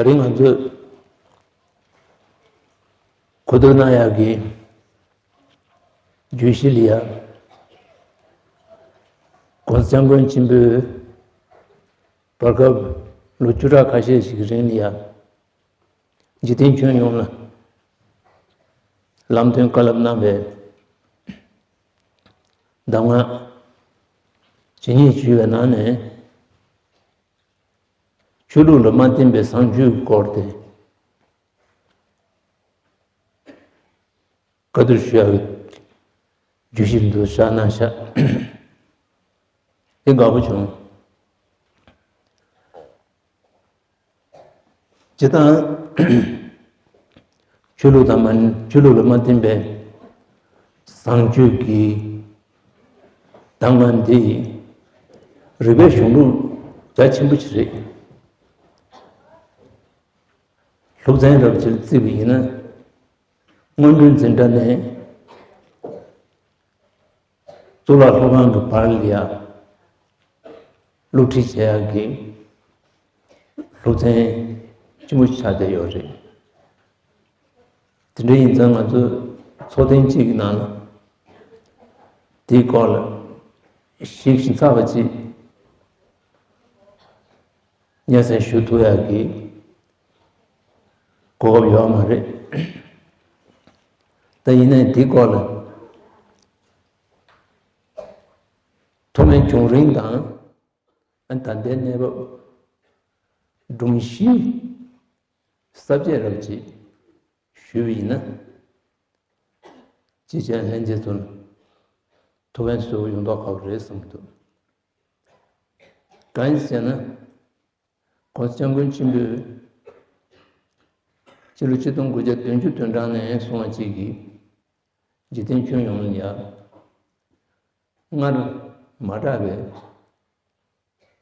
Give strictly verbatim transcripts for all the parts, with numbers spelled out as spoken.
ད་རིང་ང་ཚོས་གོ་བསྡུར་གནང་ཡག་གི་བརྗོད་གཞི་ལ་ཡ། ༸གོང་ས་༸སྐྱབས་མགོན་ཆེན་པོས་བར་སྐབས་ལོ་བཅུ་ཕྲག་ཁ་ཤས་ཤིག་གི་རིང་ལ་ཡ། འཇིག་རྟེན་ཁྱོན་ཡོངས་ལ་ལམ་སྟོན་བཀའ་སློབ་གནང་བའི་གདམས་ངག་ཇི་སྙེད་ཞུས་པའི་ནང་ནས། ཆོས་ལུགས་ལ་མ་བརྟེན་པའི་བཟང་སྤྱོད་སྐོར་དེ་བཀའ་བསྡུར་ཞུ་ཡག་གི་བརྗོད་གཞི་འདུག་བཞག་གནང་ཤག་དེ་དགའ་པོ་བྱུང་། སྤྱིར་བཏང་ཆོས་ལུགས་དང་མ་ཆོས་ལུགས་ལ་མ་བརྟེན་པའི་བཟང་སྤྱོད་ཀྱི་གདམས་ངག་འདི་རིག་པའི་གཞུང་ལུགས་རྒྱ་ཆེན་པོ་ཞིག་རེད། སློབ་ཚན་རབ་ཅིག་བརྩིས་པ་ཡིན་ན། སྔོན་འགྲོའི་འཛིན་གྲྭ་ནས་གཙུག་ལག་སློབ་ཁང་གི་བར་ལ་ཡ། སློབ་ཁྲིད་བྱེད་ཡག་གི་སློབ་ཚན་ཆེན་པོ་ཆགས་བསྡད་ཡོད་རེད། དེ་འདྲ་ཡིན་ཙང་ང་ཚོས་ཚོགས་ཐེངས་གཅིག་གི་ནང་ལ་དེའི་སྐོར་ལ་ཞིབ་ཞིབ་ཚགས་པ་ཅིག་སྙན་སེང་ཞུ་ཐུབ་ཡག་གི་གོ་སྐབས་ཡོད་མ་རེད། ད་ཡིན་ནའི་དེའི་སྐོར་ལ་ཐོག་མའི་བྱུང་རིམ་དང་། ཨ་ད་ལྟའི་གནས་བབ། སྒྲོམ་གཞི་གསར་བརྗེ་རབ་ཅིག་ཞུས་པ་ཡིན་ན། ཅིའི་ཕྱིར་ལྷན་རྒྱས་ཚོར་ཐུགས་ཕན་གསོས་པོ་ཡོང་མདོག་ཁ་པོ་རེད་བསམ་གྱི་འདུག་གང་ཡིན་ཟེར་ན། ༸གོང་ས་༸སྐྱབས་མགོན་ཆེན་པོས་ཕྱི་ལོ་ཆིག་སྟོང་དགུ་བརྒྱ་བདུན་ཅུ་དོན་གྲངས་ནས་གསུངས་པ་ཅིག་གིས། འཇིག་རྟེན་ཁྱོན་ཡོངས་ལ་ཡ། སྔར་མ་གྲགས་པའི་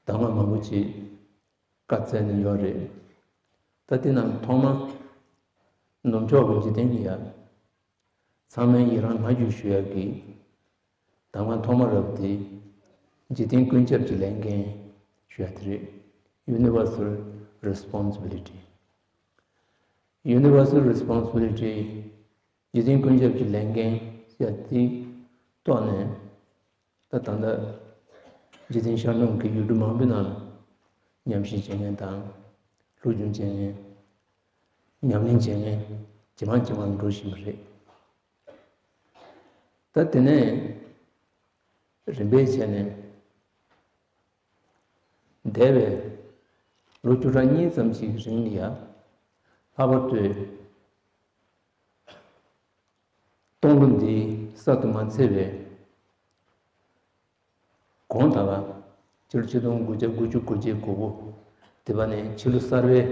གདམས་ངག་མང་པོ་ཅིག་བཀའ་སྩལ་ནས་ཡོད་རེད། ད་དེ་རྣམས་ཐོག་མ་ནུབ་ཕྱོགས་ཀྱི་འཇིག་རྟེན་གྱི་ཡ། ཚང་མས་ཡི་རང་མ་བསྐྱུར་ཞུ་ཡག་གི་གདམས་ངག་ཐོག་མ་རབ་དེ། འཇིག་རྟེན་ཀུན་ཁྱབ་ཀྱི་ལས་འགན་ཞུ་ཡག་དེ་རེད། Universal Responsibility། Universal Responsibility། འཇིག་རྟེན་ཀུན་ཁྱབ་ཀྱི་ལས་འགན་ཞུ་ཡག་དེའི་ཐོག་ནས། ད་ད་ལྟ་འཇིག་རྟེན་ཤར་ནུབ་ཀྱི་ཡུལ་གྲུ་མང་པོའི་ནང་ལ་ཉམས་ཞིབ་བྱེད་མཁན་དང་། སློབ་སྦྱོང་བྱེད་མཁན། ཉམས་ལེན་བྱེད་མཁན་ཇེ་མང་ཇེ་མང་འགྲོ་བཞིན་པ་རེད། ད་དེ་ནས་རིམ་པས་བྱས་ནས་འདས་པའི་ལོ་བཅུ་ཕྲག་གཉིས་ཙམ་ཞིག་རིང་ལ་ཡ། ལྷག་པར་དུ་སྟོང་ལོ་འདི་གསར་དུ་མ་ཚེས་པའི་གོང་དག་ལ། ཕྱི་ལོ་ཆིག་སྟོང་དགུ་བརྒྱ་དགུ་བཅུ་གོ་གཅིག་གོ་དགུ། དེ་བ་ནས་ཕྱི་ལོ་གསར་པའི།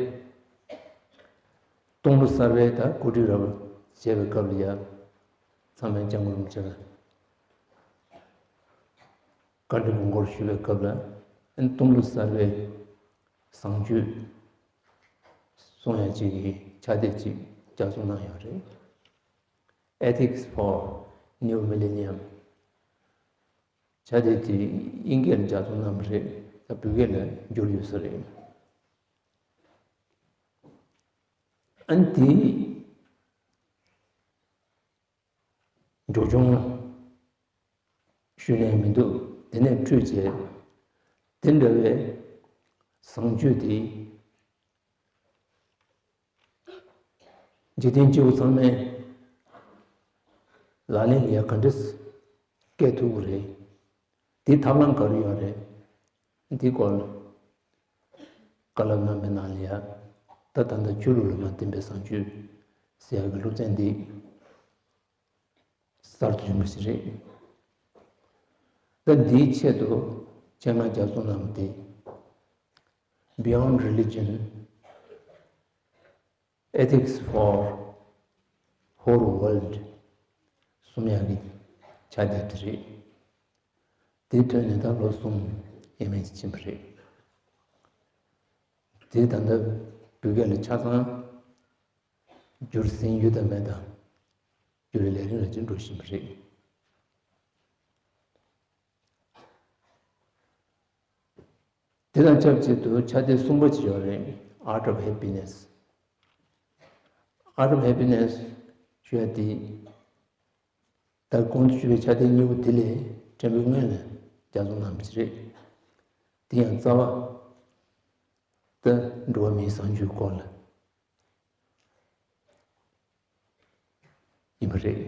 སྟོང་ལོ་གསར་པའི་ད་གོ་སྒྲིག་རབ་བྱས་པའི་སྐབས་ལ་ཡ། ཚང་མས་སྐྱབས་མགོན་རིན་པོ་ཆེ་ལ་བཀའ་འདྲི་དགོངས་སྐོར་ཞུ་བའི་སྐབས་ལ། སྟོང་ལོ་གསར་པའི་བཟང་སྤྱོད་གསུང་ཡག་ཅིག་གི་ཕྱག་དེབ་ཅིག་ལྗགས་རྩོམ་གནང་ཡོད་རེད། Ethics for New Millennium། ཕྱག་དེབ་དེ་དབྱིན་སྐད་ལ་ལྗགས་རྩོམ་གནང་བ་རེད། ད་བོད་སྐད་ལ་བསྒྱུར་ཡོད་ས་རེད། ཨ་ནི་དེ་འབྱོར་བྱུང་ཞུས་ནས་མི་འདུག་དེ་ནས་འཕྲོས་བྱས་དེ་འདྲ་བའི་བཟང་སྤྱོད་དེ། འཇིག་རྟེན་སྤྱི་བོ་ཚང་མས་ལག་ལེན་ལ་ཡ་ག་འདྲས་བཀལ་ཐུབ་ཀྱི་རེད། དེའི་ཐབས་ལམ་ག་རེ་ཡོད་རེད། འདིའི་སྐོར་ལ་བཀའ་སློབ་གནང་བའི་ནང་ལ་ཡ། ད་ད་ལྟ་ཆོས་ལུགས་ལ་མ་བརྟེན་པའི་བཟང་སྤྱོད་ཟེར་ཡག་གི་སློབ་ཚན་འདི་གསར་དུ་བྱུང་བ་ཞིག་རེད། ད་འདིའི་ཆེད་དུ་ཆེད་མངགས་ལྗགས་རྩོམ་གནང་བ་དེ། Beyond Religion, Ethics for Whole World གསུང་ཡག་གི་ཕྱག་དེབ་དེ་རེད། དེ་ཐོན་ནས་ད་ལོ་གསུམ་ཡས་མས་ཕྱིན་པ་རེད། དེ་ད་ལྟ་བོད་སྐད་ལ་ཆ་ཚང་བསྒྱུར་ཟིན་ཡོད་དམ་མེད་དམ། བསྒྱུར་བའི་ལས་རིམ་ལ་ཅིག་འགྲོ་བཞིན་པ་རེད། དེ་དང་ཆབས་ཅིག་ཏུ་ཕྱག་དེབ་གསུམ་པ་ཅིག་ཡོད་རེད། Art of Happiness. Art of Happiness ཞུ་ཡ་དེ། ད་གོང་དུ་ཞུས་པའི་ཕྱག་དེབ་གཉིས་པོ་དེ་ལས་ཕྲན་བུ་སྔོན་ལ་རྒྱ་མཚོ་གནང་བ་ཞིག་རེད། དེ་ཡང་རྩ་བ་ད་འགྲོ་བ་མིའི་བཟང་སྤྱོད་སྐོར་ལ་ཡིན་པ་རེད།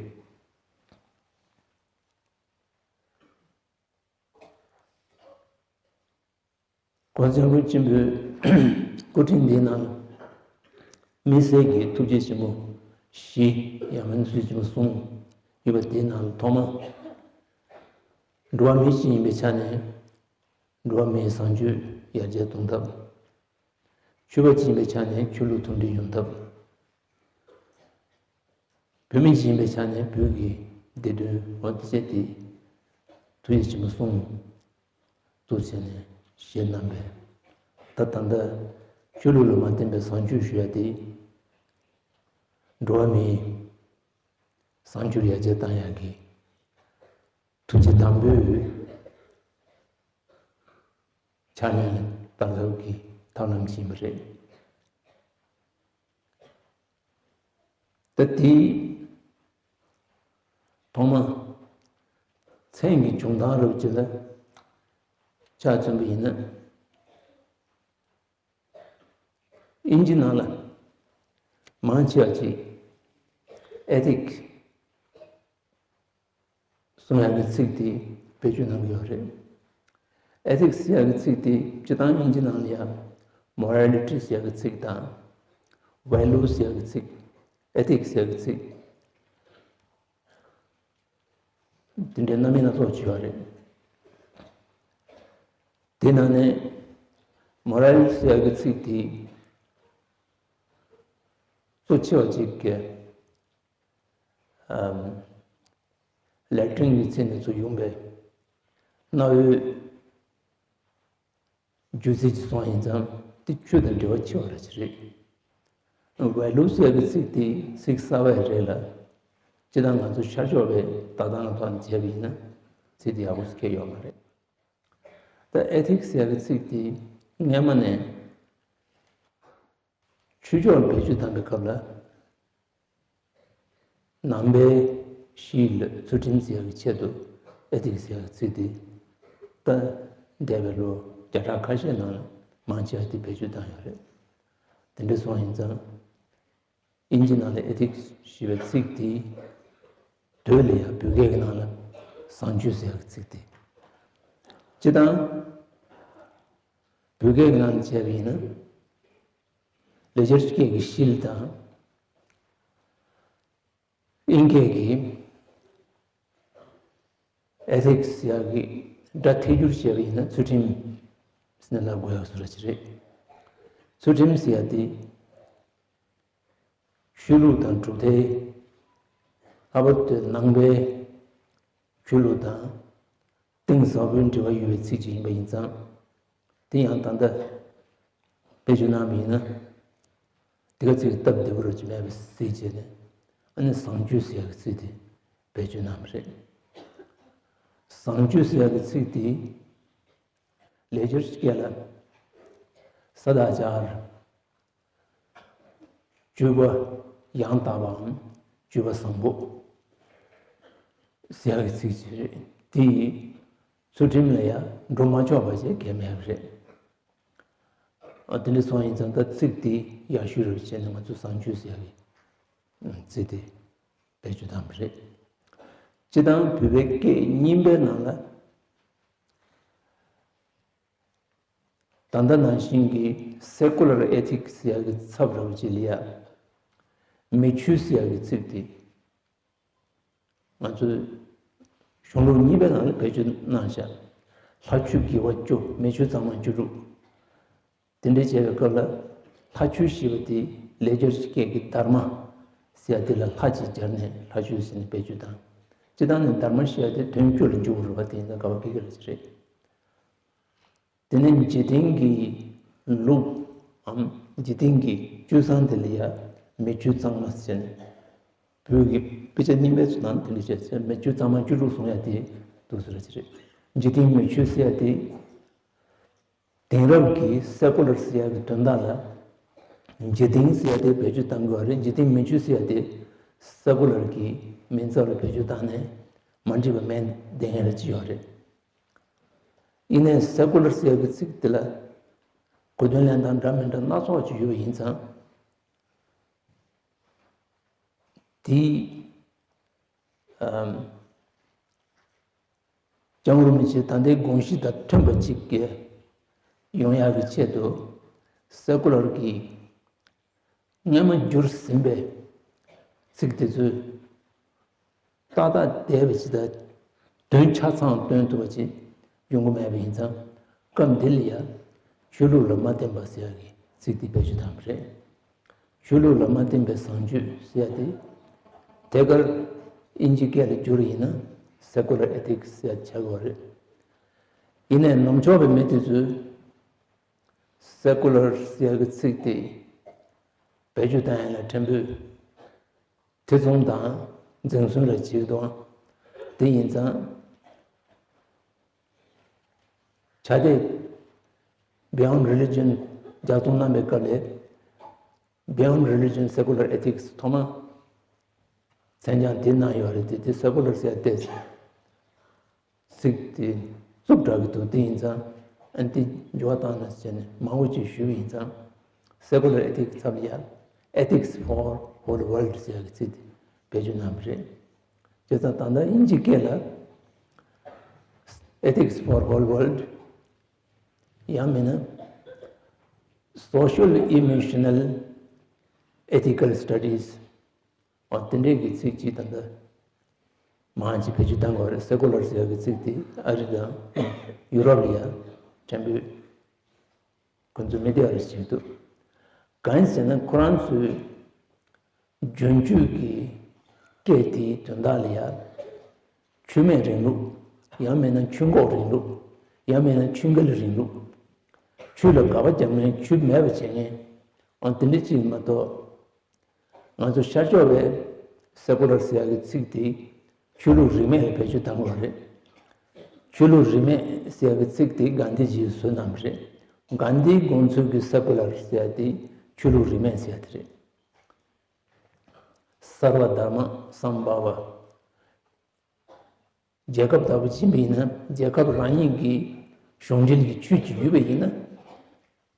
གོང་ས་སྐྱབས་མགོན་ཆེན་པོའི་སྐུ་ཕྲེང་འདིའི་ནང་དམིགས་བསལ་གྱི་ཐུགས་རྗེ་ཆེན་པོ་བཞི་ཡང་མིན་ཐུགས་རྗེ་ཆེན་པོ་གསུམ་ཡོད་པ་དེའི་ནང་ཐོག་མ། འགྲོ་བ་མི་ཞིག་ཡིན་པའི་ཆ་ནས་འགྲོ་བ་མིའི་བཟང་སྤྱོད་ཡར་རྒྱས་གཏོང་ཐབས། ཆོས་པ་ཅིག་ཡིན་པའི་ཆ་ནས་ཆོས་ལུགས་མཐུན་སྒྲིལ་ཡོང་ཐབས། བོད་མི་ཅིག་ཡིན་པའི་ཆ་ནས་བོད་ཀྱི་བདེ་དོན་འོ་དེ་བྱས་ཏེ་ཐུགས་རྗེ་ཆེན་པོ་གསུམ་གཙོ་བྱས་ནས་བཞེས་གནང་བས། ད་ད་ལྟ་ཆོས་ལུགས་ལ་མ་བརྟེན་པའི་བཟང་སྤྱོད་ཞུ་ཡ་དེ་འགྲོ་བ་མིའི་བཟང་སྤྱོད་ཡར་རྒྱས་བཏང་ཡ་གི་ཐུགས་རྗེ་དམ་པོའི་ཕྱག་ལེན་ལ་བསྟར་ཐབས་ཀྱི་ཐབས་ལམ་ཅིག་ཡིན་པ་རེད། ད་དེའི་ཐོག་མ་མཚན་གྱི་བྱུང་སྟངས་རབ་ཅིག་ལ་ཆ་མཚོན་པ་ཡིན་ན། དབྱིན་ཇི་ནང་ལ་མང་ཆེ་བ་ཅིག་ethic གསུང་ཡག་གི་ཚིག་དེ་བེད་སྤྱོད་གནང་གི་ཡོད་རེད། ethic ཟེར་ཡག་གི་ཚིག་དེ་སྤྱིར་བཏང་དབྱིན་ཇི་ནང་ལ་ཡང་morality ཟེར་ཡག་གི་ཚིག་དང་value ཟེར་ཡག་གི་ཚིག ethic ཟེར་ཡག་གི་ཚིག་དེ་འདྲའི་རྣམ་དབྱེ་སྣ་ཚོགས་བྱས་པ་རེད། དེ་ནང་ནས་morality ཟེར་ཡག་གི་ཚིག་དེ་གཙོ་ཆེ་བ་ཅིག་གི་ཨམ། Latin གྱི་ཚིག་ནས་ཚུར་ཡོང་པའི་གནའ་བོའི་རྒྱུ་ཚིག་ཅིག་སོང་ཡིན་ཙང་དེ་ཆོས་དང་འབྲེལ་བ་ཆེ་བ་ར་ཅིག་རེད། Values ཟེར་བའི་ཚིག་དེ་ཚིག་གསར་བ་རེད་ལ། སྤྱིར་བཏང་ང་ཚོ་ཤར་ཕྱོགས་པའི་ལྟ་སྟངས་ཐོག་ནས་བྱས་པ་ཡིན་ན་ཚིག་དེ་ཡག་པོ་ཞིག་ཁེལ་ཡོད་མ་རེད། ད་ethics ཟེར་བའི་ཚིག་དེ་སྔས་མ་ནས་ཆོས་ཕྱོགས་ལ་བེད་སྤྱོད་བཏང་པའི་སྐབས་ལ། ནང་པའི་གཤིས་ལ་ཚུལ་ཁྲིམས་ཟེར་ཡག་གི་ཆེད་དུ་ethics ཟེར་ཡག་གི་ཚིག་དེ་ད་འདས་པའི་ལོ་བརྒྱ་ཕྲག་ཁ་ཤས་ནང་ལ་མང་ཆེ་བ་དེ་བེད་སྤྱོད་བཏང་ཡོད་རེད། དེ་འདྲ་སོང་ཡིན་ཙང་དབྱིན་ཇི་ནང་ལ་ethics ཞེས་པའི་ཚིག་དེ་དོན་ལ་ཡང་བོད་སྐད་ཀྱི་ནང་ལ་བཟང་སྤྱོད་ཟེར་ཡག་གི་ཚིག་དེ། སྤྱིར་བཏང་བོད་སྐད་ཀྱི་ནང་ལ་བྱས་པ་ཡིན་ན། ལེགས་སྦྱར་སྐད་ཀྱི་ཤིལ་དང་། དབྱིན་སྐད་ཀྱི་ethics ཡག་གི་སྒྲ་ཐད་སྒྱུར་བྱས་པ་ཡིན་ན་ཚུལ་ཁྲིམས་ཟེར་ནས་ལབ་དགོས་ཡག་བཟོ་འདྲ་ཅིག་རེད། ཚུལ་ཁྲིམས་ཟེར་ཡག་དེ་ཆོས་ལུགས་དང་གྲུབ་མཐའི་ལྷག་པར་དུ་ནང་པའི་ཆོས་ལུགས་དང་གཏིང་ཟབ་པོའི་འབྲེལ་བ་ཡོད་པའི་ཚིག་ཅིག་ཡིན་པ་ཡིན་ཙང་། དེ་ཡང་ད་ལྟ་བེད་སྤྱོད་གནང་བ་ཡིན་ན། དེ་ག་ཚིག་སྟབས་བདེ་པོ་རུ་ཅིག་མེད་པ་གཟིགས་བྱས་ནས། ཨ་ནི་བཟང་སྤྱོད་ཟེར་ཡག་གི་ཚིག་དེ་བེད་སྤྱོད་གནང་བ་རེད། བཟང་སྤྱོད་ཟེར་ཡག་གི་ཚིག་དེ་ལེགས་སྦྱར་སྐད་ལ་ས་དཱ་ཅཱར། སྤྱོད་པ་ཡང་དག་པའམ་སྤྱོད་པ་བཟང་པོ་ཟེར་ཡག་གི་ཚིག་ཅིག་རེད། དེ་ཡིས་ཚུལ་ཁྲིམས་ལ་ཡང་འགྲོ་མ་ཆོག་པ་ཞིག་གང་ཡང་མེད་པ་རེད། ཨ། དེ་འདྲ་སོང་ཡིན་ཙང་ད་ཚིག་དེ་ཡག་ཤོས་རེད་བྱས་ནས་ང་ཚོས་བཟང་སྤྱོད་ཟེར་ཡག་གི་ཚིག་དེ་བེད་སྤྱོད་བཏང་བ་རེད། སྤྱིར་བཏང་བོད་པའི་སྐད་རྙིང་པའི་ནང་ལ། ད་ལྟ་ནང་བཞིན་གྱི་secular ethics ཟེར་ཡག་གི་ཚབ་རེད་བ་ཅིག་ལ་ཡ། མི་ཆོས་ཟེར་ཡག་གི་ཚིག་དེ་ང་ཚོས་གཞུང་ལུགས་གཉིས་པའི་ནང་ལ་བེད་སྤྱོད་གནང་བཞག་ལྷ་ཆོས་དགེ་བ་བཅུ། མི་ཆོས་གཙང་མ་བཅུ་དྲུག་དེ་འདྲ་བྱས་པའི་སྐབས་ལ། ལྷ་ཆོས་ཞེས་པ་དེ་ལེགས་སྦྱར་སྐད་ཀྱི་དྷརྨ་ཟེར་ཡག་དེ་ལ་ལྷ་ཅིག་སྦྱར་ནས་ལྷ་ཆོས་ཟེར་ནས་བེད་སྤྱོད་དང་། སྤྱིར་བཏང་ནས་དྷརྨ་ཞེས་པ་དེ་དོན་བཅུ་ལ་འཇུག་པ་རེད་བ། དེ་ཡིན་ཙང་ག་བ་གི་གི་རེད་ཅེས་རེད། དེ་ནས་འཇིག་རྟེན་གྱི་ལུགས་འམ་འཇིག་རྟེན་གྱི་སྤྱོད་བཟང་དེ་ལ་ཡ་མི་ཆོས་གཙང་མ་ཟེར་ནས། བོད་ཀྱི་དཔེ་ཆ་རྙིང་པའི་ཚོ་ནང་དེ་འདྲ་བྱས་ཚེ་མི་ཆོས་གཙང་མ་བཅུ་དྲུག་གསུང་ཡ་དེ་འདུག་ཟེར་ར་ཅིག་རེད། འཇིག་རྟེན་མི་ཆོས་ཟེར་ཡ་དེ། དེང་རབས་ཀྱི་secular ཟེར་ཡ་གི་དོན་དག་ལ་ འཇིག་རྟེན་ཟེར་ཡ་དེ་བེད་སྤྱོད་གཏང་དགོས་རེད། འཇིག་རྟེན་མི་ཆོས་ཟེར་ཡ་དེ་སེ་ཀུ་ལར་གྱི་མིང་ཚབ་ལ་བེད་སྤྱོད་བཏང་ནས་མ་འགྲིག་པ་མེད་བསྡད་ཡ་རེད་ཅི་ཡོད་རེད། ཡིན་ནའི་སེ་ཀུ་ལར་ཟེར་ཡ་གི་ཚིག་དེ་ལ་གོ་དོན་ལེན་སྟངས་འདྲ་མི་འདྲ་སྣ་ཚོགས་ཅིག་ཡོད་པ་ཡིན་ཙང་། དེ། ཨམ། ལྕང་རུ་མི་ཆེ་ད་ལྟའི་དགོངས་གཞི་དང་མཐུན་པ་ཅིག་གི་ཡོང་ཡག་གི་ཆེད་དུ་སེ་ཀུ་ལར་གྱི་སྔོན་མ་བསྒྱུར་ཟིན་པའི་ཚིག་དེ་ཚོས་ཏག་ཏག་བསྡད་པ་ཅིག་དང་དོན་ཆ་ཚང་སྟོན་ཐུབ་པ་ཅིག་ཡོང་གི་མེད་པ་ཡིན་ཙང་། སྐབས་འདི་ལ་ཡང་ཆོས་ལུགས་ལ་མ་བརྟེན་པ་ཟེར་ཡག་གི་ཚིག་དེ་བེད་སྤྱོད་བཏང་བ་རེད། ཆོས་ལུགས་ལ་མ་བརྟེན་པའི་བཟང་སྤྱོད་ཟེར་ཡ་དེ། ཐད་ཀར་དབྱིན་ཇི་སྐད་ལ་བསྒྱུར་ཡིན་ན་secular ethics ཟེར་ཡ་ཆགས་ཀྱི་ཡོད་རེད། ཡིན་ནའི་ནུབ་ཕྱོགས་པའི་མི་དེ་ཚོས་secular ཟེར་ཡ་གི་ཚིག་དེ་བེད་སྤྱོད་བཏང་ཡ་ལ་ཕྲན་བུ་ཐེ་ཚོམ་དང་འཛེམ་ཟོན་རེ་བྱེད་ཀྱི་འདུག་དེ་ཡིན་ཙང་། ཆ་དེ་Beyond Religion རྒྱག་སྟངས་གནང་པའི་སྐབས་ལས་Beyond Religion Secular Ethics ཐོག་མ་མཚན་བྱང་དེ་གནང་ཡོད་རེད་དེ། དེ་secular ཟེར་ཏེ་ཚིག་དེ་རྩུབ་དྲགས་ཀྱི་འདུག་དེ་ཡིན་ཙང་ཨ་ནི་དེ་འགྱུར་བ་བཏང་ན་ཟེར་ནས་མང་པོ་ཅིག་ཞུས་པ་ཡིན་ཙང་། Secular Ethics ཚབ་ཡ་Ethics for Whole World ཟེར་ཡ་གི་ཚིག་དེ་བེད་སྤྱོད་གནང་བ་རེད། བྱས་ཙང་ད་ལྟ་དབྱིན་ཇི་སྐད་ལ་Ethics for Whole World ཡང་མིན་ན་Social Emotional Ethical Studies འོ་དེ་འདྲའི་གི་ཚིག་ཅིག་ད་ལྟ་མང་ཅིག་བེད་སྤྱོད་བཏང་གི་ཡོད་རེད། Secular ཟེར་ཡ་གི་ཚིག་དེ་ཨ་རི་དང་ཡུ་རོབ་ལ་ཡང་ཕྲན་བུ་ཁོ་ཚོ་མི་བདེ་བ་རེ་བྱེད་ཀྱི་འདུག་གང་ཡིན་ཟེར་ན་ཁོ་རང་ཚོའི་རྒྱུན་སྤྱོད་ཀྱི་སྐད་དེའི་དོན་དག་ལ་ཡ། ཆོས་མེད་རིང་ལུགས། ཡང་མིན་ན་ཆོས་འགོག་རིང་ལུགས། ཡང་མིན་ན་ཆོས་འགལ་རིང་ལུགས། ཆོས་ལ་དགག་པ་རྒྱབ་མཁན། ཆོས་མེད་པ་བྱེད་མཁན། ཨང་དེ་འདྲ་ཅིག་མ་གཏོགས། ང་ཚོ་ཤར་ཕྱོགས་པའི་secular ཟེར་ཡ་གི་ཚིག་དེ་ཆོས་ལུགས་རིས་མེད་ལ་བེད་སྤྱོད་བཏང་གི་ཡོད་རེད། ཆོས་ལུགས་རིས་མེད་ཟེར་ཡ་གི་ཚིག་དེ་གྷན་དྷི་ཇིས་བཟོས་གནང་བ་རེད། གྷན་དྷིའི་དགོངས་ཚུལ་གྱི་secular ཟེར་ཡ་དེ་ཆོས་ལུགས་རིས་མེད་ཟེར་ཡ་དེ་རེད། Sarva Dharma Sambhava རྒྱལ་ཁབ་ལྟ་བུ་ཕྱིན་པ་ཡིན་ན་རྒྱལ་ཁབ་རང་ཉིད་ཀྱི་གཞུང་འབྲེལ་གྱི་ཆོས་ཅིག་ཡོད་པ་ཡིན་ན་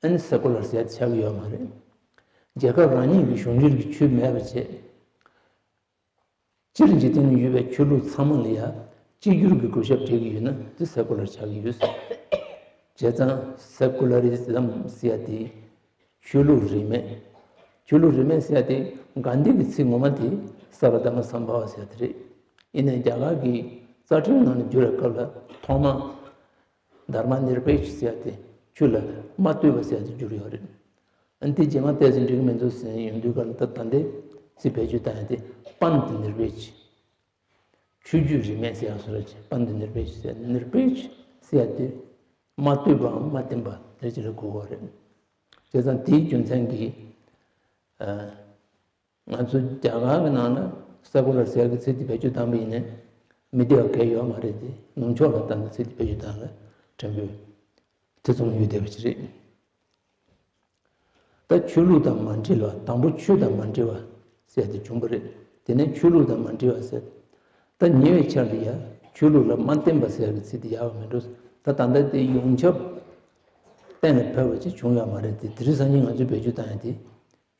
ཨ་ནི་secular ཟེར་ཆགས་ཀྱི་ཡོད་མ་རེད། རྒྱལ་ཁབ་རང་ཉིད་ཀྱི་གཞུང་འབྲེལ་གྱི་ཆོས་མེད་པ་བྱས། སྤྱིར་འཇིག་རྟེན་ན་ཡོད་པའི་ཆོས་ལུགས་ཚང་མ་ལ་ཡང་གཅིག་གྱུར་གྱི་གུས་ཞབས་སྤྲད་ཀྱི་ཡོད་ན་དེ་secular ཆགས་ཀྱི་ཡོད། བྱས་ཙང་secularism ཟེར་ཡ་དེ། ཆོས་ལུགས་རིས་མེད། ཆོས་ལུགས་རིས་མེད་ཟེར་ཡ་དེ་གྷན་དྷི་གི་ཚིག་ངོ་མ་དེ་Sarva Dharma Sambhava ཟེར་ཡ་དེ་རེད། ཡིན་ནའི་རྒྱ་གར་གྱི་རྩ་ཁྲིམས་ནང་ལ་བསྒྱུར་བའི་སྐབས་ལ་ཐོག་མ་Dharma Nirpeksha ཟེར་ཡ་དེ་ཆོས་ལ་མ་ལྟོས་པ་ཟེར་ཡ་དེ་བསྒྱུར་ཡོད་རེད། ཨ་ནི་དེ་རྗེས་མ་བལྟས་ཚེ་འགྲིག་གི་མི་འདུག་ཟེར་ཡོང་དུས་སྐབས་ལ་ད་ད་ལྟའི་ཚིག་བེད་སྤྱོད་བཏང་ཡ་དེ་Panth Nirpeksha ཆོས་བརྒྱུད་རིས་མེད་ཟེར་ཡག་སོ་ར་ཅིག Panth Nirpeksha ཟེར། Nirpeksha ཟེར་ཡ་དེ་མ་ལྟོས་པའམ་མ་བརྟེན་པ་དེ་ཅིག་ལ་གོ་དགོས་རེད། བྱས་ཙང་དེའི་རྒྱུ་མཚན་གྱིས་ཨ། ང་ཚོ་རྒྱ་གར་གྱི་ནང་ལ་secular ཟེར་གྱི་ཚིག་དེ་བེད་སྤྱོད་བཏང་པ་ཡིན་ནའི་མི་བདེ་བ་གང་ཡང་ཡོད་མ་རེད་དེ། ནུབ་ཕྱོགས་ལ་ད་ལྟ་ཚིག་དེ་བེད་སྤྱོད་བཏང་ལ་ཕྲན་བུ་ཐེ་ཚོམ་ཡོད་བསྡད་པ་ཅིག་རེད། ད་ཆོས་ལུགས་དང་མ་འབྲེལ་བ། དང་པོ་ཆོས་དང་མ་འབྲེལ་བ་ཟེར་དེ་བྱུང་བ་རེད། དེ་ནས་ཆོས་ལུགས་དང་མ་འབྲེལ་བ་ཟེར། ད་ཉེ་བའི་ཆར་དུ་ཡ་ཆོས་ལུགས་ལ་མ་བརྟེན་པ་ཟེར་གྱི་ཚིག་དེ་ཡག་པ་མི་འགྲོ། ད་ད་ལྟ་དེ་ཡོངས་ཁྱབ་གཏན་ལ་ཕབ་པ་ཅིག་བྱུང་ཡོད་མ་རེད་དེ། དེ་རིང་སང་ཉིན་ང་ཚོས་བེད་སྤྱོད་བཏང་ཡ་དེ་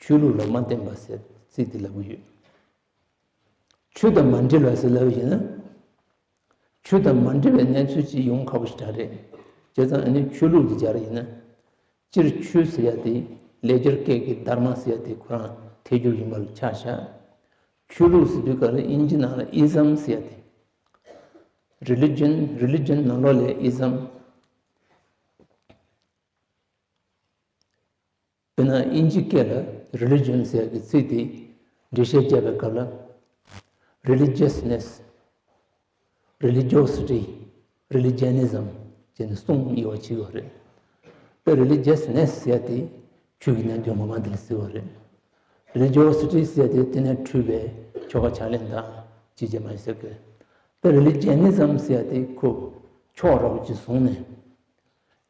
ཆོས་ལུགས་ལ་མ་བརྟེན་པ་ཟེར་ཚིག་དེ་ལབ་ཀྱི་ཡོད། ཆོས་དང་མ་འབྲེལ་བ་ཟེར་ལབ་ཡིན་ན། ཆོས་དང་མ་འབྲེལ་བའི་གནས་ཚུལ་ཅིག་ཡོང་ཁག་པོ་ཞིག་རེད། བྱས་ཙང་ཨ་ནི་ཆོས་ལུགས་དེ་སྦྱར་ཡིན་ན། སྤྱིར་ཆོས་ཟེར་ཡ་དེ་ལེགས་སྦྱར་སྐད་ཀྱི་དྷརྨ་ཟེར་ཡ་དེ་ཁོ་རང་ཐད་སྒྱུར་ཡིན་པ་ལ་ཆ་བཞག་ཆོས་ལུགས་ཟེར་དུས་ག་ལ་དབྱིན་ཇི་ནང་ལ་ism ཟེར་ཡ་དེ། Religion, religion ནང་ལོགས་ལ་ism། དཔེར་ན་དབྱིན་ཇི་སྐད་ལ་religion ཟེར་གྱི་ཚིག་དེ་འགྲེལ་བཤད་བརྒྱབ་པའི་སྐབས་ལ་religiousness, religiosity, religionism ཅེས་ནས་གསུམ་དབྱེ་བ་ཕྱེ་ཡོད་རེད། ད་religiousness ཟེར་དེ་ཆོས་ཀྱི་རྣལ་འབྱོར་ངོ་མ་དེ་ལ་ཟེར་བ་རེད། Religiosity ཟེར་དེ་དེ་ནས་འཁྲུལ་པའི་ཆོ་ག་ཕྱག་ལེན་དང་ཅི་བྱེད་མ་བྱེད་ཟེར་གི། ད་religionism ཟེར་དེ་ཁོ་ཕྱོགས་ར་བ་ཅིག་བཟུང་ནས།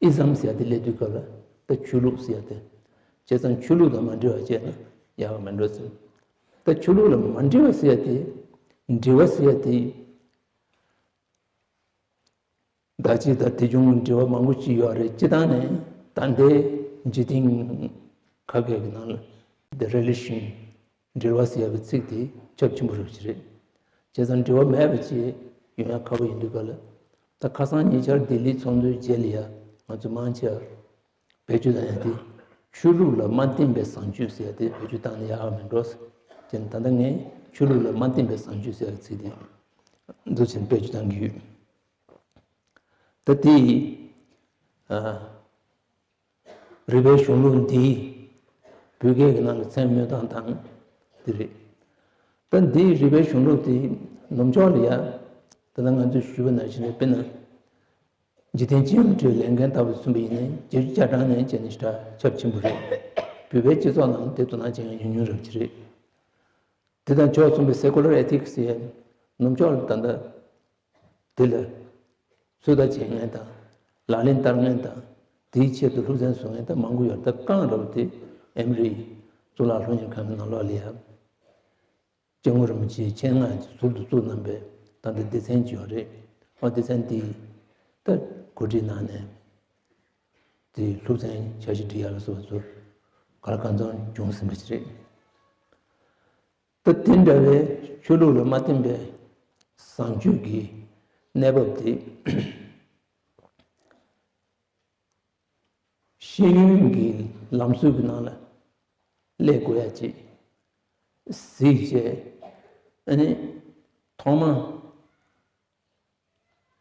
ism ཟེར་ཡ་དེ་སླེབས་དུས་སྐབས་ལ་ད་ཆོས་ལུགས་ཟེར་ཡ་དེ། བྱས་ཙང་ཆོས་ལུགས་དང་མ་འབྲེལ་བ་བྱས་ན་ཡག་ག་མེད་འགྲོ་ཟེར། ད་ཆོས་ལུགས་ལ་མ་འབྲེལ་བ་ཟེར་ཡ་དེ། འབྲེལ་བ་ཟེར་ཡ་དེ། ད་ཅི་ལྟར་དེ་བྱུང་འབྲེལ་བ་མང་པོ་ཅིག་ཡོད་རེད། སྤྱི་བཏང་ནས་ད་ལྟའི་འཇིག་རྟེན་ཁ་སྐད་ཀྱི་ནང་ལ་the relation འབྲེལ་བ་ཟེར་ཡ་གི་ཚིག་དེ་ཁྱབ་ཆེན་པོ་རེད་ཅེས་རེད། བྱས་ཙང་འབྲེལ་བ་མེད་པ་ཅིག་ཡོང་ཡ་ཁག་པོ་ཡིན་དུས་ག་ལ། ད་ཁ་སང་ཉེ་ཆར་ལྡི་ལིའི་ཚོགས་འདུའི་རྗེས་ལ་ཡ་ང་ཚོ་མང་ཆེ་བ་བེད་སྤྱོད་བཏང་ཡ་དེ། ཆོས་ལུགས་ལ་མ་བརྟེན་པའི་བཟང་སྤྱོད་ཟེར་ཡ་དེ་བེད་སྤྱོད་བཏང་ན་ཡག་ག་མེད་འགྲོ་ཟེར། དེ་ནི་ད་ལྟ་ངས་ཆོས་ལུགས་ལ་མ་བརྟེན་པའི་བཟང་སྤྱོད་ཟེར་ཡ་གི་ཚིག་དེ་འདུག་བྱས་ནས་བེད་སྤྱོད་བཏང་གི་ཡོད། ད་དེ་ཡི་ཨ། རིག་པའི་གཞུང་ལུགས་འདིའི་བོད་སྐད་ཀྱི་ནང་ལ་མཚན་སྨོས་སྟངས་དང་འདི་རེད། ད་འདིའི་རིག་པའི་གཞུང་ལུགས་དེ་ནུབ་ཕྱོགས་ལ་ཡ། ད་ལྟ་ང་ཚོས་ཞུས་པ་ནང་བཞིན་རེད། དཔེར་ན། འཇིག་རྟེན་སྤྱི་ཡོངས་ཁྲོད་ལས་འགན་ལྟ་བུ་མཚོན་པ་ཡིན་ན་བརྒྱད་ཅུ་གྱ་གྲངས་ནས་བྱས་ནས་ཞེ་དྲག་ཁྱབ་ཆེན་པོ་རེད། བོད་པའི་སྤྱི་ཚོགས་ནང་དེ་དོ་སྣང་བྱེད་མཁན་ཉུང་ཉུང་རེད་པ་ཅིག་རེད། དེ་དང་ཕྱོགས་མཚུངས་པའི་secular ethics ཡང་ནུབ་ཕྱོགས་ལ་ད་ལྟ་དེ་ལ་ཚོད་ལྟ་བྱེད་མཁན་དང་ལག་ལེན་བསྟར་མཁན་དང་དེའི་ཆེད་དུ་སློབ་ཚན་བཟོ་མཁན་ད་མང་པོ་ཡོད་རེད། ད་རྐང་ར་བ་དེ་ཨེ་མི་རི་གཙུག་ལག་སློབ་གཉེར་ཁང་གི་ནང་ལོགས་ལ་ཡ། སྐྱབས་མགོན་རིན་པོ་ཆེའི་མཆན་ནག་ཅིག་ཟུར་དུ་བཙུགས་གནང་པའི་ད་ལྟ་སྡེ་ཚན་ཅིག་ཡོད་རེད། ཨ་སྡེ་ཚན་དེས་ད་གོ་སྒྲིག་གནང་ནས་དེ་སློབ་ཚན་འཆར་གཞི་སྒྲིག་ཡ་ལ་སོགས་པ་ཚོ་ག་ལ་གང་འཚམ་བྱུང་ཟིན་པ་ཅིག་རེད། ད་དེ་འདྲ་བའི་ཆོས་ལུགས་ལ་མ་བརྟེན་པའི་བཟང་སྤྱོད་ཀྱི་གནས་བབ་དེ། ཤེས་ཡོན་གྱི་ལམ་སྲོལ་གྱི་ནང་ལ་སླེབས་དགོས་ཡ་ཅིག་གཟིགས་བྱས། ཨ་ནི་ཐོག་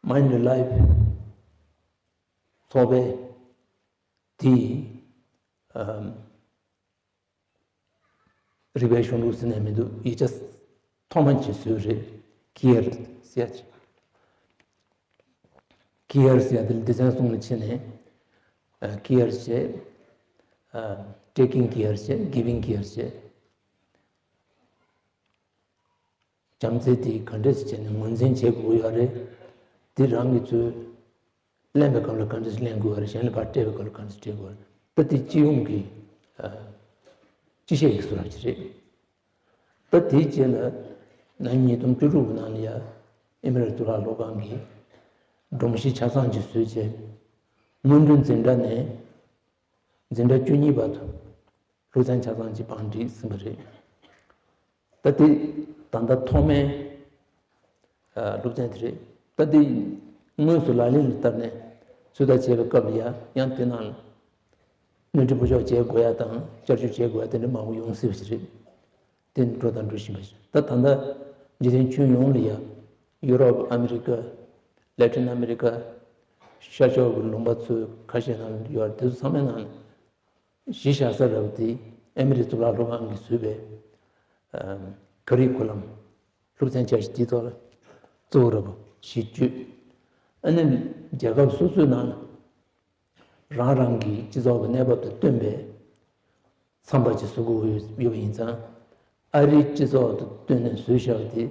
མ་Mind Alive ཚོགས་པའི་དེའི་ཨམ། རིག་པའི་གཞུང་ལུགས་ཟེར་ནས་མི་འདུག་ཡིག་ཆ་ཐོག་མ་ཅིག་བཟོས་རེད། Care ཟེར་ཡ་ཅིག Care ཟེར་ཡ་དེ་ལ་སྡེ་ཚན་གསུམ་ལ་ཕྱེ་ནས། ཨ། Care བྱས། ཨ། Taking Care བྱས། Giving Care བྱས། བྱམས་བརྩེ་དེ་ག་འདྲས་བྱས་ནས་ངོས་འཛིན་བྱེད་དགོས་ཡོད་རེད། དེ་རང་གིས་ཚུར་ལེན་པའི་སྐབས་ལ་ག་འདྲས་ལེན་དགོས་པ་རེད། གཞན་ལ་ཕར་སྤྲད་པའི་སྐབས་ལ་ག་འདྲས་སྤྲད་དགོས་པ་རེད། ད་དེ་སྤྱི་ཡོངས་ཀྱི་ཨ། སྤྱི་བཤད་ཀྱི་བཟོ་འདྲ་ཅིག་རེད། ད་དེའི་རྗེས་ལ་ན་ཉིས་སྟོང་བཅུ་དྲུག་གི་ནང་ལ་ཡ་ཨེ་མི་རི་གཙུག་ལག་སློབ་ཁང་གིས་སྒྲོམ་གཞི་ཆ་ཚང་ཅིག་བཟོས་བྱས། སྔོན་འགྲོའི་འཛིན་གྲྭ་ནས་འཛིན་གྲྭ་བཅུ་གཉིས་བར་དུ་སློབ་ཚན་ཆ་ཚང་གཅིག་བང་སྒྲིག་ཟིན་པ་རེད། ད་དེ་ད་ལྟ་ཐོག་མའི་ཨ། སློབ་ཚན་དེ་རེད། ད་དེ་དངོས་སུ་ལག་ལེན་ལ་བསྟར་ནས་ཚོད་ལྟ་བྱེད་པའི་སྐབས་ལ་ཡང་ཡང་དེ་ནང་ལ་སྣོན་འཕྲི་བུ་ཆོག་བྱེད་དགོས་ཡ་དང་བསྐྱར་བཅོས་བྱེད་དགོས་ཡ་དེ་འདྲ་མང་པོ་ཡོང་སྲིད་པ་ཞིག་རེད། དེ་འགྲོ་དང་འགྲོ་བཞིན་པ་ཞིག་ད་ད་ལྟ་འཇིག་རྟེན་ཁྱོན་ཡོངས་ལ་ཡ་ཡུ་རོབ། ཨ་མི་རི་ཀ། ལེ་ཊིན་ཨ་མི་རི་ཀ། ཤར་ཕྱོགས་ཀྱི་ལུང་པ་ཚོ་ཁ་ཤས་ནང་ཡོད་རེད། དེ་ཚོ་ཚང་མའི་ནང་ལ། གཞི་བཞག་ས་རབ་དེ་ཨེ་མི་རི་གཙུག་ལག་སློབ་ཁང་གིས་བཟོས་པའི་ཨམ། ཀ་རི་ཀུ་ལམ། སློབ་ཚན་འཆར་གཞི་དེའི་ཐོག་ལ་གཙོ་བོ་རབ་གཞི་བཅོས། ཨ་ནི་རྒྱལ་ཁབ་སོ་སོའི་ནང་ལ་རང་རང་གི་སྤྱི་ཚོགས་ཀྱི་གནས་བབ་དང་བསྟུན་པའི་མཚམས་པ་ཅིག་བཟོ་དགོས་ཡོད་པ་ཡིན་ཙང་། ཨ་རིའི་སྤྱི་ཚོགས་དང་བསྟུན་ནས་བཟོས་བཞག་པ་དེ་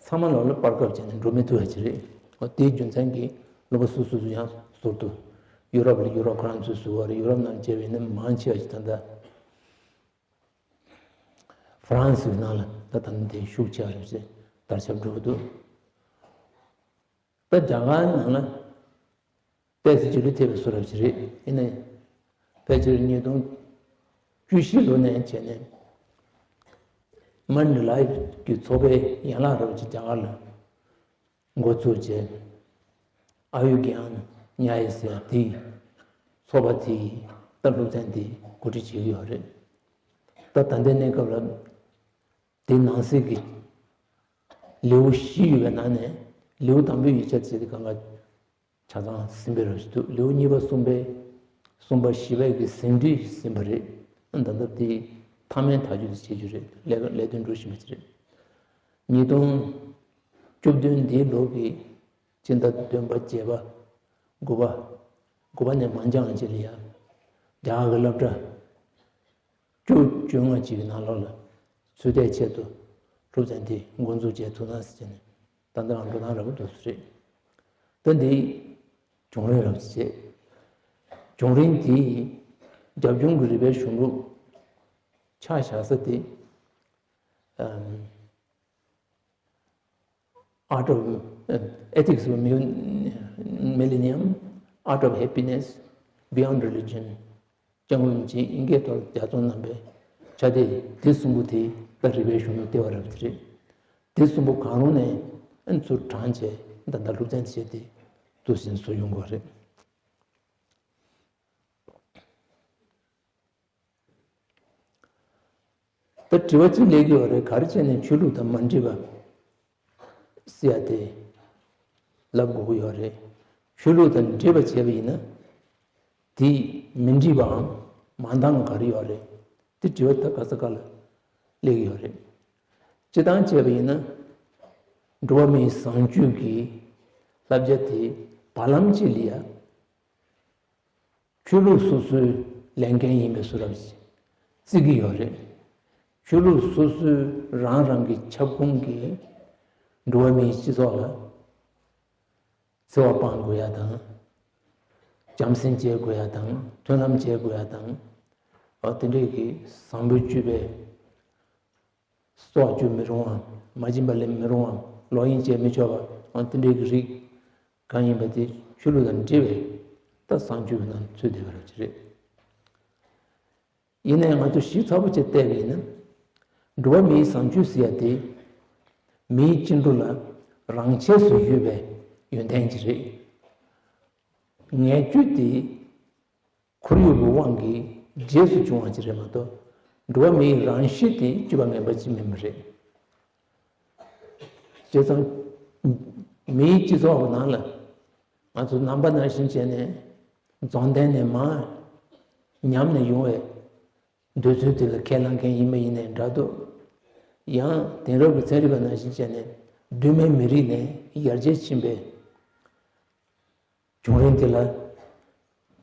ཚང་མ་ལོག་ལ་བར་སྐབས་བྱས་ནས་འགྲོ་མི་ཐུབ་པ་ཅིག་རེད། འོ་དེའི་རྒྱུ་མཚན་གྱིས་ལུང་པ་སོ་སོ་སུ་ཡང་ཟུར་དུ། ཡུ་རོབ་ལ་ཡུ་རོབ་ཁོ་རང་ཚོས་བཟོས་པ་རེད། ཡུ་རོབ་ནང་བྱས་པ་ཡིན་ན་མང་ཆེ་བ་ཞིག་ད་ལྟ་ཧྥ་རན་སིའི་ནང་ལ་ད་ལྟ་དེ་ཤུགས་ཆེ་བ་རེད་ཅེས་དར་ཁྱབ་འགྲོ་གི་འདུག་ད་རྒྱ་གར་ནང་ལ་ཏོག་ཙམ་ཅིག་ལུས་ཐེབས་པའི་བཟོ་འདྲ་ཞིག་རེད། ཡིན་ནའི་ཕལ་ཆེར་ཉིས་སྟོང་བཅུ་བཞི་ལོ་ནས་བྱས་ནས་མན་ཌི་ལའི་གི་ཚོགས་པའི་ཡན་ལག་རབ་ཅིག་རྒྱ་གར་ལ་འགོ་བཙུགས་བྱས། ཨ་ཡུར་གྱན་ཉ་ཡ་ཟེར་དེའི་ཚོགས་པ་དེའི་ད་སློབ་ཚན་དེ་གོ་སྒྲིག་བྱེད་ཀྱི་ཡོད་རེད། ད་ད་ལྟའི་གནས་སྐབས་ལ་དེའི་ནང་གསེས་ཀྱི་ལེའུ་བཞི་ཡོད་པའི་ནང་ནས་ལེའུ་དང་པོའི་ཡིག་ཆ་བྱས་ཏེ་གང་ག་ཆ་ཚང་ཟིན་པའི་རབས་ཞིག་འདུག་ལེའུ་གཉིས་པ་གསུམ་པའི་གསུམ་པ་བཞི་པའི་གི་ཟིན་བྲིས་ཟིན་པ་རེད། ད་ལྟ་དེ་མཐའ་མའི་ཐག་གཅོད་དེ་བྱེད་རྒྱུ་རེད། ལས་ཀ་ལས་དོན་འགྲོ་བཞིན་པ་ཞིག་རེད། ཉིས་སྟོང་བཅུ་བདུན་འདིའི་ལོ་གི་སྤྱི་ཟླ་བདུན་པ་བརྒྱད་པ་དགུ་པ་དགུ་པ་ནས་མང་ཆེ་བ་ཅིག་ལ་ཡ་རྒྱ་གར་གྱི་སློབ་གྲྭ་བཅུ་བཅོ་ལྔ་ཅིག་གི་ནང་ལོགས་ལ་ཚོད་ལྟའི་ཆེད་དུ་སློབ་ཚན་དེ་འགོ་འཛུགས་བྱས་ཐུབ་ན་ཟེར་ནས་ད་ལྟའང་འགྲོ་སྟངས་རབ་ཏུ་སུ་རེད། ད་འདི་བྱུང་རིམ་རབ་ཏུ་བྱས། བྱུང་རིམ་དེ་རྒྱབ་ལྗོངས་ཀྱི་རིག་པའི་གཞུང་ལུགས་ ཆ་བཞག་ས་དེ། Art of Ethics of Millennium, Art of Happiness, Beyond Religion, ལྕང་ལུང་རྗེ་ཨིན་སྐད་ཐོག་རྒྱ་མཚོ་རྣམ་པའི་ཆ་དེ། དེ་གསུམ་པོ་དེ་ད་རིག་པའི་གཞུང་ལ་བལྟས་པ་རབ་དེ་རེད། དེ་གསུམ་པོ་གང་རུང་ནས་ཨན་ཚུར་དྲངས་བྱས། ད་ལྟ་སློབ་ཚན་བྱས་ཏེ་འདུག་ཟིན་བཟོ་ཡོང་དགོས་རེད། ད་དྲི་བ་གཅིག་སླེབས་ཀྱི་ཡོད་རེད། ག་རེ་བྱས་ནས་ཆོས་ལུགས་དང་མ་འདྲེས་པ་ཟེར་ཡ་དེ་ལབ་དགོས་ཀྱི་ཡོད་རེད། ཆོས་ལུགས་དང་འདྲེས་པ་བྱས་པ་ཡིན་ན། དེས་མི་འགྲིག་པའམ་མ་འདང་ག་རེ་ཡོད་རེད། དེ་དྲི་བ་ད་ག་ས་ག་ལ་སླེབས་ཀྱི་ཡོད་རེད། སྤྱིར་བཏང་བྱས་པ་ཡིན་ན། འགྲོ་བ་མིའི་བཟང་སྤྱོད་ཀྱི་བསླབ་བྱ་དེ་བར་ལམ་གཅིག་ལ་ཡ། ཆོས་ལུགས་སོ་སོའི་ལས་འགན་ཡིན་པའི་བཟོ་འདྲ་ཞིག་བརྩི་གི་ཡོད་རེད། ཆོས་ལུགས་སོ་སོའི་རང་རང་གི་ཁྱབ་ཁོངས་ཀྱི་འགྲོ་བ་མིའི་སྤྱི་ཚོགས་ལ་འཚེ་བ་སྤང་དགོས་ཡ་དང་། བྱམས་སེམས་བྱེད་དགོས་ཡ་དང་། མཐུན་ལམ་བྱེད་དགོས་ཡ་དང་། འོ་དེ་འདྲས་ཀྱི་བཟང་པོའི་སྤྱོད་པའི་སྲོག་གཅོད་མི་རུང་བ། མ་བྱིན་པ་ལེན་མི་རུང་བ། ལོག་གཡེམ་བྱེད་མི་ཆོག་པ། འོ་དེ་འདྲའི་གི་རིགས་གང་ཡིན་པ་དེ་ཆོས་ལུགས་དང་འབྲེལ་བའི་ད་བཟང་སྤྱོད་ཀྱི་ནང་ཚུད་བསྡད་པ་རེད། ཡིན་ནའི་ང་ཚོ་ཞིབ་ཚགས་པོ་བྱས་བལྟས་པ་ཡིན་ན། འགྲོ་བ་མིའི་བཟང་སྤྱོད་ཟེར་ཡ་དེ་མིའི་སྐྱེ་འགྲོ་ལ་རང་ཆས་སུ་ཡོད་པའི་ཡོན་ཏན་ཅིག་རེད། ངེས་སྤྱོད་དེ་ཁོར་ཡུག་གི་དབང་གིས་རྗེས་སུ་བྱུང་བ་ཅིག་རེད་མ་གཏོགས། འགྲོ་བ་མིའི་རང་གཤིས་དེ་སྤྱོད་པ་ངན་པ་ཅིག་མིན་པ་རེད། བྱས་ཙང་། མིའི་སྤྱི་ཚོགས་ཀྱི་ནང་ལ་ང་ཚོ་ནང་པ་ནང་བཞིན་བྱས་ནས་རྫོང་གཏན་ནས་མར་ཉམས་ནས་ཡོང་བའི་འདོད་ཚུལ་དེ་ལ་ཁས་བླངས་མཁན་ཡིན་པ་ཡིན་ནའི་འདྲ་འདུག། ཡང་དེང་རབས་ཀྱི་ཚན་རིག་པ་ནང་བཞིན་བྱས་ནས་གདོད་མའི་མི་རིགས་ནས་ཡར་རྒྱས་ཕྱིན་པའི་བྱུང་རིམ་དེ་ལ་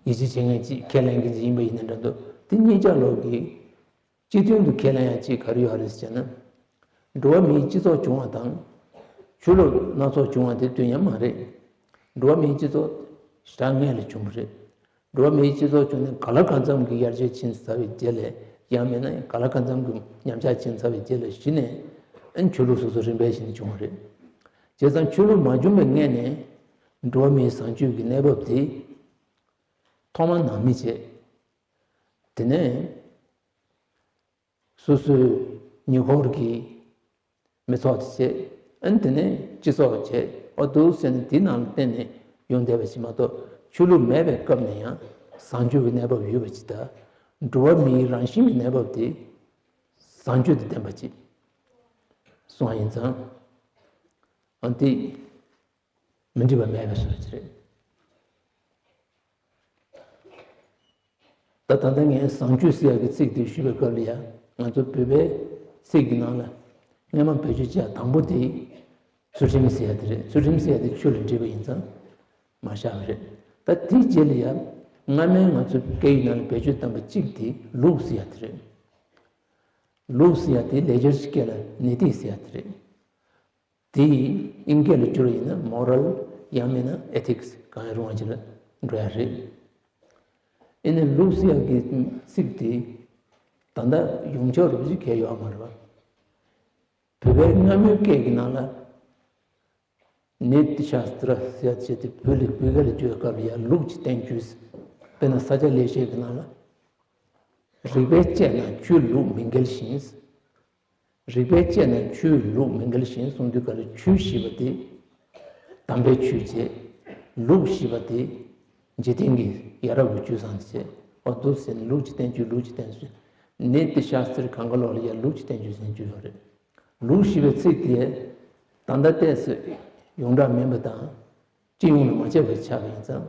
ཡིད་ཆེས་བྱེད་མཁན་ཅིག། ཁས་ལེན་མཁན་ཅིག་ཡིན་པ་ཡིན་ན་འདྲ་འདུག། དེ་གཉིས་ཆ་ལོག་གི་སྤྱི་དོན་དུ་ཁས་ལེན་ཡ་ཅིག་ག་རེ་ཡོད་རེད་ཟེར་ན། འགྲོ་བ་མིའི་སྤྱི་ཚོགས་བྱུང་བ་དང་། ཆོས་ལུགས་སྣ་ཚོགས་བྱུང་བ་དེ་དོན་ཡང་མ་རེད། འགྲོ་བ་མིའི་སྤྱི་ཚོགས་ཞེ་དྲག་སྔོན་ལ་བྱུང་བ་རེད། འགྲོ་བ་མིའི་སྤྱི་ཚོགས་བྱུང་ནས་ག་ལ་གང་འཚམ་གྱི་ཡར་རྒྱས་ཕྱིན་ཚར་བའི་རྗེས་ལ། ཡང་མིན་ན་ག་ལ་གང་འཚམ་གྱི་ཉམས་ཆག་ཕྱིན་ཚར་བའི་རྗེས་ལ་གཞི་ནས་ཨན་ཆོས་ལུགས་སོ་སོ་རིམ་པས་བཞིན་བྱུང་བ་རེད། བྱས་ཙང་ཆོས་ལུགས་མ་བྱུང་བའི་སྔོན་ནས་འགྲོ་བ་མིའི་བཟང་སྤྱོད་ཀྱི་གནས་བབ་དེ་ཐོག་མར་ནང་མི་བྱས། དེ་ནས་སོ་སོའི་ཉེ་འཁོར་གྱི་མི་ཚོགས་དེ་བྱས། ཨན་དེ་ནས་སྤྱི་ཚོགས་བྱས། ཨོ་འདུག་ཟེར་ནས་དེའི་ནང་ལ་བརྟེན་ནས་ཡོང་བསྡད་པ་ཞིག་མ་གཏོགས། ཆོས་ལུགས་མེད་པའི་སྐབས་ནས་ཡང་བཟང་སྤྱོད་ཀྱི་གནས་བབ་ཡོད་པ་ཅིག་དང་། འགྲོ་བ་མིའི་རང་བཞིན་གྱི་གནས་བབ་དེ་བཟང་སྤྱོད་དང་ལྡན་པ་ཅིག་སོང་བ་ཡིན་ཙང་། ཨ་འདི་མི་འགྲིག་པ་མེད་པའི་བཟོ་ཅིག་རེད། ད་ད་ལྟ་ངས་བཟང་སྤྱོད་ཟེར་ཡག་གི་ཚིག་དེ་ཞུས་པའི་སྐབས་ལ་ཡ། ང་ཚོ་བོད་པའི་ཚིག་གི་ནང་ལ་སྔོན་མ་བེད་སྤྱོད་བྱས་དང་པོ་དེ་ཚུལ་ཁྲིམས་ཟེར་ཡག་དེ་རེད། ཚུལ་ཁྲིམས་ཟེར་ཡག་དེ་ཆོས་ལ་འགྲིག་པ་ཡིན་ཙང་མ་བཞག་པ་རེད། ད་དེའི་རྗེས་ལ་ཡ། སྔ་མའི་ང་ཚོའི་སྐད་ཡིག་ནང་ལ་བེད་སྤྱོད་བཏང་པ་གཅིག་དེ་ལུགས་ཟེར་ཡག་དེ་རེད། ལུགས་ཟེར་ཡག་དེ་ལེགས་སྦྱར་གྱི་སྐད་ལ་ནི་ཏི་ཟེར་ཡག་དེ་རེད། དེ་ཨིན་སྐད་ལ་བསྒྱུར་བ་ཡིན་ན་མོ་རལ། ཡང་མིན་ན་ཨེ་ཐིག་སི། གང་ཡང་རུང་བ་ཅིག་ལ་འགྲོ་ཡག་རེད། ཨེ་ནི་ལུགས་ཟེར་ཡག་གི་ཚིག་དེ་ད་ལྟ་ཡོངས་ཁྱབ་རུབ་ཅིག་གལ་ཡོད་མ་རེད་པ། བོད་པའི་སྔ་མོའི་སྐད་ཀྱི་ནང་ལ་ནི་ཏི་ཤཱསྟྲ་ཟེར་ཡག་བྱས་ཏེ་བོད་ལ། བོད་སྐད་ལ་བསྒྱུར་བའི་སྐབས་ལ་ཡ་ལུགས་ཀྱི་བསྟན་བཅོས། དཔེར་ན་ས་སྐྱ་ལེགས་བཤད་ཀྱི་ནང་ལ། རིགས་པས་དཔྱད་ན་ཆོས་ལུགས་མི་འགལ་ཞིང་། རིགས་པས་དཔྱད་ན་ཆོས་ལུགས་མི་འགལ་ཞིང་གསུངས་དུས་སྐབས་ལ། ཆོས་ཞེས་པ་དེ་དམ་པའི་ཆོས་བྱས། ལུགས་ཞེས་པ་དེ་འཇིག་རྟེན་གྱི་ཡ་རབས་ཀྱི་སྤྱོད་བཟང་དེ་བྱས། འོ་འདུག་ཟེར་ནས་ལུགས་ཀྱི་བསྟན་བཅོས། ལུགས་ཀྱི་བསྟན་བཅོས། ནི་ཏི་ཤཱསྟྲ་གང་ག་ལོག་ལ་ཡ་ལུགས་ཀྱི་བསྟན་བཅོས་ཟེར་བརྗོད་ཡོད་རེད། ལུགས་ཞེས་པའི་ཚིག་དེ་ད་ལྟ་བལྟས་ཚེ་ཡོངས་གྲགས་མིན་པ་དང་། སྤྱི་ཡོངས་ལ་མ་ཁྱབ་པ་ཆགས་པ་ཡིན་ཙང་།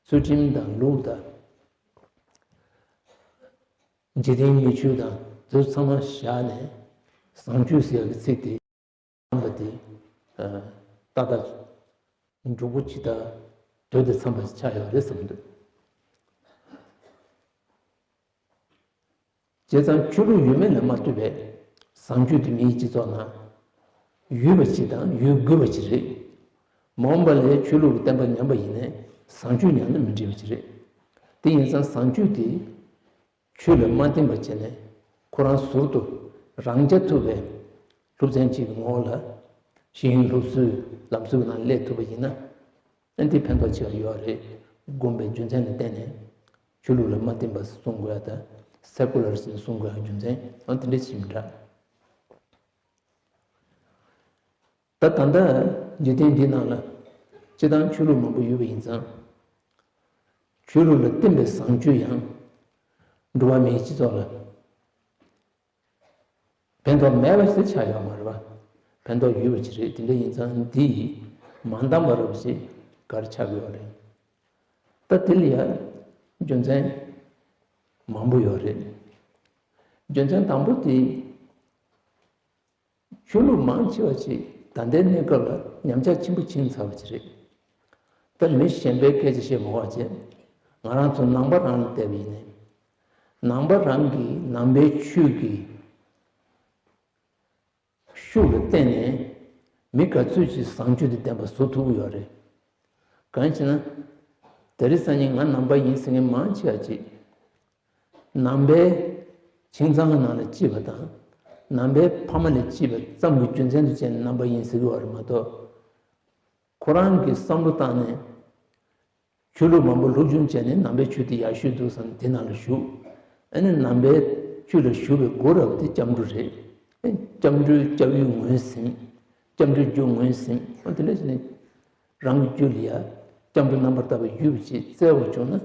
ཚུལ་ཁྲིམས་དང་ལུགས་དང་། འཇིག་རྟེན་མིག་ཆུ་དང་དེ་ཚོ་ཚང་མ་བཞག་ནས། བཟང་སྤྱོད་ཟེར་ཡག་གི་ཚིག་དེ་བརྩམས་པ་དེ། ཨ། ཏག་ཏག་འགྲུབ་པོ་ཅིག་དང་དོན་དང་འཚམ་པ་ཞིག་ཆགས་ཡོད་རེད་བསམ་འདུག། བྱས་ཙང་ཆོས་ལུགས་ཡོད་མེད་ལ་མ་ལྟོས་པའི་བཟང་སྤྱོད་དེ་མིའི་སྤྱི་ཚོགས་ནང་ཡོད་པ་ཅིག་དང་ཡོད་དགོས་པ་ཅིག་རེད། མ་འོངས་པ་ལ་ཆོས་ལུགས་ཀྱི་བསྟན་པ་ཉམས་པ་ཡིན་ནའི་བཟང་སྤྱོད་ཉམས་ན་མི་འགྲིག་པ་ཅིག་རེད། དེ་ཡིན་ཙང་བཟང་སྤྱོད་དེ་ཆོས་ལ་མ་བརྟེན་པ་བྱས་ནས་ ཁོ་རང་ཟུར་དུ་རང་རྐྱ་ཐུབ་པའི་སློབ་ཚན་གཅིག་གི་ངོ་བོ་ལ་ཤེས་ཡོན་སློབ་གསོའི་ལམ་སྲོལ་ནང་སླེབས་ཐུབ་པ་ཡིན་ན། ཨ་འདི་ཕན་ཐོགས་ཆེ་བ་ཡོད་རེད། དགོངས་པའི་རྒྱུ་མཚན་ལ་བརྟེན་ནས་ཆོས་ལུགས་ལ་མ་བརྟེན་པ་གསུང་དགོས་ཡ་དང་། སེ་ཀུ་ལར་ཟེར་གསུང་དགོས་ཡ་རྒྱུ་མཚན་ཨ་དེ་འདྲ་ཞིག་མི་འདྲ། ད་ད་ལྟ་འཇིག་རྟེན་འདི་ནང་ལ་སྤྱིར་བཏང་ཆོས་ལུགས་མང་པོ་ཡོད་པ་ཡིན་ཙང་། ཆོས་ལུགས་ལ་བརྟེན་པའི་བཟང་སྤྱོད་ཡང་འགྲོ་བ་མིའི་སྤྱི་ཚོགས་ལ་ཕན་ཐོགས་མེད་པ་ཞིག་ཆགས་ཡོད་མ་རེད་པ། ཕན་ཐོགས་ཡོད་པ་ཅིག་རེད། དེ་འདྲ་ཡིན་ཙང་འདི་ཡིས་མ་འདང་བ་རབ་ཞིག་ག་རེ་ཆགས་ཡོད་རེད། ད་དེ་ལ་ཡང་རྒྱུ་མཚན་མང་པོ་ཡོད་རེད། རྒྱུ་མཚན་དང་པོ་དེ། ཆོས་ལུགས་མང་ཆེ་བ་ཅིག་ད་ལྟའི་གནས་སྐབས་ལ་ཉམས་ཆག་ཆེན་པོ་ཕྱིན་ཚར་བ་ཅིག་རེད། ད་མི་གཞན་པའི་སྐད་ཆ་བཤད་མ་དགོས་པ་བྱས། ང་རང་ཚོ་ནང་པ་རང་ལ་བལྟས་པ་ཡིན་ནའི། ནང་པ་རང་གི་ནང་པའི་ཆོས་ཀྱི་ཤུགས་ལ་བརྟེན་ནས་མི་ག་ཚོད་ཅིག་བཟང་སྤྱོད་དང་ལྡན་པ་བཟོ་ཐུབ་ཀྱི་ཡོད་རེད། གང་ཡིན་ཟེར་ན། དེ་རིང་སང་ཉིན་ང་ནང་པ་ཡིན་ཟེར་མཁན་མང་ཆེ་བ་ཅིག་ནང་པའི་ཁྱིམ་ཚང་གི་ནང་ལ་སྐྱེས་པ་དང་། ནང་པའི་ཕ་མ་ལ་སྐྱེས་པ་ཙམ་གྱི་རྒྱུ་མཚན་དུ་བྱས་ནས་ནང་པ་ཡིན་ཟེར་གྱི་ཡོད་རེད་མ་གཏོགས། ཁོ་རང་གི་བསམ་བློ་བཏང་ནས་ཆོས་ལུགས་མང་པོ་སློབ་སྦྱོང་བྱས་ནས་ནང་པའི་ཆོས་དེ་ཡག་ཤོས་འདུག་བསམ་ནས་དེ་ནང་ལ་ཞུགས། ཨ་ནི་ནང་པའི་ཆོས་ལ་ཞུགས་པའི་སྒོ་ར་བ་དེ་སྐྱབས་འགྲོ་རེད། སྐྱབས་འགྲོའི་སྐྱབས་ཡུལ་ངོས་ཟིན། སྐྱབས་འགྲོའི་རྒྱུ་ངོས་ཟིན། ཨ་དེ་འདྲ་བྱས་ནས་རང་གི་རྒྱུད་ལ་ཡ་སྐྱབས་འགྲོ་རྣམ་པར་དག་པའི་རྒྱུད་པ་ཅིག་བཙལ་བ་བྱུང་ན།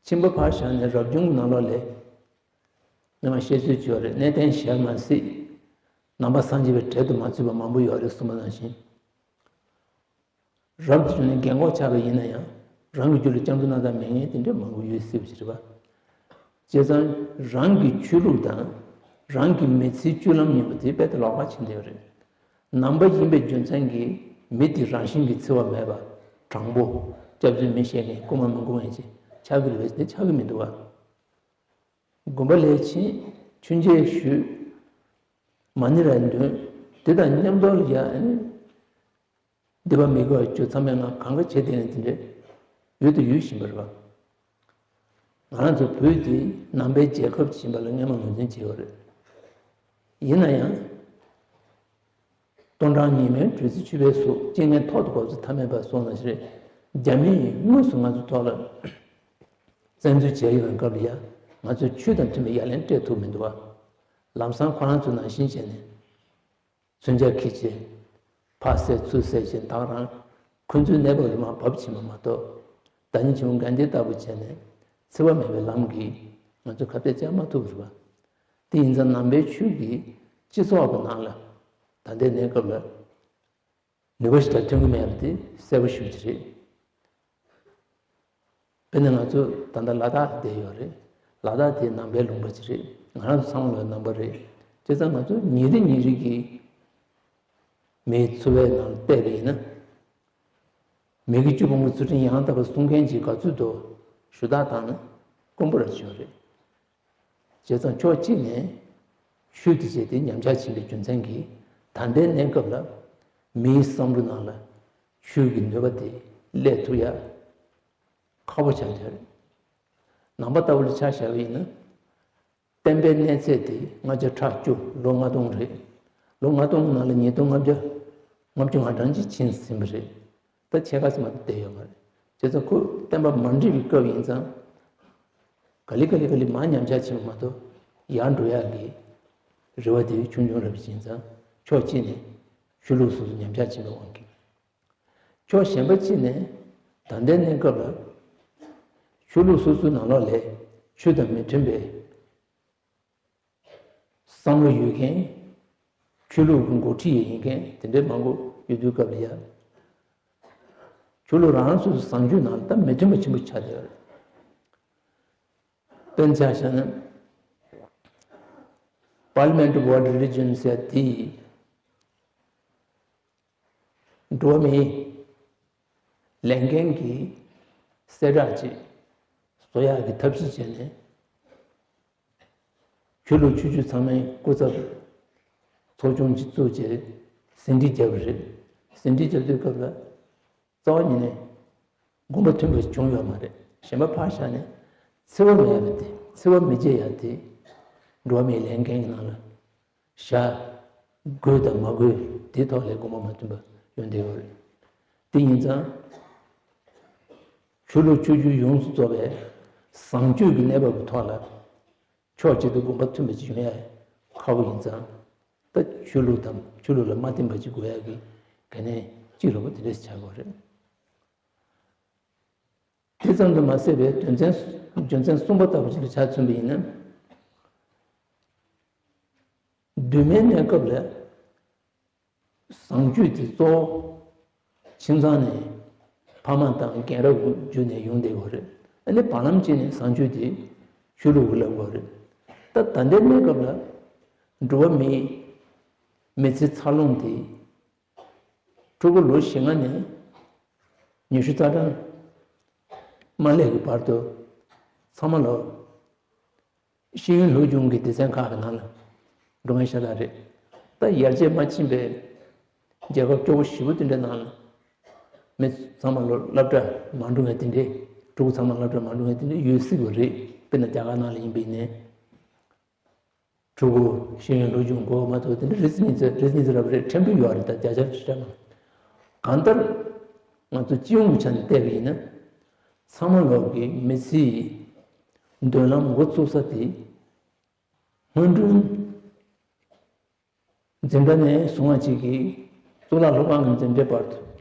ཕྱིན་པ་ཕར་བཞག་ནས་རབ་བྱུང་ནང་ལོགས་ལ། སྔོན་མ་བཤད་ཚུལ་ཅིག་ཡོད་རེད། གནས་བརྟན་ཞལ་མ་གཟིགས། ནང་པ་སངས་རྒྱས་པའི་གྲལ་དུ་མ་ཚུད་པ་མང་པོ་ཡོད་རེད་གསུངས་པ་ནང་བཞིན། རབ་ཏུ་བྱུང་ནས་རྒན་གོག་ཆགས་པ་ཡིན་ན་ཡང་རང་གི་རྒྱུད་ལ་སྐྱབས་འགྲོ་རྣམ་དག་མེད་མཁན་དེ་འདྲ་མང་པོ་ཡོད་སྲིད་པ་ཞིག་རེད་པ། བྱས་ཙང་རང་གི་ཆོས་ལུགས་དང་རང་གི་མི་ཚེའི་སྤྱོད་ལམ་གཉིས་པོ་དེ་རྦད་དེ་ལོགས་ཀ་ཕྱིན་བསྡད་ཡོད་རེད། ནང་པ་ཡིན་པའི་རྒྱུ་མཚན་གྱིས་མི་དེ་རང་བཞིན་གྱིས་འཚེ་བ་མེད་པ། དྲང་པོ། སྐྱབས་བཅོལ་མི་བཤད་མཁན་རྐུ་མ་མི་རྐུ་མཁན་ཅིག་ཆགས་ཀྱི་རེད་པས། དེ་ཆགས་ཀྱི་མི་འདུག་བ། དགོན་པ་ལ་ཕྱིན། མཆོད་མཇལ་ཞུས། མ་ཎི་རེ་འདོན། དེ་དང་མཉམ་དུ་ལ་ཡ་ཨ་ནི། སྡིག་པ་མི་དགེ་བ་བཅུ་མཚམས་མེད་ལྔ་གང་ག་བྱས་དེ་ནས་དེ་འདྲས་ཡུལ་དུ་ཡུལ་བཞིན་པ་རེད་པ། ང་རང་ཚོ་བོད་འདི་ནང་པའི་རྒྱལ་ཁབ་ཡིན་པ་ལ་སྔོན་མ་ངོས་འཛིན་བྱས་ཡོད་རེད། ཡིན་ན་ཡང་། སྟོང་ཕྲག་ཉི་མའི་དྲོད་ཚད་ཆུད་པའི་གཟུགས། རྐྱེན་ངན་ཐོག་ཏུ་བབས་ཚེ་ཐ་མལ་པ་སོགས་ནང་བཞིན་རེད། རྒྱ་མིས་དངོས་སུ་ང་ཚོའི་ཐོག་ལ་བཙན་འཛུལ་བྱས་ཡོད་པའི་སྐབས་ལ་ཡང་ང་ཚོས་ཆོས་དང་མཐུན་པའི་ཡ་ལན་སྤྲད་ཐུབ་མི་འདུག་བ། ལམ་སང་ཁོ་རང་ཚོ་ནང་བཞིན་བྱས་ནས། མཚོན་ཆ་འཁྱེར་བྱས། ཕར་བསད་ཚུར་བསད་བྱས་ད་ག་རང་ཁོ་ཚོའི་གནས་བབ་ལ་མར་བབས་ཕྱིན་པ་མ་གཏོགས། བདག་ཉིད་ཆེན་པོ་གྷན་དྷི་ལྟ་བུ་བྱས་ནས་འཚེ་བ་མེད་པའི་ལམ་གྱིས་ང་ཚོ་ཁ་གཏད་བཅག་མ་ཐུབ་པ་རེད་པ། དེ་ཡིན་ཙང་ནང་པའི་ཆོས་ཀྱིས་སྤྱི་ཚོགས་ཀྱི་ནང་ལ་ད་ལྟའི་གནས་སྐབས་ལ་ནུས་པ་ཞིག་ཀྱང་ཐོན་གྱི་མེད་པ་དེ་གསལ་པོ་ཞེ་པོ་ཅིག་རེད། དཔེར་ན་ང་ཚོ་ད་ལྟ་ལ་དྭགས་བསྡད་ཡོད་རེད། ལ་དྭགས་དེ་ནང་པའི་ལུང་པ་ཅིག་རེད། ང་རང་ཚོ་ཚང་མ་ལ་ནང་པ་རེད། བྱས་ཙང་ང་ཚོ་ཉིན་རེ་ཉིན་རེ་གི་མིའི་འཚོ་བའི་ནང་བལྟས་པ་ཡིན་ན། མི་དགེ་བཅུ་སྤོང་གི་ཚུལ་ཁྲིམས་ཡང་དག་པ་སྲུང་མཁན་གྱི་དགའ་ཚོད་དུ་ཞུ་དག་བཏང་ན་དཀོན་པོ་ར་ཅིག་ཡོད་རེད། བྱས་ཙང་ཕྱོགས་གཅིག་ནས་ཆོས་དེ་བྱས་ཏེ་ཉམས་ཆག་ཕྱིན་པའི་རྒྱུ་མཚན་གྱིས་ད་ལྟའི་གནས་སྐབས་ལ་མིའི་བསམ་བློ་ནང་ལ་ཆོས་ཀྱི་ནུས་པ་དེ་སླེབས་ཐུབ་ཡ་ཁག་པོ་ཆགས་བསྡད་རེད། ནང་པ་ལྟ་བུ་ལ་ཆ་བཞག་པ་ཡིན་ན། བསྟན་པའི་གནས་ཚད་དེ་ལྔ་བརྒྱ་ཕྲག་བཅུ་ལོ་ལྔ་སྟོང་རེད། ལོ་ལྔ་སྟོང་ནང་ལ་ཉིས་སྟོང་ལྔ་བརྒྱ་ལྔ་བཅུ་ང་གྲངས་ཅིག་ཕྱིན་ཟིན་པ་རེད། ད་ཕྱེད་ཀ་ཙམ་མ་གཏོགས་བསྡད་ཡོད་མ་རེད། བྱས་ཙང་ཁོ་བསྟན་པ་མ་འདྲེས་པའི་སྐབས་ཡིན་ཙང་། ག་ལེ་ག་ལེ་ག་ལེ་མར་ཉམས་ཆག་ཕྱིན་པ་མ་གཏོགས་ཡར་འགྲོ་ཡག་གི་རེ་བ་དེ་ཆུང་ཆུང་རེད་པ། བྱས་ཙང་ཕྱོགས་གཅིག་ནས་ཆོས་ལུགས་སོ་སོ་ཉམས་ཆག་ཕྱིན་པའི་དབང་གིས། ཕྱོགས་གཞན་པ་གཅིག་ནས་ད་ལྟའི་གནས་སྐབས་ལ་ཆོས་ལུགས་སོ་སོའི་ནང་ལོགས་ལ་ཆོས་དང་མི་མཐུན་པའི་བསམ་བློ་ཡོད་མཁན། ཆོས་ལུགས་ཀྱི་འགོ་ཁྲིད་ཡིན་མཁན་དེ་འདྲའི་མང་པོ་ཡོད་དུས་སྐབས་ལ་ཡ། ཆོས་ལུགས་རང་རང་སོ་སོའི་བཟང་སྤྱོད་ནང་ལ་ད་མི་མཐུན་པ་ཆེན་པོ་ཆགས་བསྡད་ཡོད་རེད། དཔེར་ན་ཆ་བཞག་ན། Parliament of World Religion ཟེར་དེ་ཡིས། འགྲོ་བ་མིའི་ལས་འགན་གྱི་གསལ་བསྒྲགས་ཅིག་བཟོ་ཡག་གི་ཐབས་ཤེས་བྱས་ནས། ཆོས་ལུགས་ཆོས་བརྒྱུད་ཚང་མའི་སྐུ་ཚབ་ཚོགས་ཆུང་ཅིག་བཙུགས་བྱས་ཟིན་བྲིས་བརྒྱབ་པ་རེད། ཟིན་བྲིས་བརྒྱབ་དུས་སྐབས་ལ། རྩ་བ་ཉིད་ནས་དགོངས་པ་མཐུན་པ་བྱུང་ཡོད་མ་རེད། གཞན་པ་ཕར་བཞག་ནས་འཚེ་བ་མེད་པ་དེ་ འཚེ་བ་མི་བྱེད་ཡ་དེ་འགྲོ་བ་མིའི་ལས་འགན་གྱི་ནང་ལ་བཞག་དགོས་དང་མ་དགོས་དེའི་ཐོག་ལ་དགོངས་པ་མ་མཐུན་པ་ཡོང་བསྡད་ཡོད་རེད། དེ་ཡིན་ཙང་། ཆོས་ལུགས་ཆོས་བརྒྱུད་ཡོངས་སུ་རྫོགས་པའི་བཟང་སྤྱོད་ཀྱི་གནས་བབ་ཀྱི་ཐོག་ལ་ཕྱོགས་གཅིག་ཏུ་དགོངས་པ་མཐུན་པ་ཅིག་ཡོང་ཡ་ཁག་པོ་ཡིན་ཙང་། ད་ཆོས་ལུགས་དང་ཆོས་ལུགས་ལ་མ་བརྟེན་པ་ཅིག་དགོས་ཡ་གི་གལ་གནད་གཅིག་རེད་པ། དེ་འདྲ་ཞིག་ཆགས་ཀྱི་ཡོད་རེད། དེ་ཙམ་དུ་མ་ཟད་པའི་དོན་ཚན། རྒྱུ་མཚན་གསུམ་པ་ལྟ་བུ་ཅིག་ལ་ཆ་མཚོན་པ་ཡིན་ན། གདོད་མའི་གནས་སྐབས་ལ་བཟང་སྤྱོད་དེ་གཙོ་བོ་ཁྱིམ་ཚང་ནས་ཕ་མ་དང་རྒན་རབས་བརྒྱུད་ནས་ཡོང་བསྡད་ཡོད་རེད། ཨ་ནི་བར་ལམ་ཅིག་ནས་བཟང་སྤྱོད་དེ་ཆོས་ལུགས་ཀྱིས་བསླབ་ཡོད་རེད། ད་ད་ལྟའི་གནས་སྐབས་ལ་འགྲོ་བ་མིའི་མི་ཚེ་འཚར་ལོངས་དེ། ཕྲུ་གུ་ལོ་བཞི་ལྔ་ནས་ཉི་ཤུ་རྩ་གྲངས་མ་སླེབས་ཀྱི་བར་དུ་ཚང་མ་ལོ་ཤེས་ཡོན་སློབ་སྦྱོང་གི་སྡེ་ཚན་ཁག་གི་ནང་ལ་འགྲོ་མཁན་ཤ་སྟག་རེད། ད་ཡར་རྒྱས་མ་ཕྱིན་པའི་རྒྱལ་ཁབ་སྐྱོ་པོ་ཞེ་པོ་དེ་འདྲའི་ནང་ལ་མི་ཚང་མ་ལོ་སློབ་གྲྭ་མ་འགྲོ་མཁན་དེ་འདྲའི། ཕྲུ་གུ་ཚང་མ་སློབ་གྲྭ་མ་འགྲོ་མཁན་དེ་འདྲའི་ཡོད་སྲིད་པ་རེད། དཔེར་ན་རྒྱ་གར་ནང་ལ་ཡིན་པ་ཡིན་ནའི། ཕྲུ་གུ་ཤེས་ཡོན་སློབ་སྦྱོང་དགོས་མ་གཏོགས་དེ་འདྲ་རེ་གཉིས་ཙམ་རེ་གཉིས་ཙམ་རེ་ཕྲན་བུ་ཡོད་རེད། ད་བརྒྱ་ཆ་བརྒྱ་ཆ་མ། གང་ལྟར་ང་ཚོ་སྤྱི་ཡོངས་ཀྱི་ཆ་ནས་བལྟས་པ་ཡིན་ན། ཚང་མ་ལོག་གི་མི་ཚེའི་མདུན་ལམ་འགོ་ཚུགས་ས་དེ། སྔོན་འགྲོའི་འཛིན་གྲྭ་ནས་བཟུང་བ་ཅིག་གི་གཙུག་ལག་སློབ་ཁང་གི་འཛིན་གྲྭའི་བར་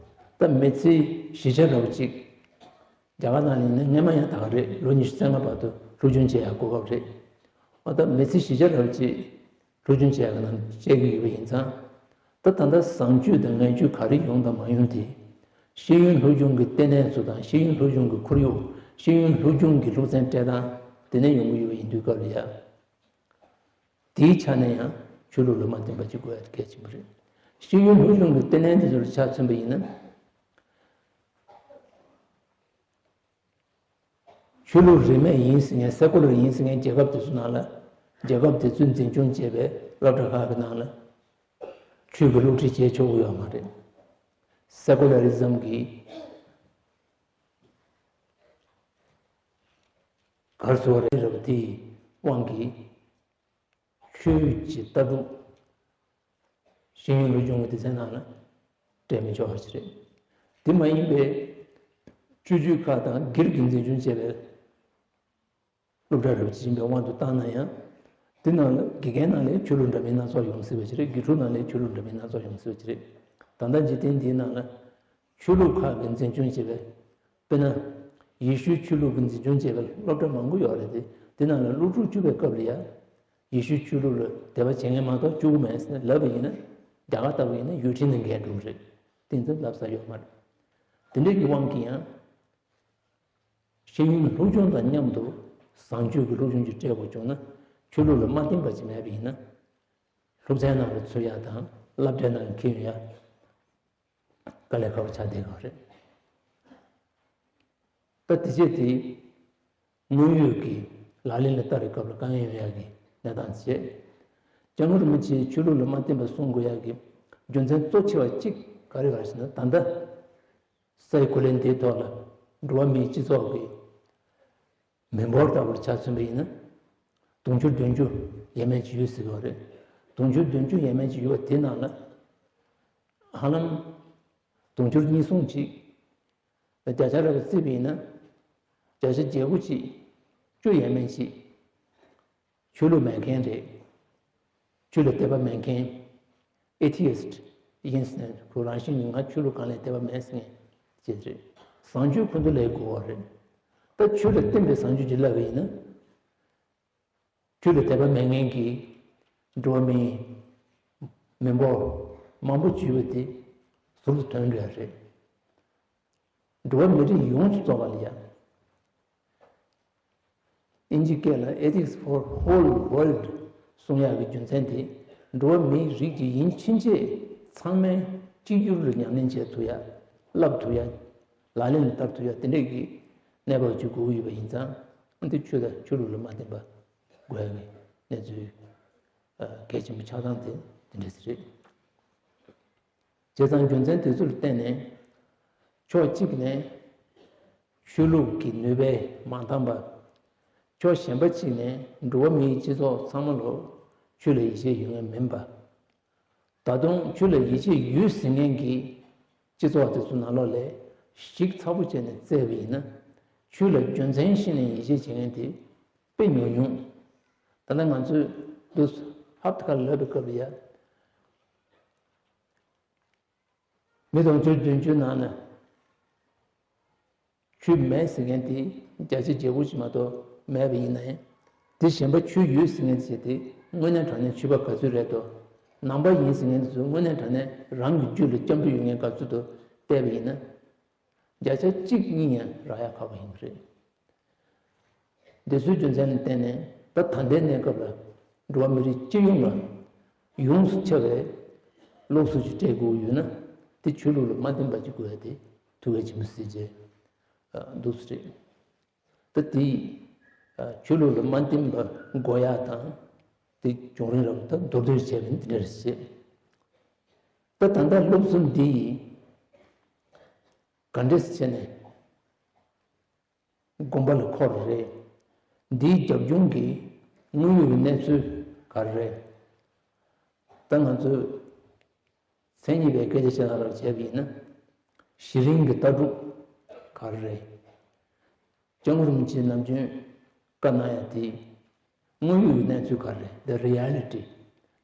དུ། ད་མི་ཚེའི་བཞི་ཆ་རེ་བ་ཅིག་རྒྱ་གར་ནང་ལ་ཡིན་ན་སྔོན་མ་ཡང་ད་ག་རེད། ལོ་ཉི་ཤུ་རྩ་ལྔ་བར་དུ་སློབ་སྦྱོང་བྱེད་ཡག་གོ་སྐབས་རེད། འོ་ད་མི་ཚེ་བཞི་ཆ་རེ་བ་ཅིག་སློབ་སྦྱོང་བྱེད་ཡག་གི་ནང་བཅད་ཀྱི་ཡོད་པ་ཡིན་ཙང་། ད་ད་ལྟ་བཟང་སྤྱོད་དང་ངན་སྤྱོད་ག་རེ་ཡོང་དང་མ་ཡོང་དེ། ཤེས་ཡོན་སློབ་སྦྱོང་གི་ལྟེ་གནས་ཚོ་དང་། ཤེས་ཡོན་སློབ་སྦྱོང་གི་ཁོར་ཡུག་ཤེས་ཡོན་སློབ་སྦྱོང་གི་སློབ་ཚན་སྤྲད་སྟངས་དེ་ནས་ཡོང་གི་ཡོད་པ་ཡིན་དུས་སྐབས་ལ་ཡ། དེའི་ཆ་ནས་ཡང་ཆོས་ལུགས་ལ་མ་བརྟེན་པ་ཅིག་དགོས་ཡ་གལ་ཆེན་པོ་རེད། ཤེས་ཡོན་སློབ་སྦྱོང་གི་ལྟེ་གནས་དེ་ཚོར་ཆ་མཚོན་པ་ཡིན་ན། ཆོས་ལུགས་རིས་མེད་ཡིན་ཟེར་མཁན། སེ་ཀོ་ལར་ཡིན་ཟེར་མཁན་རྒྱལ་ཁབ་དེ་ཚོ་ནང་ལ། རྒྱལ་ཁབ་དེ་ཚོས་འཛིན་སྐྱོང་བྱས་པའི་སློབ་གྲྭ་ཁག་གི་ནང་ལ་ཆོས་ཀྱི་སློབ་ཁྲིད་བྱེད་ཆོག་གི་ཡོད་མ་རེད། སེ་ཀོ་ལ་རི་ཛམ་གྱི་གར་སོ་རེ་རེ་བ་དེའི་དབང་གིས། ཆོས་ཀྱི་ལྟ་གྲུབ་ཤེས་ཡོན་སློབ་སྦྱོང་གི་སྡེ་ཚན་ནང་ལ་སྤྲད་མི་ཆོག་པ་ཞིག་རེད། དེ་མ་ཡིན་པའི་སྤྱོད་བརྒྱུད་ཁག་དང་སྒེར་གྱིས་འཛིན་སྐྱོང་བྱས་པའི་སློབ་གྲྭ་རེ་བ་ཅིག་ཡིན་པའི་དབང་དུ་བཏང་ན་ཡང་། དེ་ནང་ལ་དགེ་རྒན་ནང་ལ་ཆོས་ལུགས་འདྲ་མིན་སྣ་ཚོགས་ཡོང་སྲིད་པ་ཞིག་རེད། དགེ་ཕྲུག་ནང་ལ་ཆོས་ལུགས་འདྲ་མིན་སྣ་ཚོགས་ཡོང་སྲིད་པ་ཞིག་རེད། ད་ལྟ་འཇིག་རྟེན་འདིའི་ནང་ལ་ཆོས་ལུགས་ཁག་གིས་འཛིན་སྐྱོང་བྱས་པའི། དཔེར་ན། ཡེ་ཤུའི་ཆོས་ལུགས་ཀྱིས་འཛིན་སྐྱོང་བྱས་པའི་སློབ་གྲྭ་མང་པོ་ཡོད་རེད་དེ། དེ་ནང་ལ་སློབ་ཕྲུག་བཅུག་པའི་སྐབས་ལ་ཡ། ཡེ་ཤུའི་ཆོས་ལུགས་ལ་དད་པ་བྱེད་མཁན་མ་གཏོགས་བཅུག་གི་མེད་ཟེར་ནས་ལབ་པ་ཡིན་ན། རྒྱ་གར་ལྟ་བུ་ཡིན་ན་ཡུལ་ཁྲིམས་ནང་འགལ་འགྲོ་གི་རེད། དེ་ཚོ་ལབ་ས་ཡོད་མ་རེད། དེ་འདྲའི་གི་དབང་གིས་ཡང་། ཤེས་ཡོན་སློབ་སྦྱོང་དང་མཉམ་དུ་བཟང་སྤྱོད་ཀྱི་སློབ་སྦྱོང་ཅིག་སྤྲད་དགོས་བྱུང་ན། ཆོས་ལུགས་ལ་མ་བརྟེན་པ་ཅིག་མེད་པ་ཡིན་ན། སློབ་ཚན་ནང་ལ་ཚུད་ཡ་དང་སློབ་གྲྭའི་ནང་འཁྱེར་ཡོང་ཡ། དཀའ་ལས་ཁག་པོ་ཆགས་བསྡད་ཡོད་རེད། ད་དེ་རྗེས་དེ་དངོས་ཡོད་ཀྱི་ལག་ལེན་ལ་བསྟར་བའི་སྐབས་ལ་དཀའ་ངལ་ཡོང་ཡག་གི་གནས་སྟངས་བྱས། སྐྱབས་མགོན་རིན་པོ་ཆེས་ཆོས་ལུགས་ལ་མ་བརྟེན་པ་གསུང་དགོས་ཡག་གི་རྒྱུ་མཚན་གཙོ་ཆེ་བ་གཅིག་ག་རེ་ཡོད་ཟེར་ན། ད་ལྟ་སའི་གོ་ལའི་འདིའི་ཐོག་ལ་འགྲོ་བ་མིའི་སྤྱི་ཚོགས་ཀྱི་མི་འབོར་ལྟ་བུར་ཆ་མཚོན་པ་ཡིན་ན། དུང་ཕྱུར་བདུན་ཅུ་ཡས་མས་ཅིག་ཡོད་ཟེར་གྱི་ཡོད་རེད། དུང་ཕྱུར་བདུན་ཅུ་ཡས་མས་ཅིག་ཡོད་པ་དེ་ནང་ལ། ཧ་ལམ་དུང་ཕྱུར་གཉིས་གསུམ་ཅིག་བརྒྱ་ཆ་རེ་བ་བརྩིས་པ་ཡིན་ན། བརྒྱ་ཆ་བརྒྱད་དགུ་ཅིག་བཅུ་ཡས་མས་ཅིག་ཆོས་ལུགས་མེད་མཁན་རེད། ཆོས་ལ་དད་པ་མེད་མཁན། ཨེ་ཐི་ཡིསྚ་ཡིན་ཟེར་ནས། ཁོ་རང་བཞིན་གྱིས་ང་ཆོས་ལུགས་གང་ལ་དད་པ་མེད་ཟེར་མཁན་ཅིག་རེད། བཟང་སྤྱོད་ཁོ་ཚོ་ལ་དགོས་པ་རེད། ད་ཆོས་ལ་བརྟེན་པའི་བཟང་སྤྱོད་ཅིག་ལབ་པ་ཡིན་ན། ཆོས་ལ་དད་པ་མེད་མཁན་གྱི་འགྲོ་བ་མིའི་མི་འབོར་མང་པོ་ཅིག་ཡོད་པ་དེ་ཟུར་དུ་ཐོན་འགྲོ་ཡ་རེད། འགྲོ་བ་མི་རིགས་ཡོངས་སུ་རྫོགས་པ་ལ་ཡ། དབྱིན་ཇི་སྐད་ལ་Ethics for Whole World གསུང་ཡག་གི་རྒྱུ་མཚན་དེ། འགྲོ་བ་མིའི་རིགས་ཀྱི་ཡིན་ཕྱིན་ཆད་ཚང་མས་གཅིག་གྱུར་ལ་ཉམས་ལེན་བྱེད་ཐུབ་ཡ། བསླབ་ཐུབ་ཡ། ལག་ལེན་ལ་བསྟར་ཐུབ་ཡ། དེ་འདྲས་ཀྱི་གནས་བབ་ཅིག་དགོས་ཀྱི་ཡོད་པ་ཡིན་ཙང་། འདི་ཆོས་དང་ཆོས་ལུགས་ལ་མ་བརྟེན་པ་དགོས་ཡ་གི་གནས་ཚུལ་གལ་ཆེན་པོ་ཆགས་སྟངས་དེ་དེ་འདྲས་རེད། བྱས་ཙང་རྒྱུ་མཚན་དེ་ཚོ་ལ་བརྟེན་ནས། ཕྱོགས་གཅིག་ནས་ཆོས་ལུགས་ཀྱི་ནུས་པས་མ་འདང་བར། ཕྱོགས་གཞན་པ་གཅིག་ནས་འགྲོ་བ་མིའི་སྤྱི་ཚོགས་ཚང་མ་ལོ་ཆོས་ལ་ཡིད་ཆེས་ཡོད་མཁན་མིན་པ། ད་དུང་ཆོས་ལ་ཡིད་ཆེས་ཡོད་ཟེར་མཁན་གྱི་སྤྱི་ཚོགས་དེ་ཚོ་ནང་ལོགས་ལས་ཞིབ་ཚགས་པོ་བྱས་ནས་བཙལ་བ་ཡིན་ན། ཆོས་ལ་རྒྱུ་མཚན་ཤེས་ནས་ཡིད་ཆེས་བྱེད་མཁན་དེ་དཔེ་ཉུང་ཉུང་། ད་ལྟ་ང་ཚོས་འདུག་ཧབ་ཏེ་ཁ་ལབ་པའི་སྐབས་ལ་ཡ། མི་དུང་ཕྱུར་བདུན་ཅུ་ནང་ན་ཆོས་མེད་ཟེར་མཁན་དེ་བརྒྱ་ཆ་བརྒྱད་ཅུ་ཞིག་མ་གཏོགས་མེད་པ་ཡིན་ན་ཡང་། དེ་གཞན་པ་ཆོས་ཡོད་ཟེར་མཁན་དེ་དེ་དངོས་གནས་དྲང་གནས་ཆོས་པ་ག་ཚོད་རེད་དོ། ནང་པ་ཡིན་ཟེར་མཁན་དེ་ཚོ་དངོས་གནས་དྲང་གནས་རང་གི་རྒྱུད་ལ་སྐྱབས་འགྲོ་ཡོད་མཁན་ག་ཚོད་དོ་བལྟས་པ་ཡིན་ན། བརྒྱ་ཆ་གཅིག་གཉིས་ཡང་རག་ཡ་ཁག་པོ་ཡིན་གྱི་རེད། འདི་ཚོའི་རྒྱུ་མཚན་ལ་བརྟེན་ནས་ད་ད་ལྟའི་གནས་སྐབས་ལ་འགྲོ་བ་མི་རིགས་སྤྱི་ཡོངས་ལ་ཡོངས་སུ་ཁྱབ་པའི་སློབ་གསོ་ཞིག་སྤྲད་དགོས་ཡོད་ན། དེ་ཆོས་ལུགས་ལ་མ་བརྟེན་པ་ཅིག་དགོས་ཡ་དེ་ཐུགས་གལ་ཆེན་པོ་གཟིགས་བྱས་འདུག་སེ་རེད། ད་དེ་ཆོས་ལུགས་ལ་མ་བརྟེན་པ་དགོས་ཡ་དང་། དེ་བྱུང་རིམ་རབ་ད་མདོར་བསྡུས་བྱས་པ་ཡིན་དེ་འདྲ་རེད་ཟེར། ད་ད་ལྟ་སློབ་གསོ་འདི་ག་འདྲས་བྱས་ནས་དགོངས་པ་ལ་འཁོར་རེད། འདིའི་རྒྱབ་ལྗོངས་ཀྱི་དངོས་ཡོད་ཀྱི་གནས་ཚུལ་ག་རེ་རེད། ད་ང་ཚོས་མཚན་ཉིད་པའི་སྐད་ཆ་བཤད་ན་རབ་བྱས་པ་ཡིན་ན། གཞི་རིམ་གྱི་ལྟ་གྲུབ་ག་རེ་རེད། སྐྱབས་མགོན་རིན་པོ་ཆེའི་ནམ་རྒྱུན་བཀའ་གནང་ཡ་དེ་དངོས་ཡོད་ཀྱི་གནས་ཚུལ་ག་རེ་རེད། The reality,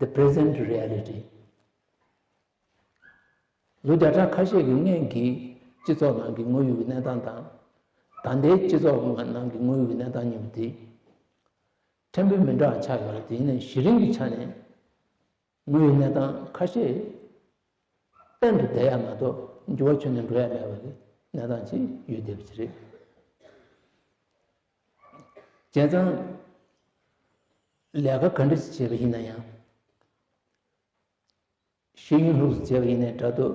the present reality. ལོ་བརྒྱ་ཕྲག་ཁ་ཤས་ཀྱི་སྔོན་གྱི་སྤྱི་ཚོགས་ནང་གི་དངོས་ཡོད་ཀྱི་གནས་སྟངས་དང་། ད་ལྟའི་སྤྱི་ཚོགས་ནང་གི་དངོས་ཡོད་ཀྱི་གནས་སྟངས་གཉིས་པོ་དེ་ཕྲན་བུ་མི་འདྲ་བ་ཆགས་ཡོད་རེད། དེ་ཡིན་ནའི་གཞི་རིམ་གྱི་ཆ་ནས་དངོས་ཡོད་གནས་སྟངས་ཁ་ཤས་གཏན་དུ་བསྡད་ཡ་མ་གཏོགས་འགྱུར་བ་ཁྱོན་ནས་འགྲོ་ཡ་མེད་པ་གི་གནས་སྟངས་ཅིག་ཡོད་བསྡད་པ་ཅིག་རེད། བྱས་ཙང་ལས་ཀ་ག་འདྲ་ཞིག་བྱས་པ་ཡིན་ན་ཡང་། ཤེས་ཡོན་ལོགས་སུ་བྱས་པ་ཡིན་ནའི་འདྲ་འདུག་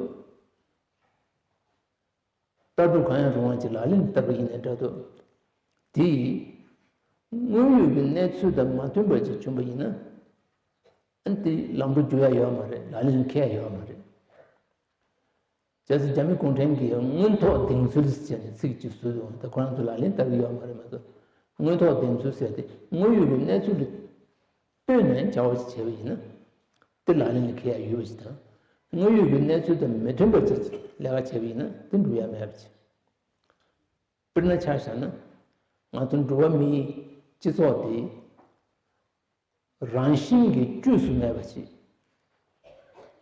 ལྟ་གྲུབ་གང་ཡང་རུང་བ་ཅིག་ལག་ལེན་བསྟར་བ་ཡིན་ནའི་འདྲ་འདུག་དེ་ཡིས་དངོས་ཡོད་ཀྱི་གནས་ཚུལ་དང་མ་མཐུན་པ་ཅིག་བྱུང་བ་ཡིན་ན། ཨ་ནི་དེ་ལམ་འགྲོ་རྒྱུ་ཡ་ཡོད་མ་རེད། ལག་ལེན་འཁེལ་ཡ་ཡོད་མ་རེད། བྱས་ཙང་རྒྱ་མི་གུང་ཁྲན་གྱིས་མངོན་རྟོགས་གདེང་ཚོད་ཟེར་ནས་ཚིག་ཅིག་བཟོས་འདུག་ད་ཁོ་རང་ཚོ་ལག་ལེན་བསྟར་གྱི་ཡོད་མ་རེད་མ་གཏོགས། མངོན་རྟོགས་གདེང་ཚོད་ཟེར་ཏེ་དངོས་ཡོད་ཀྱི་གནས་ཚུལ་ལ་ལྟོས་ནས་བྱ་བ་ཞིག་བྱས་པ་ཡིན་ན། དེ་ལག་ལེན་ལ་འཁེལ་ཡ་ཡོད་པ་ཞིག་དང་། དངོས་ཡོད་ཀྱི་གནས་ཚུལ་དང་མི་མཐུན་པ་ཅིག་ལས་ཀ་བྱས་པ་ཡིན་ན་དེ་འགྲུབ་ཡ་མེད་པ་ཅིག་དཔེར་ན་ཆ་བཞག་ན། ང་ཚོ་འགྲོ་བ་མིའི་སྤྱི་ཚོགས་དེ་རང་བཞིན་གྱིས་བཅོས་སུ་མེད་པ་ཞིག་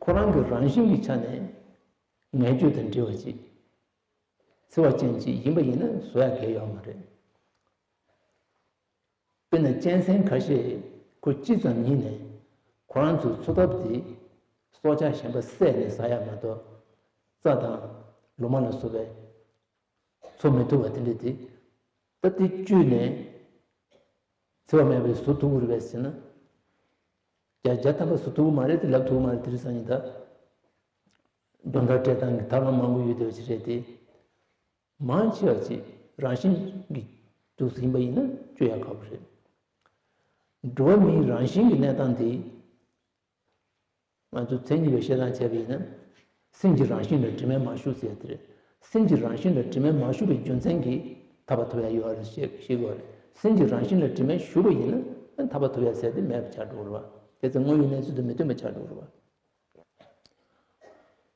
ཁོ་རང་གི་རང་བཞིན་གྱི་ཆ་ནས་ངན་སྤྱོད་དང་འབྲེལ་བ་ཞིག་འཚེ་བ་ཅན་ཞིག་ཡིན་པ་ཡིན་ན་བཟོ་ཡ་གལ་ཡོད་མ་རེད། དཔེར་ན་གཅན་གཟན་ཁ་ཤས་ཁོ་ཅི་ཙམ་ཉིད་ནས་ཁོ་རང་ཚོའི་འཚོ་ཐབས་དེ་སྲོག་ཆགས་གཞན་པ་བསད་ནས་ཟ་ཡ་མ་གཏོགས། རྩྭ་དང་ལོ་མ་ལ་སོགས་པའི་འཚོ་མི་ཐུབ་པ་དེ་འདྲ་དེ། ད་དེ་བཅོས་ནས་འཚེ་བ་མེད་པའི་བཟོ་ཐུབ་ཀྱི་རེད་པས་ཟེར་ན། བརྒྱ་ཆ་བརྒྱ་ཐམ་པ་བཟོ་ཐུབ་ཀྱི་མ་རེད་དེ་ལབ་ཐུབ་ཀྱི་མ་རེད། དེ་རིང་སང་ཉིན་ད་སྦྱོང་བརྡར་སྤྲད་སྟངས་ཀྱི་ཐབས་ལམ་མང་པོ་ཡོད་བསྡད་པ་ཞིག་རེད་དེ། མང་ཆེ་བ་ཅིག་རང་བཞིན་གྱི་འདུག་ཟིན་པ་ཡིན་ན་བཅོས་ཡག་ཁག་པོ་རེད། འགྲོ་བ་མིའི་རང་བཞིན་གྱི་གནས་སྟངས་དེ། ང་ཚོ་མཚན་ཉིད་པའི་བཤད་སྟངས་བྱས་པ་ཡིན་ན། སེམས་ཀྱི་རང་བཞིན་ལ་དྲི་མས་མ་ཞུགས་ཟེར་ཡ་དེ་རེད། སེམས་ཀྱི་རང་བཞིན་ལ་དྲི་མས་མ་ཞུགས་པའི་རྒྱུ་མཚན་གྱིས་ཐར་པ་ཐོབ་ཡ་ཡོད་རེད་ཞེས་ཤེས་དགོས་རེད། སེམས་ཀྱི་རང་བཞིན་ལ་དྲི་མས་ཞུགས་པ་ཡིན་ན་ཐར་པ་ཐོབ་ཡ་ཟེར་དེ་མེད་པ་ཆགས་འགྲོ་གི་རེད་པ། དེ་ཚེ་དངོས་ཡོད་གནས་ཚུལ་དང་མི་མཐུན་པ་ཆགས་འགྲོ་གི་རེད་པ།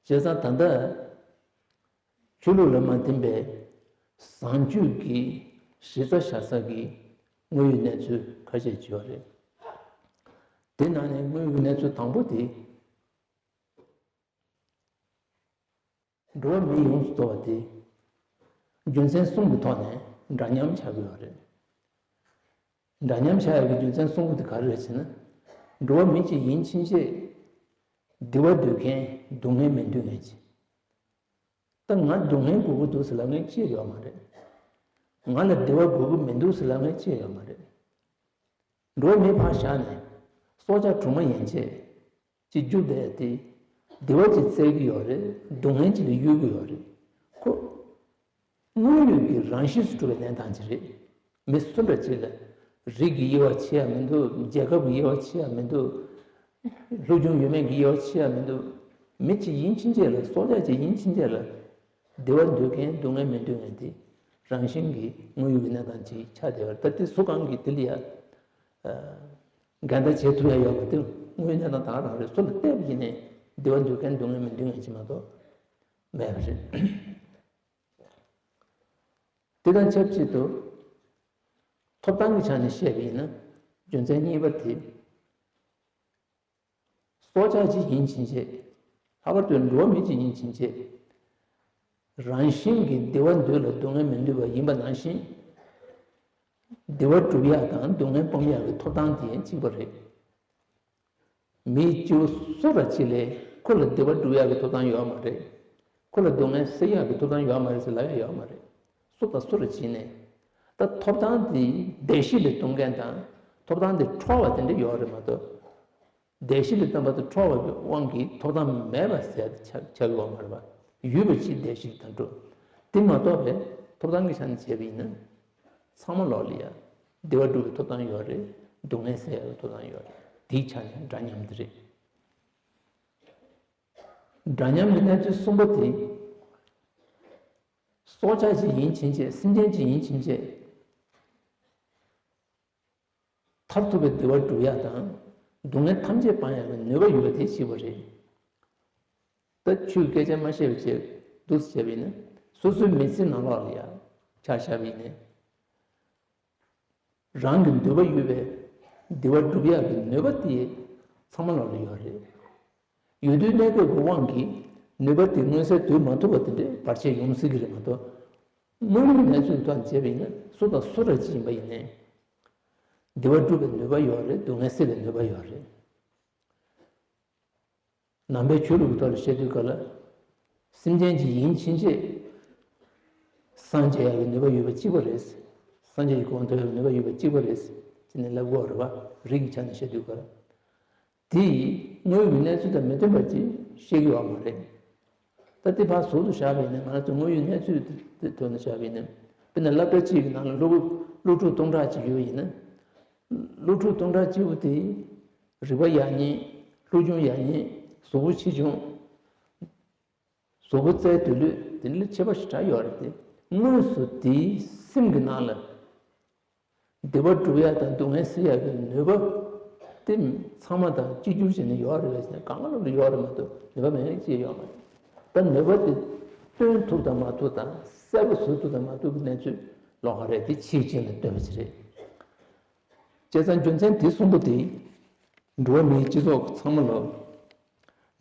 བྱས་ཙང་ད་ལྟ། ཆོས་ལུགས་ལ་མ་བརྟེན་པའི་བཟང་སྤྱོད་ཀྱི་གཞི་རྩ་བཞག་ས་ཀྱི་དངོས་ཡོད་གནས་ཚུལ་ཁ་ཤས་ཅིག་ཡོད་རེད། དེ་ནང་ནས་དངོས་ཡོད་གནས་ཚུལ་དང་པོ་དེ། འགྲོ་བ་མི་ཡོངས་སུ་རྫོགས་པ་དེ། རྒྱུ་མཚན་གསུམ་གྱི་ཐོག་ནས་འདྲ་མཉམ་ཆགས་ཀྱི་ཡོད་རེད། འདྲ་མཉམ་ཆགས་ཡག་གི་རྒྱུ་མཚན་གསུམ་པོ་དེ་ག་རེ་རེད་ཟེར་ན། འགྲོ་བ་མི་གཅིག་ཡིན་ཕྱིན་ཆད་བདེ་བ་འདོད་མཁན་སྡུག་བསྔལ་མི་འདོད་མཁན་ཅིག་ད་ང་སྡུག་བསྔལ་དགོས་ཀྱི་འདུག་ཟེར་ལབ་མཁན་གཅིག་ཡོད་མ་རེད། ང་ལ་བདེ་བ་དགོས་ཀྱི་མི་འདུག་ཟེར་ལབ་མཁན་གཅིག་ཡོད་མ་རེད། འགྲོ་བ་མི་ཕར་བཞག་ནས་སྲོག་ཆགས་གྲོག་མ་ཡན་ཆད་ཅིག་རྒྱུག་བསྡད་དེ། བདེ་བ་ཅིག་བཙལ་གྱི་ཡོད་རེད། སྡུག་བསྔལ་ཅིག་ལ་གཡོལ་གྱི་ཡོད་རེད། ཁོ་དངོས་ཡོད་ཀྱི་རང་གཤིས་སུ་གྲུབ་པའི་གནས་སྟངས་ཅིག་རེད། མི་སུ་འདྲ་ཅིག་ལ་རིགས་ཀྱི་དབྱེ་བ་ཕྱེ་ཡ་མི་འདུག་རྒྱལ་ཁབ་ཀྱི་དབྱེ་བ་ཕྱེ་ཡ་མི་འདུག་སློབ་སྦྱོང་ཡོད་མེད་ཀྱི་དབྱེ་བ་ཕྱེ་ཡ་མི་འདུག་མི་གཅིག་ཡིན་ཕྱིན་ཆད་ལ། སྲོག་ཆགས་གཅིག་ཡིན་ཕྱིན་ཆད་ལ། བདེ་བ་འདོད་མཁན་སྡུག་བསྔལ་མི་འདོད་མཁན་དེ། རང་བཞིན་གྱི་དངོས་ཡོད་ཀྱི་གནས་སྟངས་ཅིག་ཆགས་བསྡད་པ་རེད། ད་དེ་སུ་གང་གིས་དེ་ལ་ཡ་འགལ་ཟླ་བྱེད་ཐུབ་ཡ་ཡོད་མ་རེད། དངོས་ཡོད་གནས་སྟངས་ད་ག་རང་རེད། སུ་ལ་བལྟས་པ་ཡིན་ནའི་བདེ་བ་འདོད་མཁན་སྡུག་བསྔལ་མི་འདོད་མཁན་ཅིག་མ་གཏོགས་མེད་པ་རེད། དེ་དང་ཆབས་ཅིག་ཏུ་ཐོབ་ཐང་གི་ཆ་ནས་བཤད་པ་ཡིན་ན། རྒྱུ་མཚན་གཉིས་པ་དེ། སྲོག་ཆགས་ཅིག་ཡིན་ཕྱིན་ཆད། ལྷག་པར་དུ་འགྲོ་བ་མི་ཅིག་ཡིན་ཕྱིན་ཆད། རང་བཞིན་གྱིས་བདེ་བ་འདོད་ལ་སྡུག་བསྔལ་མི་འདོད་པ་ཡིན་པ་ནང་བཞིན། བདེ་བ་སྒྲུབ་ཡག་དང་སྡུག་བསྔལ་སྤོང་ཡག་གི་ཐོབ་ཐང་དེ་གཅིག་པ་རེད། མིའི་སྐྱེ་བོ་སུ་ར་ཅིག་ལ་ཁོ་ལ་བདེ་བ་སྒྲུབ་ཡག་གི་ཐོབ་ཐང་ཡོད་མ་རེད། ཁོ་ལ་སྡུག་བསྔལ་སེལ་ཡག་གི་ཐོབ་ཐང་ཡོད་མ་རེད་ཟེར་ལབ་ཡག་ཡོད་མ་རེད། སུ་དང་སུ་ར་ཅིག་ནས། ད་ཐོབ་ཐང་དེ་བདེ་གཤིས་ལ་གཏོང་མཁན་དང་ཐོབ་ཐང་དེ་ཁྲོ་བ་དེ་འདྲ་ཡོད་རེད་མ་གཏོགས། བདེ་གཤིས་ལ་བརྟེན་པ་དང་ཁྲོ་བ་གི་དབང་གིས་ཐོབ་ཐང་མེད་པ་ཟེར་ཆགས་ཆགས་ཡོད་མ་རེད་པ། ཡོད་པ་ཅིག་བདེ་གཤིས་དང་འགྲོ། དེ་མ་གཏོགས་པའི་ཐོབ་ཐང་གི་ཆ་ནས་བྱས་པ་ཡིན་ན། ཚང་མ་ལོག་ལ་ཡ། བདེ་བ་སྒྲུབ་པའི་ཐོབ་ཐང་ཡོད་རེད། སྡུག་བསྔལ་སེལ་ཡག་གི་ཐོབ་ཐང་ཡོད་རེད། དེའི་ཆ་ནས་འདྲ་མཉམ་དེ་རེད། འདྲ་མཉམ་གྱི་གནས་ཚུལ་གསུམ་པ་དེ། སྲོག་ཆགས་ཅིག་ཡིན་ཕྱིན་ཆད། སེམས་ཅན་ཅིག་ཡིན་ཕྱིན་ཆད། མཐར་ཐུག་པའི་བདེ་བ་སྒྲུབ་ཡག་དང་སྡུག་བསྔལ་ཐམས་ཅད་སྤང་ཡག་གི་ནུས་པ་ཡོད་པ་དེ་གཅིག་པ་རེད། ད་ཆོས་སྐད་ཆ་མ་བཤད་པ་བྱས་འདུག་སེ་བྱས་པ་ཡིན་ན། སོ་སོའི་མི་ཚེ་ནང་ལོགས་ལ་ཡ་ཆ་བཞག་པ་ཡིན་ན། རང་གི་འདོད་པ་ཡོད་པའི་བདེ་བ་སྒྲུབ་ཡག་གི་ནུས་པ་དེ་ཚང་མ་ལོགས་ལ་ཡོད་རེད། ཡོད་དུས་གནས་སྐབས་ཀྱི་དབང་གིས་ནུས་པ་དེ་མངོན་གསལ་དོད་མ་ཐུབ་པ་དེ་འདྲའི་བར་ཆད་ཡོང་སྲིད་ཀྱི་རེད་མ་གཏོགས། དངོས་ཡོད་གནས་ཚུལ་ཐོག་ནས་བྱས་པ་ཡིན་ན། སུ་དང་སུ་ར་ཅིག་ཡིན་པ་ཡིན་ནའི། བདེ་བ་སྒྲུབ་པའི་ནུས་པ་ཡོད་རེད། སྡུག་བསྔལ་སེལ་བའི་ནུས་པ་ཡོད་རེད། ནང་པའི་ཆོས་ལུགས་ཀྱི་ཐོག་ལ་བཤད་དུས་སྐབས་ལ། སེམས་ཅན་ཅིག་ཡིན་ཕྱིན་ཆད། སངས་རྒྱས་ཡག་གི་ནུས་པ་ཡོད་པ་གཅིག་པ་རེད། སངས་རྒྱས་ཀྱི་གོ་འཕང་ཐོབ་ཡག་གི་ནུས་པ་ཡོད་པ་གཅིག་པ་རེད་ཅེས་ནས་ལབ་དགོས་རེད་པ། རིགས་ཀྱི་ཆ་ནས་བཤད་དུས་སྐབས་ལ། དེ་ཡིས་དངོས་ཡོད་ཀྱི་གནས་ཚུལ་དང་མི་མཐུན་པ་ཅིག་བཤད་ཀྱི་ཡོད་མ་རེད། ད་དེ་ཕར་ཟུར་དུ་བཞག་པ་ཡིན་ན། ང་ཚོ་དངོས་ཡོད་གནས་ཚུལ་དེ་ཐོག་ནས་བཞག་པ་ཡིན་ན། དཔེར་ན་སློབ་གྲྭ་གཅིག་གི་ནང་ལ་སློབ་སློབ་ཕྲུག་སྟོང་ཕྲག་ཅིག་ཡོད་ཡིན་ན། སློབ་ཕྲུག་སྟོང་ཕྲག་གཅིག་པོ་དེ། རིག་པ་ཡག་ཉེས། སློབ་སྦྱོང་ཡག་ཉེས། གཟུགས་པོ་ཆེ་ཆུང་། གཟུགས་པོ་རྩལ་འདོད་ལུས་དེ་འདྲ་ཁྱད་པར་ཞེ་དྲག་ཡོད་རེད་དེ། དངོས་སུ་དེའི་སེམས་ཀྱི་ནང་ལ་བདེ་བ་སྒྲུབ་ཡག་དང་སྡུག་བསྔལ་སེལ་ཡག་གི་ནུས་པ་དེ་ཚང་མ་དང་གཅིག་གྱུར་བྱས་ནས་ཡོད་རེད་པས་ཟེར་ན། གང་ག་ལ་ཡོད་རེད་མ་གཏོགས་ནུས་པ་མེད་མཁན་ཅིག་ཡོད་མ་རེད། ད་ནུས་པ་དེ་སྟོན་ཐུབ་དང་མ་ཐུབ་དང་། གསལ་པོ་བཟོ་ཐུབ་དང་མ་ཐུབ་ཀྱི་གནས་ཚུལ་ལོགས་ཀ་རེད། དེ་ཕྱིའི་རྐྱེན་ལ་ལྟོས་པ་ཅིག་རེད། བྱས་ཙང་རྒྱུ་མཚན་དེ་གསུམ་པོ་དེ་འགྲོ་བ་མིའི་སྤྱི་ཚོགས་ཚང་མ་ལ་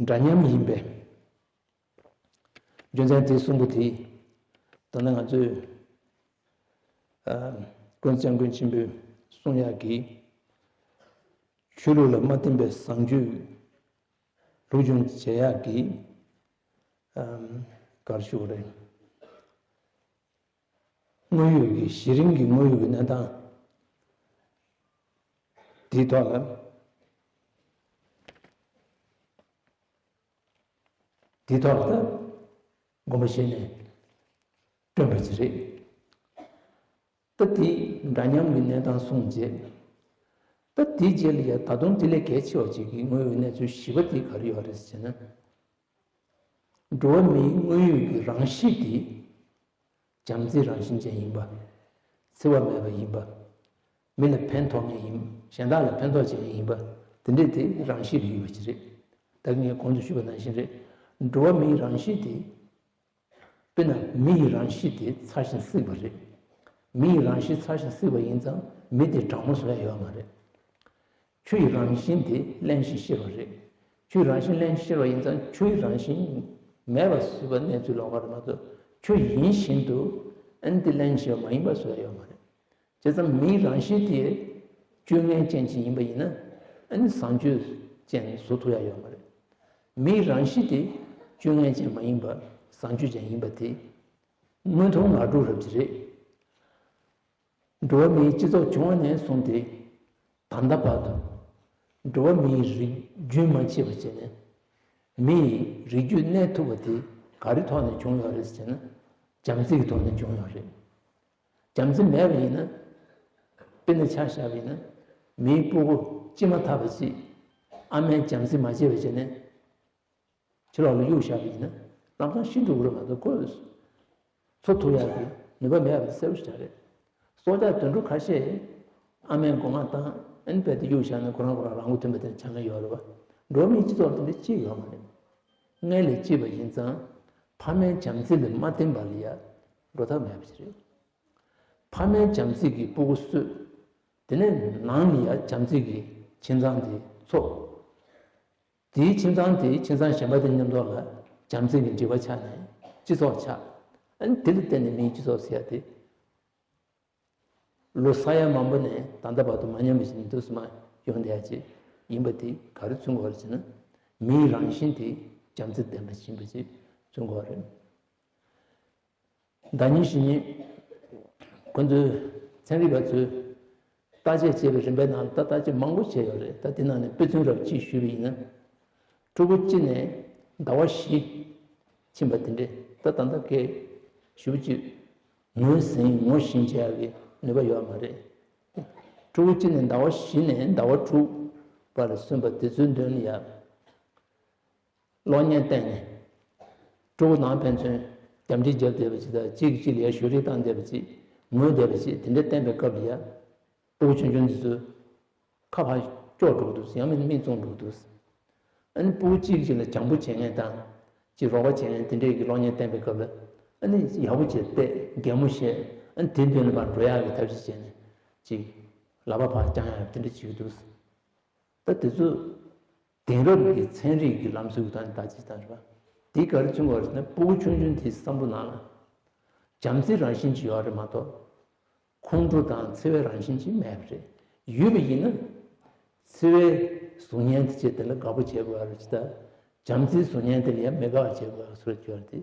འདྲ་མཉམ་ཡིན་པས། རྒྱུ་མཚན་དེ་གསུམ་པོ་དེ་ད་ལྟ་ང་ཚོས་ཨ་ཀུན་བཟང་སྐྱབས་མགོན་ཆེན་པོས་གསུང་ཡག་གི། ཆོས་ལུགས་ལ་མ་བརྟེན་པའི་བཟང་སྤྱོད་སློབ་སྦྱོང་བྱེད་ཡག་གི། ཨམ། ག་རེ་ཞུ་དགོས་རེད། དངོས་ཡོད་ཀྱི། གཞི་རིམ་གྱི་དངོས་ཡོད་ཀྱི་གནས་སྟངས་དེའི་ཐོག་ལ། དེའི་ཐོག་ལ་ད་དགོངས་པ་བཞེས་ནས་བསྐྲུན་པ་ཅིག་རེད། ད་དེ་འདྲ་མཉམ་གྱི་གནས་སྟངས་གསུངས་རྗེས། ད་དེའི་རྗེས་ལ་ཡ་ད་དུང་དེ་ལས་གལ་ཆེ་བ་ཅིག་གི་དངོས་ཡོད་གནས་ཚུལ་བཞི་པ་དེ་ག་རེ་ཡོད་རེད་ཟེར་ན། འགྲོ་བ་མིའི་དངོས་ཡོད་ཀྱི་རང་གཤིས་དེ་བྱམས་བརྩེའི་རང་བཞིན་ཅན་ཡིན་པ། འཚེ་བ་མེད་པ་ཡིན་པ། མི་ལ་ཕན་ཐོགས་མཁན་ཡིན། གཞན་དག་ལ་ཕན་ཐོགས་བྱེད་མཁན་ཡིན་པ། དེ་འདྲས་དེ་རང་གཤིས་ལ་ཡོད་པ་ཅིག་རེད། ད་གིན་ངས་གོང་དུ་ཞུས་པ་ནང་བཞིན་རེད། འགྲོ་བ་མིའི་རང་གཤིས་དེ། དཔེར་ན་མི་ཡི་རང་གཤིས་དེ་ཚ་ཞིང་བསྲེགས་པ་རེད། མི་ཡི་རང་གཤིས་ཚ་ཞིང་བསྲེགས་པ་ཡིན་ཙང་མི་དེ་དྲང་མོ་བཟོ་ཡ་ཡོད་མ་རེད། ཆུ་ཡི་རང་བཞིན་དེ་བརླན་ཞིང་གཤེར་བ་རེད། ཆུ་ཡི་རང་བཞིན་བརླན་ཞིང་གཤེར་བ་ཡིན་ཙང་ཆུ་ཡི་རང་བཞིན་མེད་པ་བཟོས་པ་གནས་ཚུལ་ལོགས་ཀ་རེད་མ་གཏོགས། ཆུ་ཡིན་བཞིན་དུ་ཨ་ནི་དེ་བརླན་ཞིང་གཤེར་བ་མ་ཡིན་པ་བཟོ་ཡ་ཡོད་མ་རེད། བྱས་ཙང་མིའི་རང་གཤིས་དེ་སྤྱོད་ངན་ཅན་ཅིག་ཡིན་པ་ཡིན་ན། ཨ་ནི་བཟང་སྤྱོད་ཅན་བཟོ་ཐུབ་ཡ་ཡོད་མ་རེད། མིའི་རང་གཤིས་དེ་སྤྱོད་ངན་ཅན་མ་ཡིན་པ་བཟང་སྤྱོད་ཅན་ཡིན་པ་དེ་མངོན་མཐོ་ང་དྲུག་རབ་ཀྱི་རེད། འགྲོ་བ་མིའི་སྤྱི་ཚོགས་བྱུང་བ་ནས་བཟུང་སྟེ་ད་ལྟ་བར་དུ། འགྲོ་བ་མིའི་རིགས་རྒྱུན་མ་ཆད་པ་བྱས་ནས། མི་ཡི་རིགས་རྒྱུད་གནས་ཐུབ་པ་དེ་ག་རེ་ཐོག་ནས་བྱུང་ཡོད་རེད་ཟེར་ན། བྱམས་བརྩེ་གི་ཐོག་ནས་བྱུང་ཡོད་རེད། བྱམས་བརྩེ་མེད་པ་ཡིན་ན། དཔེར་ན་ཆ་བཞག་པ་ཡིན་ན། མིའི་སྤུ་གུ་ལྕི་མ་ཐག་པ་ཅིག་ཨ་མས་བྱམས་བརྩེ་མ་བྱས་པ་བྱས་ནས་ཕྱི་ལོགས་ལ་གཡུགས་བཞག་པ་ཡིན་ན་ལམ་སང་ཤི་འགྲོ་གི་རེད་མ་གཏོགས། ཁོས་འཚོ་ཐུབ་ཡག་གི་ ནུས་པ་མེད་པ་གསལ་པོ་ཞིག་རེད། སྲོག་ཆགས་དུད་འགྲོ་ཁ་ཤས་ཨ་མའི་མགོ་རྔ་བཏང་ཨ་ནི་རྦད་དེ་གཡུག་བཞག་ན་ཁོ་རང་ཁོ་རང་རང་མགོ་ཐོན་པ་དེ་འདྲ་ཆགས་མཁན་ཡོད་རེད་བ། འགྲོ་བ་མིའི་སྤྱི་ཚོགས་ལ་དེ་འདྲ་ཅིག་ཡོད་མ་རེད། སྔར་ལས་སྐྱིད་པ་ཡིན་ཙང་ཕ་མའི་བྱམས་བརྩེ་ལ་མ་བརྟེན་པ་ལ་ཡ་འགྲོ་ཐབས་མེད་པ་ཞིག་རེད། ཕ་མའི་བྱམས་བརྩེ་གིས་སྤུ་གུ་གསོས། དེ་ནས་ནང་ལ་ཡ་བྱམས་བརྩེ་གི་ཁྱིམ་ཚང་དེ་འཚོ། དེའི་ཁྱིམ་ཚང་དེའི་ཁྱིམ་ཚང་གཞན་པ་དེ་མཉམ་དུ་ལ་བྱམས་བརྩེ་གི་འབྲེལ་བ་ཆགས་ནས་སྤྱི་ཚོགས་ཆགས། ཨ་ནི་དེ་ལ་བརྟེན་ནས་མིའི་སྤྱི་ཚོགས་ཟེར་ཡ་དེ་ལོ་ས་ཡ་མང་པོ་ནས་ད་ལྟ་བར་དུ་མ་ཉམས་པ་ཞིག་འདུག་སེ་མར་ཡོང་བསྡད་ཡ་ཅིག་ཡིན་པ་དེ་ག་རེ་མཚོན་གྱི་ཡོད་རེད་ཟེར་ན། མིའི་རང་བཞིན་དེ་བྱམས་བརྩེ་ལྡན་པ་ཞིག་ཡིན་པ་ཅིག་མཚོན་གྱི་ཡོད་རེད། ཟླ་ཉིན་བཞི་ཉིན། ཁོ་ཚོའི་ཚན་རིག་པ་ཚོས་བརྟག་དཔྱད་བྱས་པའི་རིམ་པའི་ནང་ལ་ད་བརྟག་དཔྱད་མང་པོ་བྱས་ཡོད་རེད། ད་དེ་ནང་ནས་དཔེ་མཚོན་རབ་གཅིག་ཞུས་པ་ཡིན་ན། ཕྲུ་གུ་གཅིག་ནས་ཟླ་བ་བཞི་ཕྱིན་པ་དེ་འདྲས་ད་ད་ལྟ་གས་ཞུ་གཅིག་ངོས་ཟིན་ངོ་ཤེས་བྱ་ཡག་གི་ནུས་པ་ཡོད་མ་རེད། ཕྲུ་གུ་གཅིག་ནས་ཟླ་བ་བཞི་ནས་ཟླ་བ་དྲུག་བར་ལ་སོན་པ་དེ་ཚོའི་མདུན་ལ་ཡ། གློག་བརྙན་བསྟན་ནས། ཕྲུ་གུ་ནང་ཕན་ཚུན་རྒྱབ་འདྲེ་བརྒྱབ་བསྡད་པ་ཅིག་དང་གཅིག་གིས་གཅིག་ལ་ཡ་ཞུ་རེས་བཏང་བསྡད་པ་ཅིག་ངུས་བསྡད་པ་ཅིག་དེ་འདྲ་བསྟན་པའི་སྐབས་ལ་ཡ། ཕྲུ་གུ་ཆུང་ཆུང་འདི་ཚོས་ཁ་ཕར་ཀྱོག་འགྲོ་གི་འདུག་ཡང་མིན་མིག་བཙུམ་འགྲོ་གི་འདུག་ཨ་ནི་ཕྲུ་གུ་གཅིག་གིས་གཅིག་ལ་བྱམས་པོ་བྱེད་མཁན་དང་གཅིག་རོགས་པ་བྱེད་མཁན་དེ་འདྲས་ཀྱི་གློག་བརྙན་བསྟན་པའི་སྐབས་ལ་ཨ་ནི་ཡག་པོ་བྱས་བལྟས་གད་མོ་བཤད་ཨ་ནི་དེ་མདུན་ལ་ཕར་འགྲོ་ཡག་གི་ཐབས་ཤེས་བྱས་ནས་གཅིག་ལག་པ་ཕར་བརྐྱང་ཡག་དེ་འདྲ་བྱེད་ཀྱི་འདུག་ད་དེ་ཚོ། དེང་རབས་ཀྱི་ཚན་རིག་གི་ལམ་སྲོལ་གྱི་ཐོག་ནས་ད་ཅི་ལྟར་རེད་པ། དེ་ག་རེ་མཚོན་གྱི་ཡོད་རེད་ཟེར་ན་ཕྲུ་གུ་ཆུང་ཆུང་དེའི་བསམ་བློ་ནང་ལ་བྱམས་བརྩེའི་རང་བཞིན་ཅིག་ཡོད་རེད་མ་གཏོགས། ཁོང་ཁྲོ་དང་འཚེ་བའི་རང་བཞིན་ཅིག་མེད་པ་རེད། ཡོད་པ་ཡིན་ན། འཚེ་བའི་གཟུགས་བརྙན་དེ་བྱས་དེ་ལ་དགའ་པོ་བྱེད་དགོས་རེད་ཅི་ལྟར། བྱམས་བརྩེའི་གཟུགས་བརྙན་དེ་ལ་ཡང་མི་དགའ་བ་བྱེད་དགོས་བཟོ་འདྲ་ཅིག་ཡོད་རེད་དེ།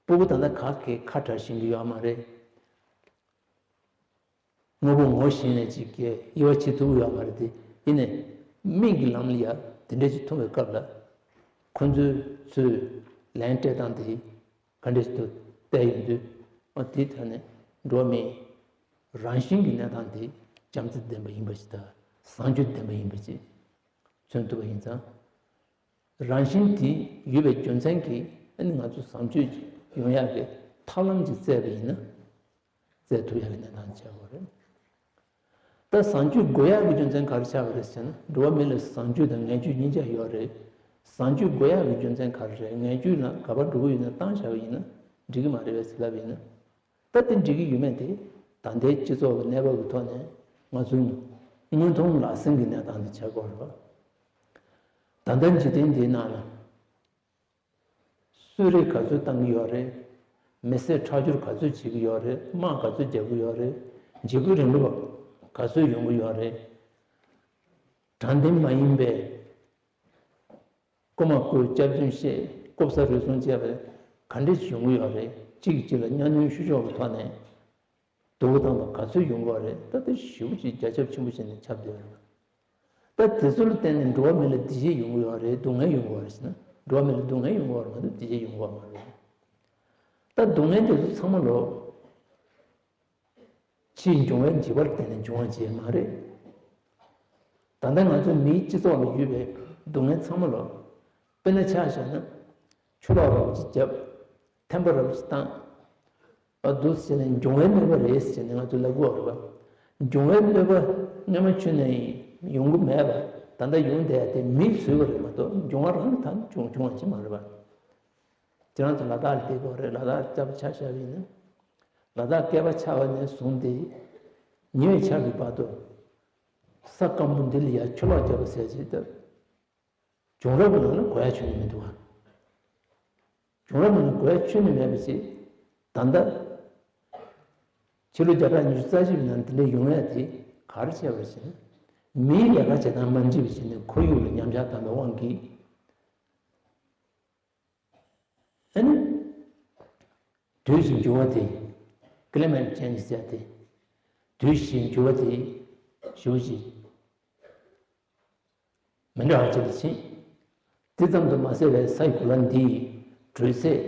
ཕྲུ་གུ་ད་ལྟ་ག་གེ་ཁ་གྲག་ཤེས་ཀྱི་ཡོད་མ་རེད། དངོས་པོ་ངོ་ཤེས་ནས་ཅིག་གིས་དབྱེ་བ་ཕྱེ་ཐུབ་ཀྱི་ཡོད་མ་རེད་དེ། ཡིན་ནའི་མིག་གི་ལམ་ལ་ཡ་དེ་འདྲ་ཅིག་མཐོང་བའི་སྐབས་ལ་ཁོ་ཚོས་ཚུར་ལན་སྤྲད་སྟངས་དེ་ག་འདྲ་ཞིག་ཏུ་བལྟས་ཡོང་དུས། ཨ་དེའི་ཐད་ནས་འགྲོ་བ་མིའི་རང་བཞིན་གྱི་གནས་སྟངས་དེ་བྱམས་བརྩེ་ལྡན་པ་ཡིན་པ་ཞིག་དང་བཟང་སྤྱོད་ལྡན་པ་ཡིན་པ་ཅིག་མཚོན་ཐུབ་པ་ཡིན་ཙང་། རང་བཞིན་དེ་ཡོད་པའི་རྒྱུ་མཚན་གྱིས་ཨ་ནི་ང་ཚོ་བཟང་སྤྱོད་ཡོང་ཡག་གི་ཐབས་ལམ་ཅིག་བཙལ་བ་ཡིན་ན། བཙལ་ཐུབ་ཡག་གི་གནས་སྟངས་ཆགས་ཡོད་རེད། ད་བཟང་སྤྱོད་དགོས་ཡག་གི་རྒྱུ་མཚན་ག་རེ་ཆགས་པ་རེད་ཟེར་ན། འགྲོ་བ་མི་ལ་བཟང་སྤྱོད་དང་ངན་སྤྱོད་གཉིས་ཆ་ཡོད་རེད། བཟང་སྤྱོད་དགོས་ཡག་གི་རྒྱུ་མཚན་ག་རེ་རེད། ངན་སྤྱོད་ལ་ག་པར་འགྲོ་གི་ཡོད་ན་བཏང་བཞག་པ་ཡིན་ན་འགྲིག་གི་མ་རེད་པས་ཟེར་ལབ་པ་ཡིན་ན། ད་དེ་འགྲིག་གི་ཡོད་མེད་དེ་ད་ལྟའི་སྤྱི་ཚོགས་ཀྱི་གནས་བབ་ཀྱི་ཐོག་ནས་ང་ཚོའི་མངོན་མཐོང་ལག་ཟིན་གྱི་གནས་སྟངས་དེ་ཆགས་ཀྱི་ཡོད་རེད་པ། ད་ལྟ་འཇིག་རྟེན་འདིའི་ནང་ལ། གསོད་རེས་ག་ཚོད་བཏང་གི་ཡོད་རེད། མི་བསད་ཁྲག་སྦྱོར་ག་ཚོད་བྱེད་ཀྱི་ཡོད་རེད། དམག་ག་ཚོད་རྒྱག་གི་ཡོད་རེད། འཇིགས་སྐུལ་རིང་ལུགས་པ་ག་ཚོད་ཡོང་གི་ཡོད་རེད། དྲང་བདེན་མ་ཡིན་པའི་རྐུ་མ་རྐུ་སྐྱག་རྫུན་བཤད་རྐུབ་ཟ་རུལ་སུངས་བྱས་པ་ག་འདྲས་ཡོང་གི་ཡོད་རེད། གཅིག་གིས་གཅིག་ལ་གཉའ་གནོན་བཤུ་གཞོག་གི་ཐོག་ནས་སྡུག་པོ་བཏང་བ་ག་ཚོད་ཡོང་གི་ཡོད་རེད། ད་ལྟ་ཞེ་པོ་ཅིག་རྒྱ་ཁྱབ་ཆེན་པོ་བྱས་ནས་ཁྱབ་བསྡད་ཡོད་རེད། ད་དེ་ཚོ་ལ་བརྟེན་ནས་འགྲོ་བ་མི་ལ་བདེ་སྐྱིད་ཡོང་གི་ཡོད་རེད། སྡུག་བསྔལ་ཡོང་གི་ཡོད་རེད་ཟེར་ན། འགྲོ་བ་མི་ལ་སྡུག་བསྔལ་ཡོང་གི་ཡོད་རེད་མ་གཏོགས་བདེ་སྐྱིད་ཡོང་གི་ཡོད་མ་རེད། ད་སྡུག་བསྔལ་དེ་ཚོ་ཚང་མ་ལོ། ཕྱིའི་འབྱུང་བའི་འཇིགས་པར་བརྟེན་ནས་འབྱུང་བ་ཅིག་མ་རེད། ད་ལྟ་ང་ཚོ་མིའི་སྤྱི་ཚོགས་ལ་ཡོད་པའི་སྡུག་བསྔལ་ཚང་མ་ལོ། དཔེར་ན་ཆ་བཞག་ན། ཆུ་ལོག་རབ་ཅིག་བརྒྱབ། ཐན་པ་རབ་ཅིག་བཏང་། ཨ་འདུག་ཟེར་ནས་འབྱུང་བའི་གནོད་པ་རེད་ཟེར་ནས་ང་ཚོས་ལབ་དགོས་རེད་པ། འབྱུང་བའི་གནོད་པ་སྔ་མ་ཆུ་ནས་ཡོང་གི་མེད་པ། ད་ལྟ་ཡོང་བསྡད་དེ་མིས་བཟོས་པ་རེད་མ་གཏོགས་འབྱུང་བ་རང་གིས་ད་བྱུང་བྱུང་བ་ཅིག་མ་རེད་པ། ཁྱེད་རང་ཚོ་ལ་དྭགས་ལ་བསྡད་ཀྱི་ཡོད་རེད། ལ་དྭགས་ལ་ཆ་བཞག་པ་ཡིན་ན། ལ་དྭགས་བསྐལ་པ་ཆགས་པ་ནས་བཟུང་སྟེ། ཉེ་བའི་ཆར་གྱི་བར་དུ། ས་སྐམ་པོ་འདི་ལ་ཡ་ཆུ་ལོག་བརྒྱབ་པ་ཟེར་ཅིག་ལྟར། བྱུང་རབས་ཀྱི་ནང་ལ་གོ་ཡ་ཆོད་ནི་མི་འདུག་བ། བྱུང་རབས་ནང་ལ་གོ་ཡ་ཆོད་ནི་མེད་པ་ཞིག་ད་ལྟ་ཕྱི་ལོ་བརྒྱ་ཕྲག་ཉི་ཤུ་རྩ་གཅིག་པའི་ནང་དེ་འདྲ་ཡོང་ཡ་དེ་ག་རེ་བྱས་པ་ཞིག་ན། མིའི་ལས་ཀ་བྱེད་སྟངས་མ་འགྲིག་པ་ཞིག་ནས་ཁོར་ཡུག་ལ་ཉམས་ཆག་བཏང་བའི་དབང་གིས། ཨ་ནི། དུས་ཀྱི་འགྱུར་བ་དེ། Climate change ཟེར་ཏེ། དུས་ཀྱི་འགྱུར་བ་དེ། ཞེ་པོ་ཅིག་མི་འདྲ་བ་ཅིག་ལ་ཕྱིན། དེ་ཙམ་དུ་མ་ཟད་པའི་ས་ཡི་གོ་ལ་འདིའི་དྲོད་ཚད།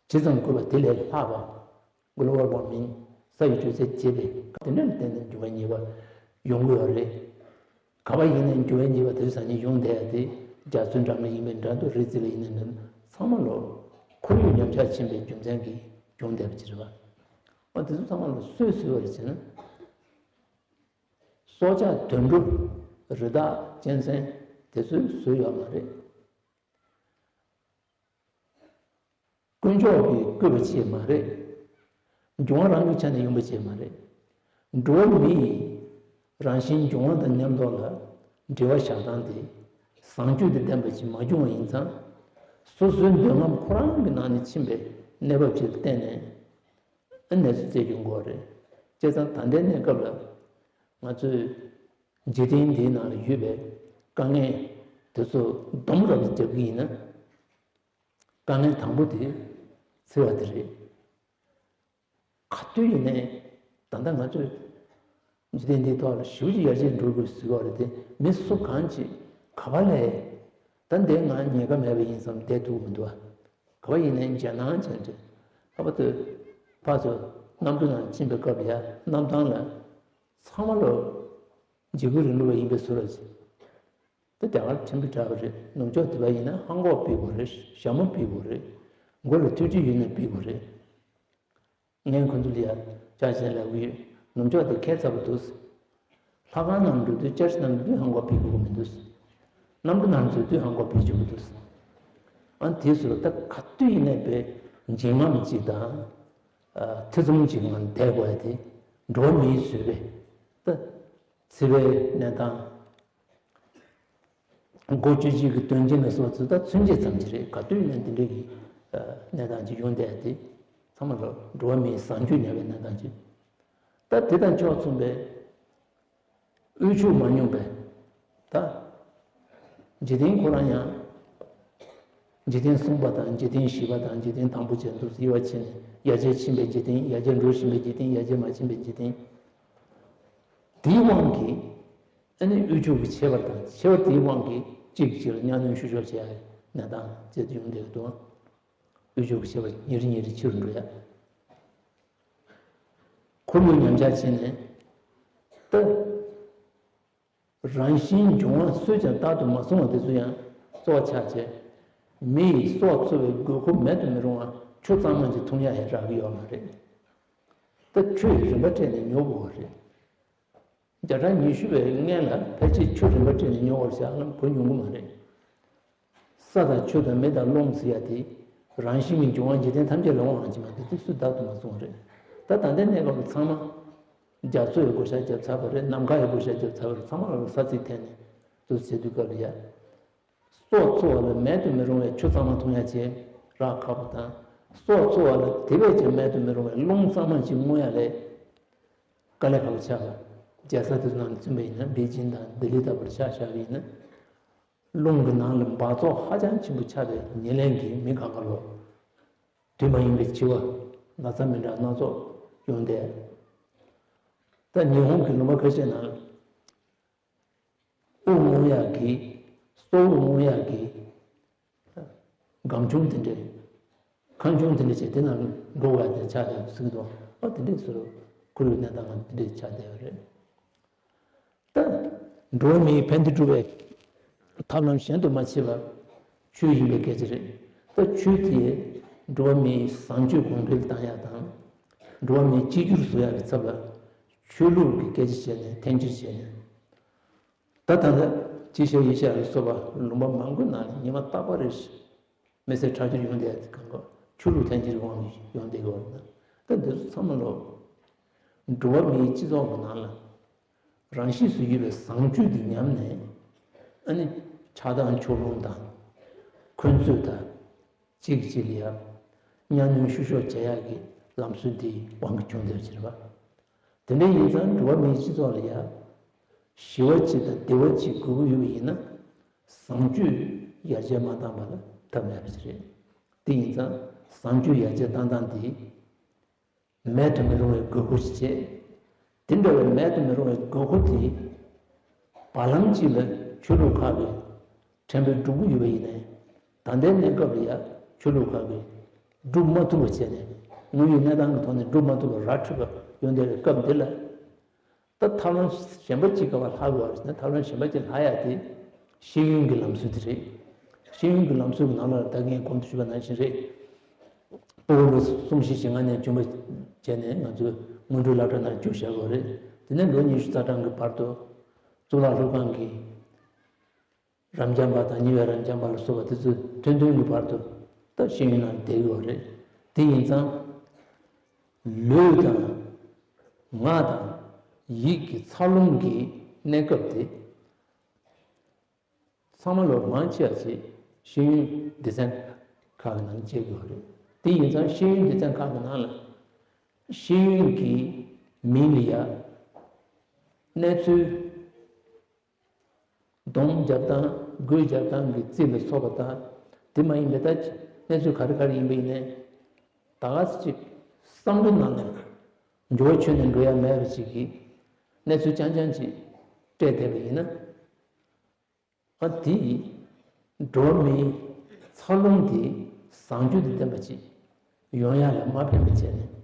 ཇི་ཙམ་བཀོད་པ་དེ་ལས་ལྷག་པ། Global warming ས་ཡི་དྲོད་ཚད་ཇེ་བས་དེ་འདྲ་ལ་བརྟེན་ནས་འགྱུར་བ་ཉེས་པ་ཡོང་གི་ཡོད་རེད། ག་པར་ཡིན་ནའི་འགྱུར་བ་ཉེས་པ་དེ་རིང་སང་ཉིན་ཡོང་བསྡད་ཡ་དེ་རྒྱ་མཚོའི་འགྲམ་ལ་ཡིན་པའི་འདྲ་འདུག་རི་རྩེ་ལ་ཡིན་ནའི་འདྲ་འདུག་ཚང་མ་ལོ། ཁོར་ཡུག་ཉམས་ཆག་ཕྱིན་པའི་རྒྱུ་མཚན་གྱིས་བྱུང་བསྡད་པ་ཅིག་རེད་བ། ཨ་དེ་ཚོ་ཚང་མ་ལ་སུས་བཟོས་པ་རེད་ཟེར་ན། སྲོག་ཆགས་དུད་འགྲོ། རི་དྭགས་གཅན་གཟན་དེ་ཚོས་བཟོས་ཡོད་མ་རེད། དཀོན་མཆོག་གིས་བཀོད་པ་ཅིག་མ་རེད། འབྱུང་བ་རང་གི་ཆ་ནས་ཡོང་པ་ཅིག་མ་རེད། འགྲོ་བ་མི་ཡི་རང་བཞིན་འབྱུང་བ་དང་མཉམ་དུ་ལ་འབྲེལ་བ་བཞག་སྟངས་དེ་བཟང་སྤྱོད་དང་ལྡན་པ་ཅིག་མ་བྱུང་བ་ཡིན་ཙང་། སོ་སོའི་འདོད་རྔམ་ཁོ་རང་གི་ནང་ནས་ཕྱིན་པའི་གནས་བབ་ཅིག་ལ་བརྟེན་ནས་ཨ་གནས་ཚུལ་སྤྱད་རྒྱུ་དགོས་རེད། བྱས་ཙང་ད་ལྟའི་གནས་སྐབས་ལ་ང་ཚོས་འཇིག་རྟེན་འདིའི་ནང་ལ་ཡོད་པའི་དཀའ་ངལ་དེ་ཚོ་སྡོམ་རབ་ཏུ་རྒྱབ་ཀྱི་ཡིན་ན། དཀའ་ངལ་དང་པོ་དེ་འཚེ་བ་དེ་རེད། ག་དུས་ཡིན་ནའི་ད་ལྟ་ང་ཚོས་འཇིག་རྟེན་འདིའི་ཐོག་ལ་ཞེ་པོ་ཅིག་ཡར་རྒྱས་འགྲོ་དགོས་ཟེར་བ་རེད་དེ། མི་སུ་གང་ཅིག་ག་པ་ལས་ད་འདི་ང་ཉེན་ཁ་མེད་པ་ཡིན་བསམ་བསྡད་ཐུབ་ཀྱི་མི་འདུག་ཨ། ག་པ་ཡིན་ནའི་འཇོན་ཐང་ཅན་ཅིག་ལྷག་པར་དུ་ཕར་ཚུར་གནམ་གྲུ་ནང་ཕྱིན་པའི་སྐབས་ཡ་གནམ་ཐང་ལ་ཚང་མ་ལོ་འཇིགས་སྐུལ་རིང་ལུགས་པ་ཡིན་པའི་བཟོ་འདྲ་ཅིག་ད་རྒྱ་གར་ཁྲིམས་སྒྲིག་འདྲ་བ་རེད། ནུབ་ཕྱོགས་དེ་པ་ཡིན་ན་ཧམ་འགོག་ཕུད་དགོས་རེད། ཞྭ་མོ་ཕུད་དགོས་རེད། མགོ་ལ་ཐུག་ཆུ་ཡོད་ན་ཕུད་དགོས་རེད། ངས་ཁོ་ཚོ་ལ་ཡ་ཅག་བྱས་ལབ་ཀྱི་ཡོད། ནུབ་ཕྱོགས་དེ་ཁྱད་མཚར་པོ་འདུག་ལྷ་ཁང་ནང་འགྲོ་དུས་ཅར་ཆ་ནང་འགྲོ་དུས་ཧམ་འགོག་ཕུད་དགོས་ཀྱི་མི་འདུག་གནམ་གྲུ་ནང་འཛུལ་དུས་ཧམ་འགོག་ཕུད་བཅུག་གི་འདུག་ཨ་དེ་ཚོ་ད་ག་དུས་ཡིན་ནའི་དཔེ་འཇིགས་རྔམ་ཅིག་དང་། ཨ་ཐེ་ཚོམ་ཅིག་ངང་བསྡད་དགོས་ཡ་དེ་འགྲོ་བ་མིའི་བཟོས་པའི་ད་འཚེ་བའི་གནས་སྟངས། མགོ་གཅོད་བྱེད་ཀྱི་དོན་རྐྱེན་ལ་སོགས་ཚུལ་ད་ཚུན་ཆད་ཙམ་ཅིག་རེད། ག་དུས་ཡིན་ན་འདི་འདྲའི་གི་གནས་སྟངས་ཅིག་ཡོང་བསྡད་དེ་ཚང་མ་ལ་འགྲོ་བ་མིའི་བཟང་སྤྱོད་ཉམས་པའི་གནས་སྟངས་ཅིག་ད་དེ་དང་ཕྱོགས་མཚུངས་པའི་དབུལ་ཕྱུག་མ་མྱོང་པའི་ད་འཇིག་རྟེན་ཁོ་རང་ཡང་འཇིག་རྟེན་གསུམ་པ་དང་འཇིག་རྟེན་བཞི་པ་དང་འཇིག་རྟེན་དང་པོ་བཅས་འདུག་དབྱེ་བ་ཕྱེ་ནས་ཡར་རྒྱས་ཕྱིན་པའི་འཇིག་རྟེན། ཡར་རྒྱས་འགྲོ་བཞིན་པའི་འཇིག་རྟེན། ཡར་རྒྱས་མ་ཕྱིན་པའི་འཇིག་རྟེན། དེའི་དབང་གིས་ཨ་ནི་དབུལ་ཕྱུག་གི་ཁྱད་པར་དང་། ཁྱད་པར་དེའི་དབང་གིས་གཅིག་གཅིག་ལ་གཉའ་གནོན་བཤུ་གཞོག་བྱེད་ཡ་གནས་སྟངས་བཅས་དུ་ཡོང་བསྡད་ཀྱི་འདུག་དབུལ་ཕྱུག་གི་ཁྱད་པར་ཉིན་རེ་ཉིན་རེ་ཆེ་རུ་འགྲོ་ཡ། ཁོར་ཡུག་ཉམས་ཆག་ཕྱིན་ནས་ད་རང་བཞིན་འབྱུང་བ་སུས་ཀྱང་བདག་ཏུ་མ་བཟུང་བ་དེ་ཚོ་ཡང་གཙོ་བོ་ཆགས་བྱས། མི་ཡི་སྲོག་འཚོ་བའི་དགོས་མཁོ་མེད་དུ་མི་རུང་བ་ཆུ་གཙང་མ་ཅིག་འཐུང་ཡ་ཡང་རག་གི་ཡོད་མ་རེད། ད་ཆུ་ཡི་རིན་པ་སྤྲད་ནས་ཉོ་དགོས་པ་རེད། བརྒྱ་ཕྲག་ཉི་ཤུ་བའི་སྔན་ལ་ཕལ་ཆེར་ཆུ་རིན་པ་སྤྲད་ནས་ཉོ་བར་བཞག་ན་གོ་ཡོང་གི་མ་རེད། ས་དང་ཆུ་དང་མེ་དང་རླུང་ཟེར་ཡ་དེ་རང་བཞིན་གྱི་འབྱུང་བ་འཇིག་རྟེན་ཐམས་ཅད་ལ་དབང་བྱེད་མ་དེ་དེ་སུས་བདག་ཏུ་མ་བཟུང་བ་རེད། ད་ད་ལྟའི་གནས་སྐབས་ལ་ཚང་མ་རྒྱ་མཚོ་ཡི་བགོ་བཤའ་བརྒྱབ་ཚར་བ་རེད། ནམ་མཁའ་ཡི་བགོ་བཤའ་བརྒྱབ་ཚར་བ་རེད། ཚང་མ་ལ་ས་ཚིགས་ཐད་ནས་དུ་བྱེད་དུས་སྐབས་ལ་ཡ། སྲོག་འཚོ་བ་ལ་མེད་དུ་མི་རུང་བའི་ཆུ་གཙང་མ་འཐུང་ཡ་བྱེད་རག་ཁག་པོ་དང་། སྲོག་འཚོ་བ་ལ་དེ་བས་ཀྱང་མེད་དུ་མི་རུང་བའི་རླུང་གཙང་མ་ཅིག་རྔུ་ཡ་ལས་དཀའ་ལས་ཁག་པོ་ཆགས་པ། རྒྱལ་ས་དེ་ཚོ་ནང་ནས་བཙུན་པ་ཡིན་ན་པེ་ཅིན་དང་ལྡི་ལི་ལྟ་བུར་ཆ་བཞག་པ་ཡིན་ན། རླུང་གི་ནང་ལ་འབག་བཙོག་ཧ་ཅང་ཆེན་པོ་ཆགས་པའི་ཉེར་ལེན་གྱིས་མི་གང་ག་ལོ་དུས་མ་ཡིན་པའི་འཆི་བ་ན་ཚ་མི་འདྲ་སྣ་ཚོགས་ཡོང་བསྡད། ད་ཉི་ཧོང་གི་ལུང་པ་ཁ་ཤས་ནང་དབུགས་རྔུ་ཡག་གི་སྲོག་དབུགས་རྔུ་ཡག་གི་སྒམ་ཆུང་དེ་འདྲས། ཁང་ཆུང་དེ་འདྲས་བྱས་དེ་ནང་འགྲོ་བ་དེ་ཆགས་བསྡད་ཟེར་གི་འདུག་ཨ་དེ་འདྲས་སུ་ཁོར་ཡུག་གནས་སྟངས་དེ་འདྲས་ཆགས་བསྡད་པ་རེད། ད་འགྲོ་བ་མིའི་ཕན་བདེ་སྒྲུབ་པའི་ཐབས་ལམ་གཞན་དུ་མ་མཆིས་པར་ཆོས་ཡིན་པའི་སྐད་ཆ་རེད། ད་ཆོས་དེས་འགྲོ་བ་མིའི་བཟང་སྤྱོད་གོང་འཕེལ་བཏང་ཡག་དང་། འགྲོ་བ་མིའི་གཅིག་གྱུར་བཟོ་ཡག་གི་ཚབ་ལ་ཆོས་ལུགས་ཀྱི་སྐད་ཆ་བཤད་ནས་འཐེན་འཁྱེར་བྱས་ནས། ད་ད་ལྟ་དཀྱིལ་ཤར་དབྱིན་ཤར་ལ་སོགས་པ་ལུང་པ་མང་པོའི་ནང་ནས་ཉི་མ་རྟག་པར་རེ་བཞིན་མི་སེར་ཁྲག་སྦྱོར་ཡོང་བསྡད་དེ་གང་ག་ཆོས་ལུགས་འཐེན་འཁྱེར་དབང་གིས་ཡོང་བསྡད་ཀྱི་ཡོད་རེད། ད་འདི་ཚོ་ཚང་མ་ལོ་འགྲོ་བ་མིའི་སྤྱི་ཚོགས་ཀྱི་ནང་ལ་རང་གཤིས་སུ་ཡོད་པའི་བཟང་སྤྱོད་འདི་ཉམས་ནས། ཨ་ནི་ཆགས་སྡང་ཕྱོགས་ལྷུང་དང་། འཁོན་རྩོད་དང་། གཅིག་གིས་གཅིག་ལ་ཡ་གཉའ་གནོན་བཤུ་གཞོག་བྱེད་ཡག་གི་ལམ་སྲོལ་འདི་དབང་གིས་བྱུང་བསྡད་པ་ཅིག་རེད་པ། དེ་འདྲ་ཡིན་ཙང་འགྲོ་བ་མིའི་སྤྱི་ཚོགས་ལ་ཡ་ཞི་བ་གཅིག་དང་བདེ་བ་གཅིག་དགོས་ཀྱི་ཡོད་པ་ཡིན་ན། བཟང་སྤྱོད་ཡར་རྒྱས་མ་བཏང་བ་ལ་ཐབས་མེད་པ་ཞིག་རེད། དེ་ཡིན་ཙང་བཟང་སྤྱོད་ཡར་རྒྱས་བཏང་སྟངས་དེ་མེད་དུ་མི་རུང་བའི་དགོས་མཁོ་ཞིག་བྱས། དེ་འདྲ་བའི་མེད་དུ་མི་རུང་བའི་དགོས་མཁོ་དེ་བར་ལམ་གཅིག་ལ་ཆོས་ལུགས་ཁག་གིས་ཕྲན་བུ་སྒྲུབ་ཀྱི་ཡོད་པ་ཡིན་ནའི། ད་ལྟའི་གནས་སྐབས་ལ་ཡང་ཆོས་ལུགས་ཁག་གིས་སྒྲུབ་མ་ཐུབ་པ་བྱས་ནས། དངོས་ཡོད་གནས་སྟངས་ཀྱི་ཐོག་ནས་སྒྲུབ་མ་ཐུབ་པར་ར་འཕྲོད་པ་ཡོང་བསྡད་པའི་སྐབས་འདི་ལ། ད་ཐབས་ལམ་གཞན་པ་གཅིག་ག་པར་ལྷག་དགོས་པ་རེད་ཟེར་ན། ཐབས་ལམ་གཞན་པ་གཅིག་ལྷག་ཡ་དེ་ཤེས་ཡོན་གྱི་ལམ་སྲོལ་དེ་རེད། ཤེས་ཡོན་གྱི་ལམ་སྲོལ་གྱི་ནང་ལ་ད་ངས་གོང་དུ་ཞུས་པ་ནང་བཞིན་རེད། སྤོ་བོ་ལོ་གསུམ་བཞི་བཞི་ལྔ་ནས་བྱུང་བ་ བྱས་ནས་ང་ཚོས་སྔོན་འགྲོའི་སློབ་གྲྭ་ནང་བཅུག་བཞག་ཡོད་རེད། དེ་ནས་ལོ་ཉི་ཤུ་རྩ་གྲངས་ཀྱི་བར་དུ་གཙུག་ལག་སློབ་ཁང་གི་རབ་འབྱམས་པ་དང་ཉེ་བའི་རབ་འབྱམས་པ་ལ་སོགས་པ་དེ་ཚོས་ཐོན་ཐོན་གྱི་བར་དུ་ད་ཤེས་ཡོན་ནང་བསྡད་ཡོད་རེད། དེ་ཡིན་ཙང་ལུས་དང་ངག་དང་ཡིད་ཀྱི་འཚར་ལོངས་ཀྱི་གནས་སྐབས་དེ། ཚང་མ་ལོ་མང་ཆེ་བ་ཞིག་ཤེས་ཡོན་སྡེ་ཚན་ཁག་གི་ནང་བཅད་ཡོད་རེད། དེ་ཡིན་ཙང་ཤེས་ཡོན་སྡེ་ཚན་ཁག་གི་ནང་ལ་ཤེས་ཡོན་གྱི་མིང་ལ་ཡ་གནས་ཚུལ་སྡོམ་རྒྱབ་སྟངས་སྒོས་རྒྱབ་སྟངས་ཀྱི་རྩིས་ལ་སོགས་པ་དང་དེ་མ་ཡིན་པའི་ད་གནས་ཚུལ་ག་རེ་ག་རེ་ཡིན་པ་ཡིན་ནའི་ད་ག་ས་ཅིག་བསམ་བློ་ནང་ལ་འགྱུར་བ་ཁྱོན་ནས་འགྲོ་ཡ་མེད་པ་ཞིག་གི་གནས་ཚུལ་རྐྱང་རྐྱང་ཅིག་སྤྲད་བསྡད་པ་ཡིན་ན། ཨ་དེ་ཡིས་འགྲོ་བ་མིའི་འཚར་ལོངས་དེ་བཟང་སྤྱོད་དང་ལྡན་པ་ཅིག་ཡོང་ཡ་ལ་མ་ཕན་པ་བྱས་ནས།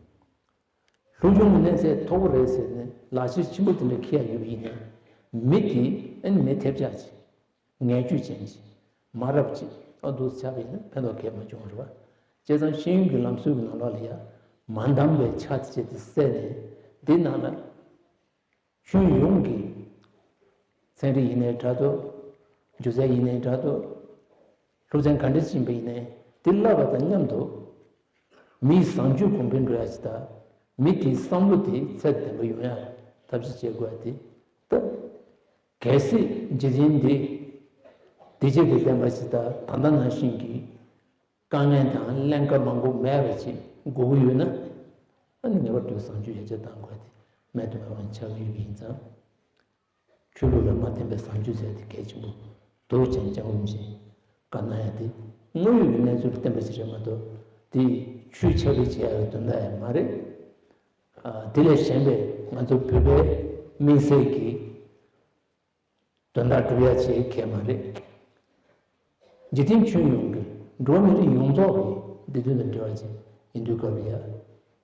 སློབ་སྦྱོང་གི་གནས་ཚད་མཐོ་པོ་རེད་ཟེར་ནས་ལག་ཁྱེར་ཆེན་པོ་དེ་འདྲ་འཁྱེར་ཡ་ཡོད་པ་ཡིན་ནའི། མི་དེ་ཨ་ནི་མི་ཐེབས་ཆག་ཅིག་ངན་སྤྱོད་ཅན་ཅིག་མ་རབས་ཅིག་ཨ་འདུག་ཆགས་པ་ཡིན་ན་ཕན་ཐོགས་གང་ཡང་མ་བྱུང་བ་རེད་པ། བྱས་ཙང་ཤེས་ཡོན་གྱི་ལམ་སྲོལ་གྱི་ནང་ལོགས་ལ་ཡ་མ་འདང་བའི་ཆ་དེ་བཅས་དེ་བསལ་ནས་འདི་ནང་ལ། ཁྱོན་ཡོངས་ཀྱི་ཚན་རིག་ཡིན་ནའི་འདྲ་འདུག་སྒྱུ་རྩལ་ཡིན་ནའི་འདྲ་འདུག་སློབ་ཚན་ག་འདྲ་ཕྱིན་པ་ཡིན་ནའི་དེ་བསླབ་པ་དང་མཉམ་དུ་མིའི་བཟང་སྤྱོད་གོང་འཕེལ་འགྲོ་ཡ་ཞིག་དང་མི་དེའི་བསམ་བློ་དེ་ཚད་ལྡན་པ་ཡོང་ཡ་ཐབས་ཤེས་བྱེད་དགོས་ཡ་དེ་ད་གལ་སྲིད་འཇིག་རྟེན་འདི་བདེ་སྐྱིད་དང་ལྡན་པ་ཞིག་དང་ད་ལྟ་ནང་བཞིན་གྱི་དཀའ་ངལ་དང་ཀླན་ཀ་མང་པོ་མེད་པ་ཅིག་དགོས་ཀྱི་ཡོད་ན། ཨ་ནི་ངེས་པར་དུ་བཟང་སྤྱོད་ཡར་རྒྱས་གཏང་དགོས་དེ་མེད་དུ་མེད་པ་ཆགས་ཀྱི་ཡོད་པ་ཡིན་ཙང་། ཆོས་ལུགས་ལ་མ་བརྟེན་པའི་བཟང་སྤྱོད་ཟེར་དེ་གལ་ཆེན་པོ་འདུག་ཅེས་ཅང་རིན་པོ་ཆེས་བཀའ་གནང་ཡ་དེ་དངོས་ཡོད་ཀྱི་གནས་ཚུལ་ལ་བརྟེན་པ་ཞིག་རེད་མ་གཏོགས་དེ་ཆོས་ཁྱབ་སྤེལ་བྱེད་ཡ་གི་དོན་དག་ཡང་མ་རེད། ཨ་དེ་ལས་གཞན་པའི་ང་ཚོ་བོད་པའི་དམིགས་བསལ་གྱི་དོན་དག་སྒྲུབ་ཡ་ཆེ་གལ་མ་རེད། འཇིག་རྟེན་ཁྱོན་ཡོངས་ཀྱི་འགྲོ་བ་མི་རིགས་ཡོངས་རྫོགས་ཀྱི་བདེ་དོན་དང་འབྲེལ་བ་ཅན་ཡིན་དུས་སྐབས་ལ་ཡ།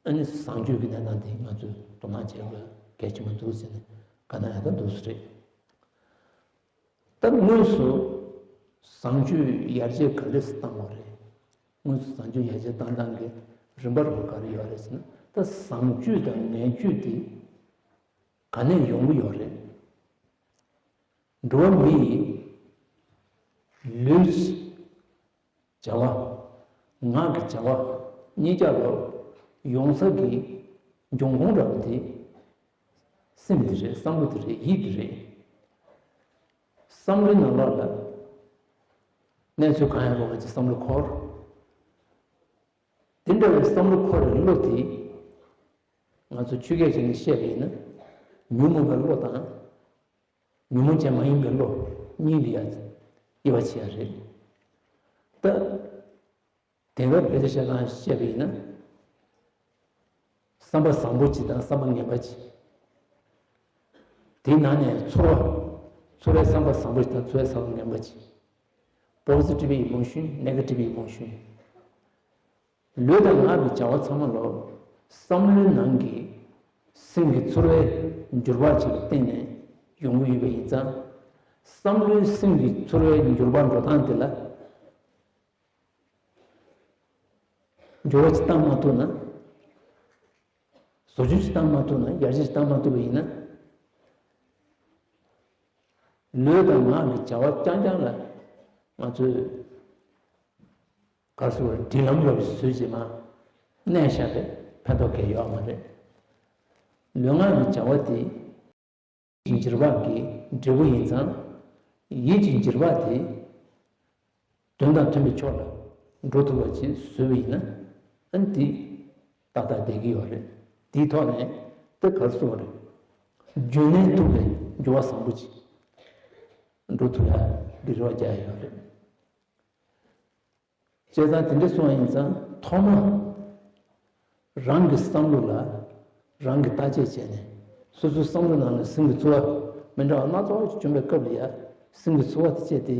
ཨ་ནི་བཟང་སྤྱོད་ཀྱི་གནས་སྟངས་དེ་ང་ཚོས་དོ་སྣང་བྱེད་དགོས་གལ་ཆེན་པོ་འདུག་ཟེར་ནས་བཀའ་གནང་ཡ་ད་འདུག་སེ་རེད། ད་དངོས་སུ་བཟང་སྤྱོད་ཡར་རྒྱས་ག་འདྲས་སུ་བཏང་བ་རེད། དངོས་སུ་བཟང་སྤྱོད་ཡར་རྒྱས་བཏང་སྟངས་ཀྱི་རིམ་པ་རུ་ག་རེ་ཡོད་རེད་ཟེར་ན། ད་བཟང་སྤྱོད་དང་ངན་སྤྱོད་དེ་ག་ནས་ཡོང་གི་ཡོད་རེད། འགྲོ་བ་མི་ཡི་ལུས་ཀྱི་བྱ་བ། ངག་གི་བྱ་བ་གཉིས་ཀ་ལ་ཡོང་ས་གི་འབྱུང་ཁུངས་འདྲ་པོ་དེ་སེམས་དེ་རེད། བསམ་བློ་དེ་རེད། ཡིད་དེ་རེད། བསམ་བློའི་ནང་ལོགས་ལ་གནས་ཚུལ་གང་ཡང་རུང་བ་ཅིག་བསམ་བློ་འཁོར། དེ་འདྲ་བའི་བསམ་བློ་འཁོར་བའི་བློ་དེ་ང་ཚོ་ཆོས་སྐད་བྱས་ནས་བཤད་པ་ཡིན་ན་ཉོན་མོངས་པའི་བློ་དང་། ཉོན་མོངས་ཅན་མ་ཡིན་པའི་བློ་གཉིས་ལ་ཡ་དབྱེ་བ་ཕྱེ་ཡ་རེད། ད་དེང་རབས་བོད་སྐད་བཤད་སྟངས་བཤད་པ་ཡིན་ན། བསམ་པ་བཟང་པོ་གཅིག་དང་བསམ་པ་ངན་པ་གཅིག་དེའི་ནང་ནས་ཚོར་བ། ཚོར་བའི་བསམ་པ་བཟང་པོ་གཅིག་དང་ཚོར་བའི་བསམ་པ་ངན་པ་གཅིག Positive emotion, negative emotion། ལུས་དང་ངག་གི་བྱ་བ་ཚང་མ་ལོ། བསམ་བློའི་ནང་གི་སེམས་ཀྱི་ཚོར་བའི་འགྱུར་བ་ཅིག་ལ་བརྟེན་ནས་ཡོང་གི་ཡོད་པ་ཡིན་ཙང་། བསམ་བློའི་སེམས་ཀྱི་ཚོར་བའི་འགྱུར་བ་འགྲོ་སྟངས་དེ་ལ་འགྱུར་བ་ཅིག་བཏང་མ་ཐུབ་ན། བཟོ་བཅོས་ཅིག་བཏང་མ་ཐུབ་ན། ཡར་རྒྱས་ཅིག་བཏང་མ་ཐུབ་པ་ཡིན་ན། ལུས་དང་ངག་གི་བྱ་བ་རྐྱང་རྐྱང་ལ་ང་ཚོས་ག་རེ་ཟེར་དགོས་རེད། སྒྲིག་ལམ་འདྲ་བོ་བཟོས་བྱས་མར་གནས་བཞག་པས་ཕན་ཐོགས་གང་ཡང་ཡོད་མ་རེད། ལུས་ངག་གི་བྱ་བ་དེ་ཡིད་ཀྱི་འགྱུར་བག་གི་འབྲས་བུ་ཡིན་ཙང་། ཡིད་ཀྱི་འགྱུར་བག་དེ་དོན་དང་མཐུན་པའི་ཕྱོགས་ལ་འགྲོ་ཐུབ་པ་ཅིག་བཟོས་པ་ཡིན་ན། ཨ་ནི་དེ་ཏག་ཏག་བསྡད་ཀྱི་ཡོད་རེད། དེའི་ཐོག་ནས་དེ་ག་རེ་ཟེར་དགོས་རེད། རྒྱུན་གནས་ཐུབ་པའི་འགྱུར་བ་བཟང་པོ་ཅིག་འགྲོ་ཐུབ་ཡ་གི་རེ་བ་རྒྱག་ཡ་ཡོད་རེད། བྱས་ཙང་དེ་འདྲ་སོང་བ་ཡིན་ཙང་ཐོག་མ་རང་གི་བསམ་བློ་ལ་རང་གིས་བརྟག་དཔྱད་བྱས་ནས། སོ་སོའི་བསམ་བློ་ནང་ལ་སེམས་ཀྱི་ཚོར་བ་མི་འདྲ་བ་སྣ་ཚོགས་ཤིག་བྱུང་བའི་སྐབས་ལ་ཡ། སེམས་ཀྱི་ཚོར་བ་དེ་བཅས་དེ་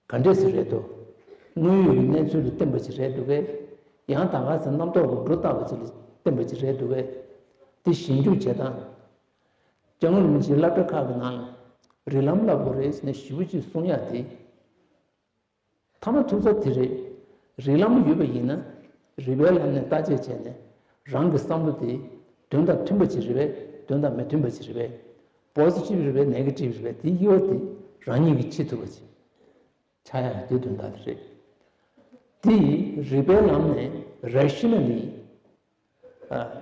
ག་འདྲས་སེ་རེད་དོ། དངོས་ཡོད་ཀྱི་གནས་ཚུལ་ལ་བརྟེན་པ་ཅིག་རེད་འདུག་གས། ཡང་ད་ག་ཟེ་རྣམ་རྟོག་གི་སྒྲོ་བཏགས་པ་ཅིག་ལ་བརྟེན་པ་ཅིག་རེད་འདུག་གས། དེ་ཞིབ་འཇུག་བྱེད་སྟངས། སྐྱབས་མགོན་རིན་པོ་ཆེའི་སློབ་གྲྭ་ཁག་གི་ནང་ལ་རིགས་ལམ་བསླབ་དགོས་རེད་ཟེར་ནས་ཞེ་པོ་ཅིག་གསུང་ཡ་དེ། མཐའ་མ་ཐུག་ས་དེ་རེད། རིགས་ལམ་ཡོད་པ་ཡིན་ན། རིགས་པའི་ལམ་ནས་བརྟག་དཔྱད་བྱས་ནས། རང་གི་བསམ་བློ་དེ་དོན་དང་མཐུན་པ་ཅིག་རེད་པས། དོན་དང་མི་མཐུན་པ་ཅིག་རེད་པས། པོ་ཟི་ཊིབ་རེད་པས། ནེ་གེ་ཊིབ་རེད་པས། དེ་གཡོལ་ཏེ་རང་ཉིད་ཀྱིས་བྱེད་ཐུབ་པ་ཅིག་ཆགས་ཡ་དེ་དོན་དག་དེ་རེད། དེ་རིགས་པའི་ལམ་ནས་རེ་ཤི་ན་ལི་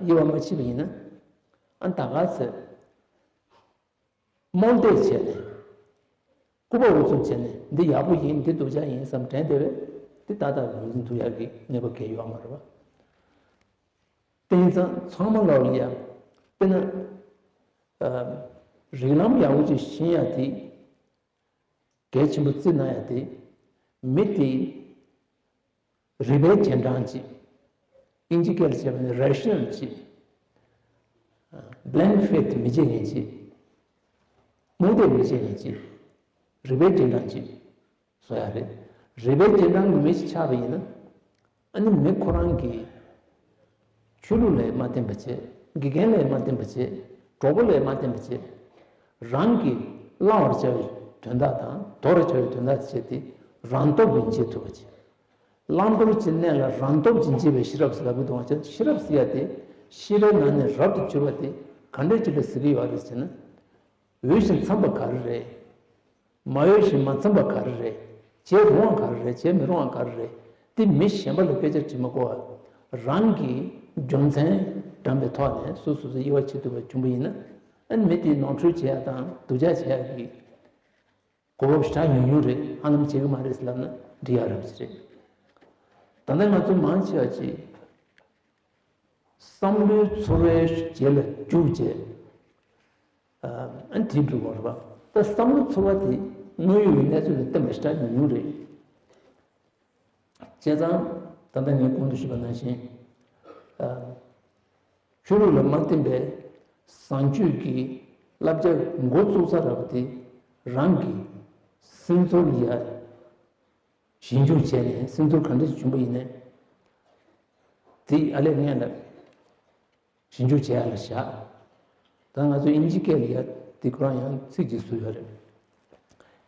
དབྱེ་བ་མ་ཕྱེ་བ་ཡིན་ན། ཨ་ད་ག་ཚོད། རྨོངས་དད་བྱས་ནས། ལྐུགས་པ་འུ་ཚུགས་བྱས་ནས། འདི་ཡག་པོ་ཡིན། འདི་སྡུག་ཅག་ཡིན་བསམ་དྲན་བསྡད་པས། འདི་ཏག་ཏག་ངོས་འཛིན་ཐུབ་ཡག་གི་ངེས་པ་གང་ཡང་ཡོད་མ་རེད་པ། དེ་ཡིན་ཙང་ཚང་མ་ལོག་ལ་ཡ། དཔེར་ན། ཨ། རིགས་ལམ་ཡག་པོ་ཅིག་ཤེས་ཡ་དེ་གལ་ཆེན་པོ་བརྩི་གནང་ཡ་དེ། མི་དེ་རིགས་པའི་རྗེས་འབྲང་ཅིག་ཨིན་ཇི་སྐད་ལ་བྱས་པ་ནི་རེ་ཤི་ནལ་ཅིག blind faith མི་བྱེད་མཁན་ཅིག་རྨོངས་དད་མི་བྱེད་མཁན་ཅིག་རིགས་པའི་རྗེས་འབྲང་ཅིག་བཟོ་ཡ་རེད། རིགས་པའི་རྗེས་འབྲང་གི་མི་ཞིག་ཆགས་པ་ཡིན་ན། ཨ་ནི་མི་ཁོ་རང་གིས་ཆོས་ལུགས་ལ་མ་བརྟེན་པ་བྱས། དགེ་རྒན་ལ་མ་བརྟེན་པ་བྱས། གྲོགས་པོ་ལ་མ་བརྟེན་པ་བྱས། རང་གིས་བླང་བར་བྱ་བའི་དོན་དག་དང་། དོར་བར་བྱ་བའི་དོན་དག་བྱས་ཏེ། རང་སྟོབས་ཀྱིས་འབྱེད་ཐུབ་པ་བྱས། བླང་དོར་གྱི་གནས་ལ་རང་སྟོབས་ཀྱིས་འབྱེད་པའི་ཤེས་རབ་ཟེར་ལབ་ཀྱི་འདུག་པ། ཤེས་རབ་ཟེར་ཡ་དེ་ཤེས་པའི་ནང་ནས་རབ་ཏུ་གྱུར་པ་དེ་ག་འདྲ་ཅིག་ལ་ཟེར་གྱི་ཡོད་རེད་ཟེར་ན། འོས་ཤིང་འཚམས་པ་ག་རེ་རེད། མ་འོས་ཤིང་མ་འཚམས་པ་ག་རེ་རེད། བྱེད་རུང་བ་ག་རེ་རེད། བྱེད་མི་རུང་བ་ག་རེ་རེད། དེ་མི་གཞན་པ་ལ་སྐད་ཆ་དྲིས་མ་དགོས་པར། རང་གི་རྒྱུ་མཚན་འདྲ་མིན་པའི་ཐོག་ནས་སོ་སོ་སོས་དབྱེ་བ་ཕྱེ་ཐུབ་པ་བྱུང་བ་ཡིན་ན། ཨ་ནི་མི་དེ་ནོར་འཁྲུལ་བྱེད་ཡ་དང་སྡུག་ཅག་བྱེད་ཡ་གི་གོ་སྐབས་ཞེ་དྲག་ཉུང་ཉུང་རེད། ཧ་ལམ་བྱེད་ཀྱི་མ་རེད་ཟེར་ལབ་ན་འགྲིག་ཡ་རེད་པ་ཞིག་རེད། ད་ལྟ་ང་ཚོ་མང་ཆེ་བ་ཅིག་བསམ་བློའི་ཚོར་བའི་རྗེས་ལ་རྒྱུགས་བྱས། ཨ་ཨ་དེ་འགྲུབ་པ་རེད་པ། ད་བསམ་བློ་ཚོར་བ་དེ་དངོས་ཡོད་ཀྱི་གནས་ཚུལ་ལ་བརྟེན་པ་ཞེ་དྲག་ཉུང་ཉུང་རེད། བྱས་ཙང་ད་ལྟ་ངས་གོང་དུ་ཞུས་པ་ནང་བཞིན། ཨ། ཆོས་ལུགས་ལ་མ་བརྟེན་པའི་བཟང་སྤྱོད་ཀྱི་བསླབ་བྱ་འགོ་བཙུགས་ས་ར་བ་དེ་རང་གི་སེམས་ཚོར་ལ་ཡ་ཞིབ་འཇུག་བྱས་ནས། སེམས་ཚོར་ག་འདྲ་ཞིག་བྱུང་པ་ཡིན་ནའི་དེ་ཨ་ལས་སྔོན་ལ་ཞིབ་འཇུག་བྱེད་ཡ་ལ་བཞག་ད་ང་ཚོ་ཨིན་ཇི་སྐད་ལ་ཡ་དེ་ཁོ་རང་ཡང་ཚིག་ཅིག་བཟོས་ཡོད་རེད།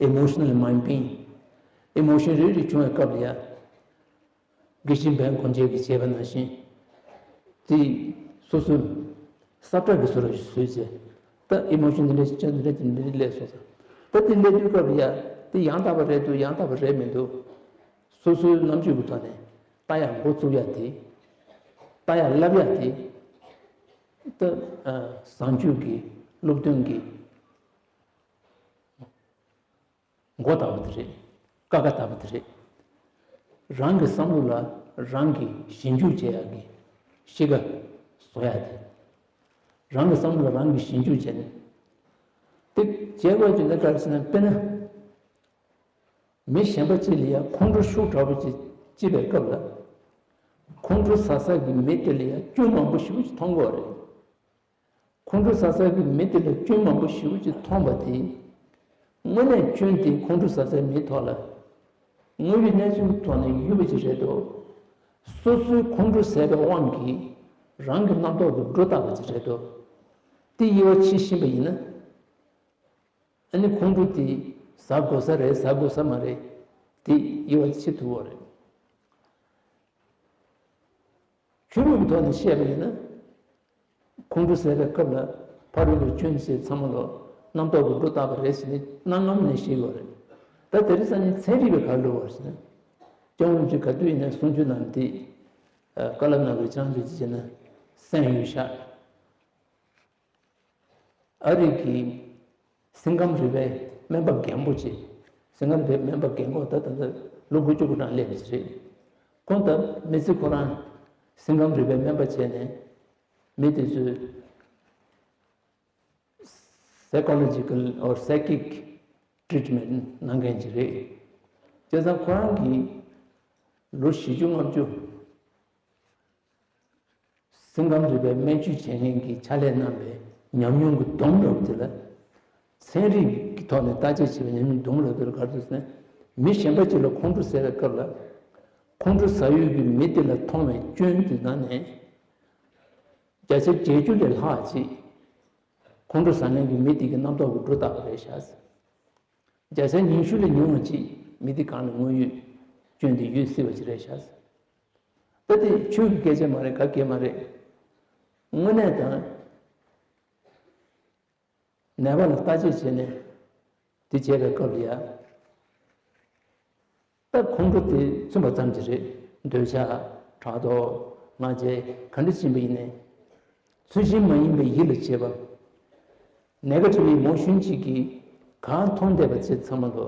Emotional mind being. ཨི་མོ་ཤན་རེ་རེ་བྱུང་བའི་སྐབས་ལ་ཡ། དགེ་བཤེས་བན་གོ་འཇལ་གྱིས་བྱས་པ་ནང་བཞིན། དེ་སོ་སོའི་ས་བཀྲ་གི་བཟོ་འདྲ་ཞིག་བཟོས་བྱས། ད་ཨི་མོ་ཤན་འདི་འདྲ་ཞིག་བྱས། འདི་འདྲ་ཞིག་འདི་འདྲ་སླེབས་སོང་ཟེར། ད་དེ་སླེབས་དུས་སྐབས་ལ་ཡ། དེ་ཡང་དག་པ་རེད་འདུག་ཡང་དག་པ་རེད་མི་འདུག་སོ་སོའི་རྣམ་དཔྱོད་ཀྱི་ཐོག་ནས་ལྟ་ཡག་འགོ་བཙུགས་ཡག་དེ། ལྟ་ཡག་བསླབ་ཡག་དེ། ད་ཨ་བཟང་སྤྱོད་ཀྱི་སློབ་སྟོན་གྱི་མགོ་ལྟ་བུ་དེ་རེད། ཀ་ཁ་ལྟ་བུ་དེ་རེད། རང་གི་བསམ་བློ་ལ་རང་གིས་ཞིབ་འཇུག་བྱེད་ཡག་གི་གཤིས་ཀ་བཟོ་ཡག་དེ། རང་གི་བསམ་བློ་ལ་རང་གིས་ཞིབ་འཇུག་བྱས་ནས། དེ་བྱས་པ་ཅིག་ནི་ག་རེ་ཟེར་ན། དཔེར་ན། མི་གཞན་པ་གཅིག་ལ་ཡང་ཁོང་ཁྲོ་ཤུགས་དྲག་པོ་ཅིག་སྐྱེས་པའི་སྐབས་ལ། ཁོང་ཁྲོ་ཟ་ས་གི་མི་དེ་ལ་ཡང་སྐྱོན་མང་པོ་ཞེ་པོ་ཅིག་མཐོང་གི་ཡོད་རེད། ཁོང་ཁྲོ་ཟ་ས་གི་མི་དེ་ལ་སྐྱོན་མང་པོ་ཞེ་པོ་ཅིག་མཐོང་བ་དེ། དངོས་གནས་སྐྱོན་དེ་ཁོང་ཁྲོ་ཟ་སའི་མིའི་ཐོག་ལ། དངོས་ཡོད་གནས་ཚུལ་གྱི་ཐོག་ནས་ཡོད་པ་ཅིག་རེད་དོ། སོ་སོའི་ཁོང་ཁྲོ་ཟ་བའི་དབང་གིས་རང་གི་རྣམ་རྟོག་གིས་སྒྲོ་བཏགས་པ་ཅིག་རེད་དོ། དེ་དབྱེ་བ་ཕྱེ་ཤེས་པ་ཡིན་ན། ཨ་ནི་ཁོང་ཁྲོ་དེ་ཟ་དགོས་ས་རེད། ཟ་དགོས་ས་མ་རེད། དེ་དབྱེ་བ་ཕྱེ་ཐུབ་པ་རེད། ཆོས་ལུགས་ཀྱི་ཐོག་ནས་བཤད་པ་ཡིན་ན། ཁོང་ཁྲོ་ཟ་བའི་སྐབས་ལ་ཕ་རོལ་པོའི་སྐྱོན་བྱས་ཚང་མ་ལོ་རྣམ་རྟོག་གིས་སྒྲོ་བཏགས་པ་རེད་ཟེར་ནས་གནའ་སྔ་མོ་ནས་བཤད་ཡོད་རེད། ད་དེ་རིང་སང་ཉིན་ཚན་རིག་པས་ག་རེ་ལབ་པ་རེད་ཟེར་ན། སྐྱབས་མགོན་རིན་པོ་ཆེ་ག་དུས་ཡིན་ན་གསུང་ཆོས་གནང་དུས། བཀའ་སློབ་གནང་བའི་བྱང་ཆུབ་ཅིག་བྱས་ན་སེམས་ཡོད་ཤག་ཨ་རིག་གི་སིང་གམ་རི་པའི་སྨན་པ་རྒན་པོ་ཅིག་སིང་གམ་རི་པའི་སྨན་པ་རྒན་པོ་ད་ལྟ་ལོ་དགུ་བཅུ་གོ་གྲངས་སླེབས་པ་ཅིག་རེད། ཁོང་ད་མི་ཚེ་ཁོ་རང་སིང་གམ་རི་པའི་སྨན་པ་བྱས་ནས་མི་དེ་ཚོའི་psychological or psychic treatment གནང་མཁན་ཅིག་རེད། བྱས་ཙང་ཁོ་རང་གིས་ལོ་བཞི་བཅུ་ལྔ་བཅུ། སིང་གམ་རི་པའི་སྨན་བཅོས་བྱེད་མཁན་གྱིས་ཕྱག་ལས་གནང་བའི་ཉམས་མྱོང་གི་སྡོམ་ལབ་དེ་ལ། ཚན་རིག་གི་ཐོག་ནས་བརྟག་དཔྱད་བྱས་པའི་ཉམས་མྱོང་སྡོམ་ལབ་དེ་ལ་ག་རེ་ཟེར་ན། མི་གཞན་པ་ཅིག་ལ་ཁོང་ཁྲོ་ཟ་བའི་སྐབས་ལ། ཁོང་ཁྲོ་ཟ་ཡུལ་གྱི་མི་དེ་ལ་མཐོང་བའི་སྐྱོན་དེ་ནང་ནས་བརྒྱ་ཆ་བརྒྱད་ཅུ་ལས་ལྷག་ཅིག་ཁོང་ཁྲོ་ཟ་མཁན་གྱི་མི་དེ་གི་རྣམ་རྟོག་གིས་སྒྲོ་བཏགས་པ་རེད་ཤག་བརྒྱ་ཆ་ཉི་ཤུ་ལས་ཉུང་བ་ཅིག་མི་དེ་གང་ལ་དངོས་ཡོད་སྐྱོན་དེ་ཡོད་སྲིད་པ་ཅིག་རེད་ཤག་ད་དེ་ཆོས་ཀྱི་སྐད་ཆ་མ་རེད། ག་གེ་མ་རེད། དངོས་གནས་དང་ནད་པ་ལ་བརྟག་དཔྱད་བྱས་ནས་དེ་བྱས་པའི་སྐབས་ལ་ཡ། ད་ཁོང་ཁྲོ་དེ་མཚོན་པ་ཙམ་གྱིས་རེད། འདོད་ཆགས། ཕྲག་དོག། ང་རྒྱལ། ག་འདྲ་ཕྱིན་པ་ཡིན་ནའི། ཚུལ་བཞིན་མ་ཡིན་པའི་ཡིད་ལ་བྱེད་པ། ནེ་གེ་ཊིབ་ཨི་མོ་ཤན་གཅིག་གིས་གང་མཐོང་བསྡད་པ་ཚོ་ཚང་མ་ལོ།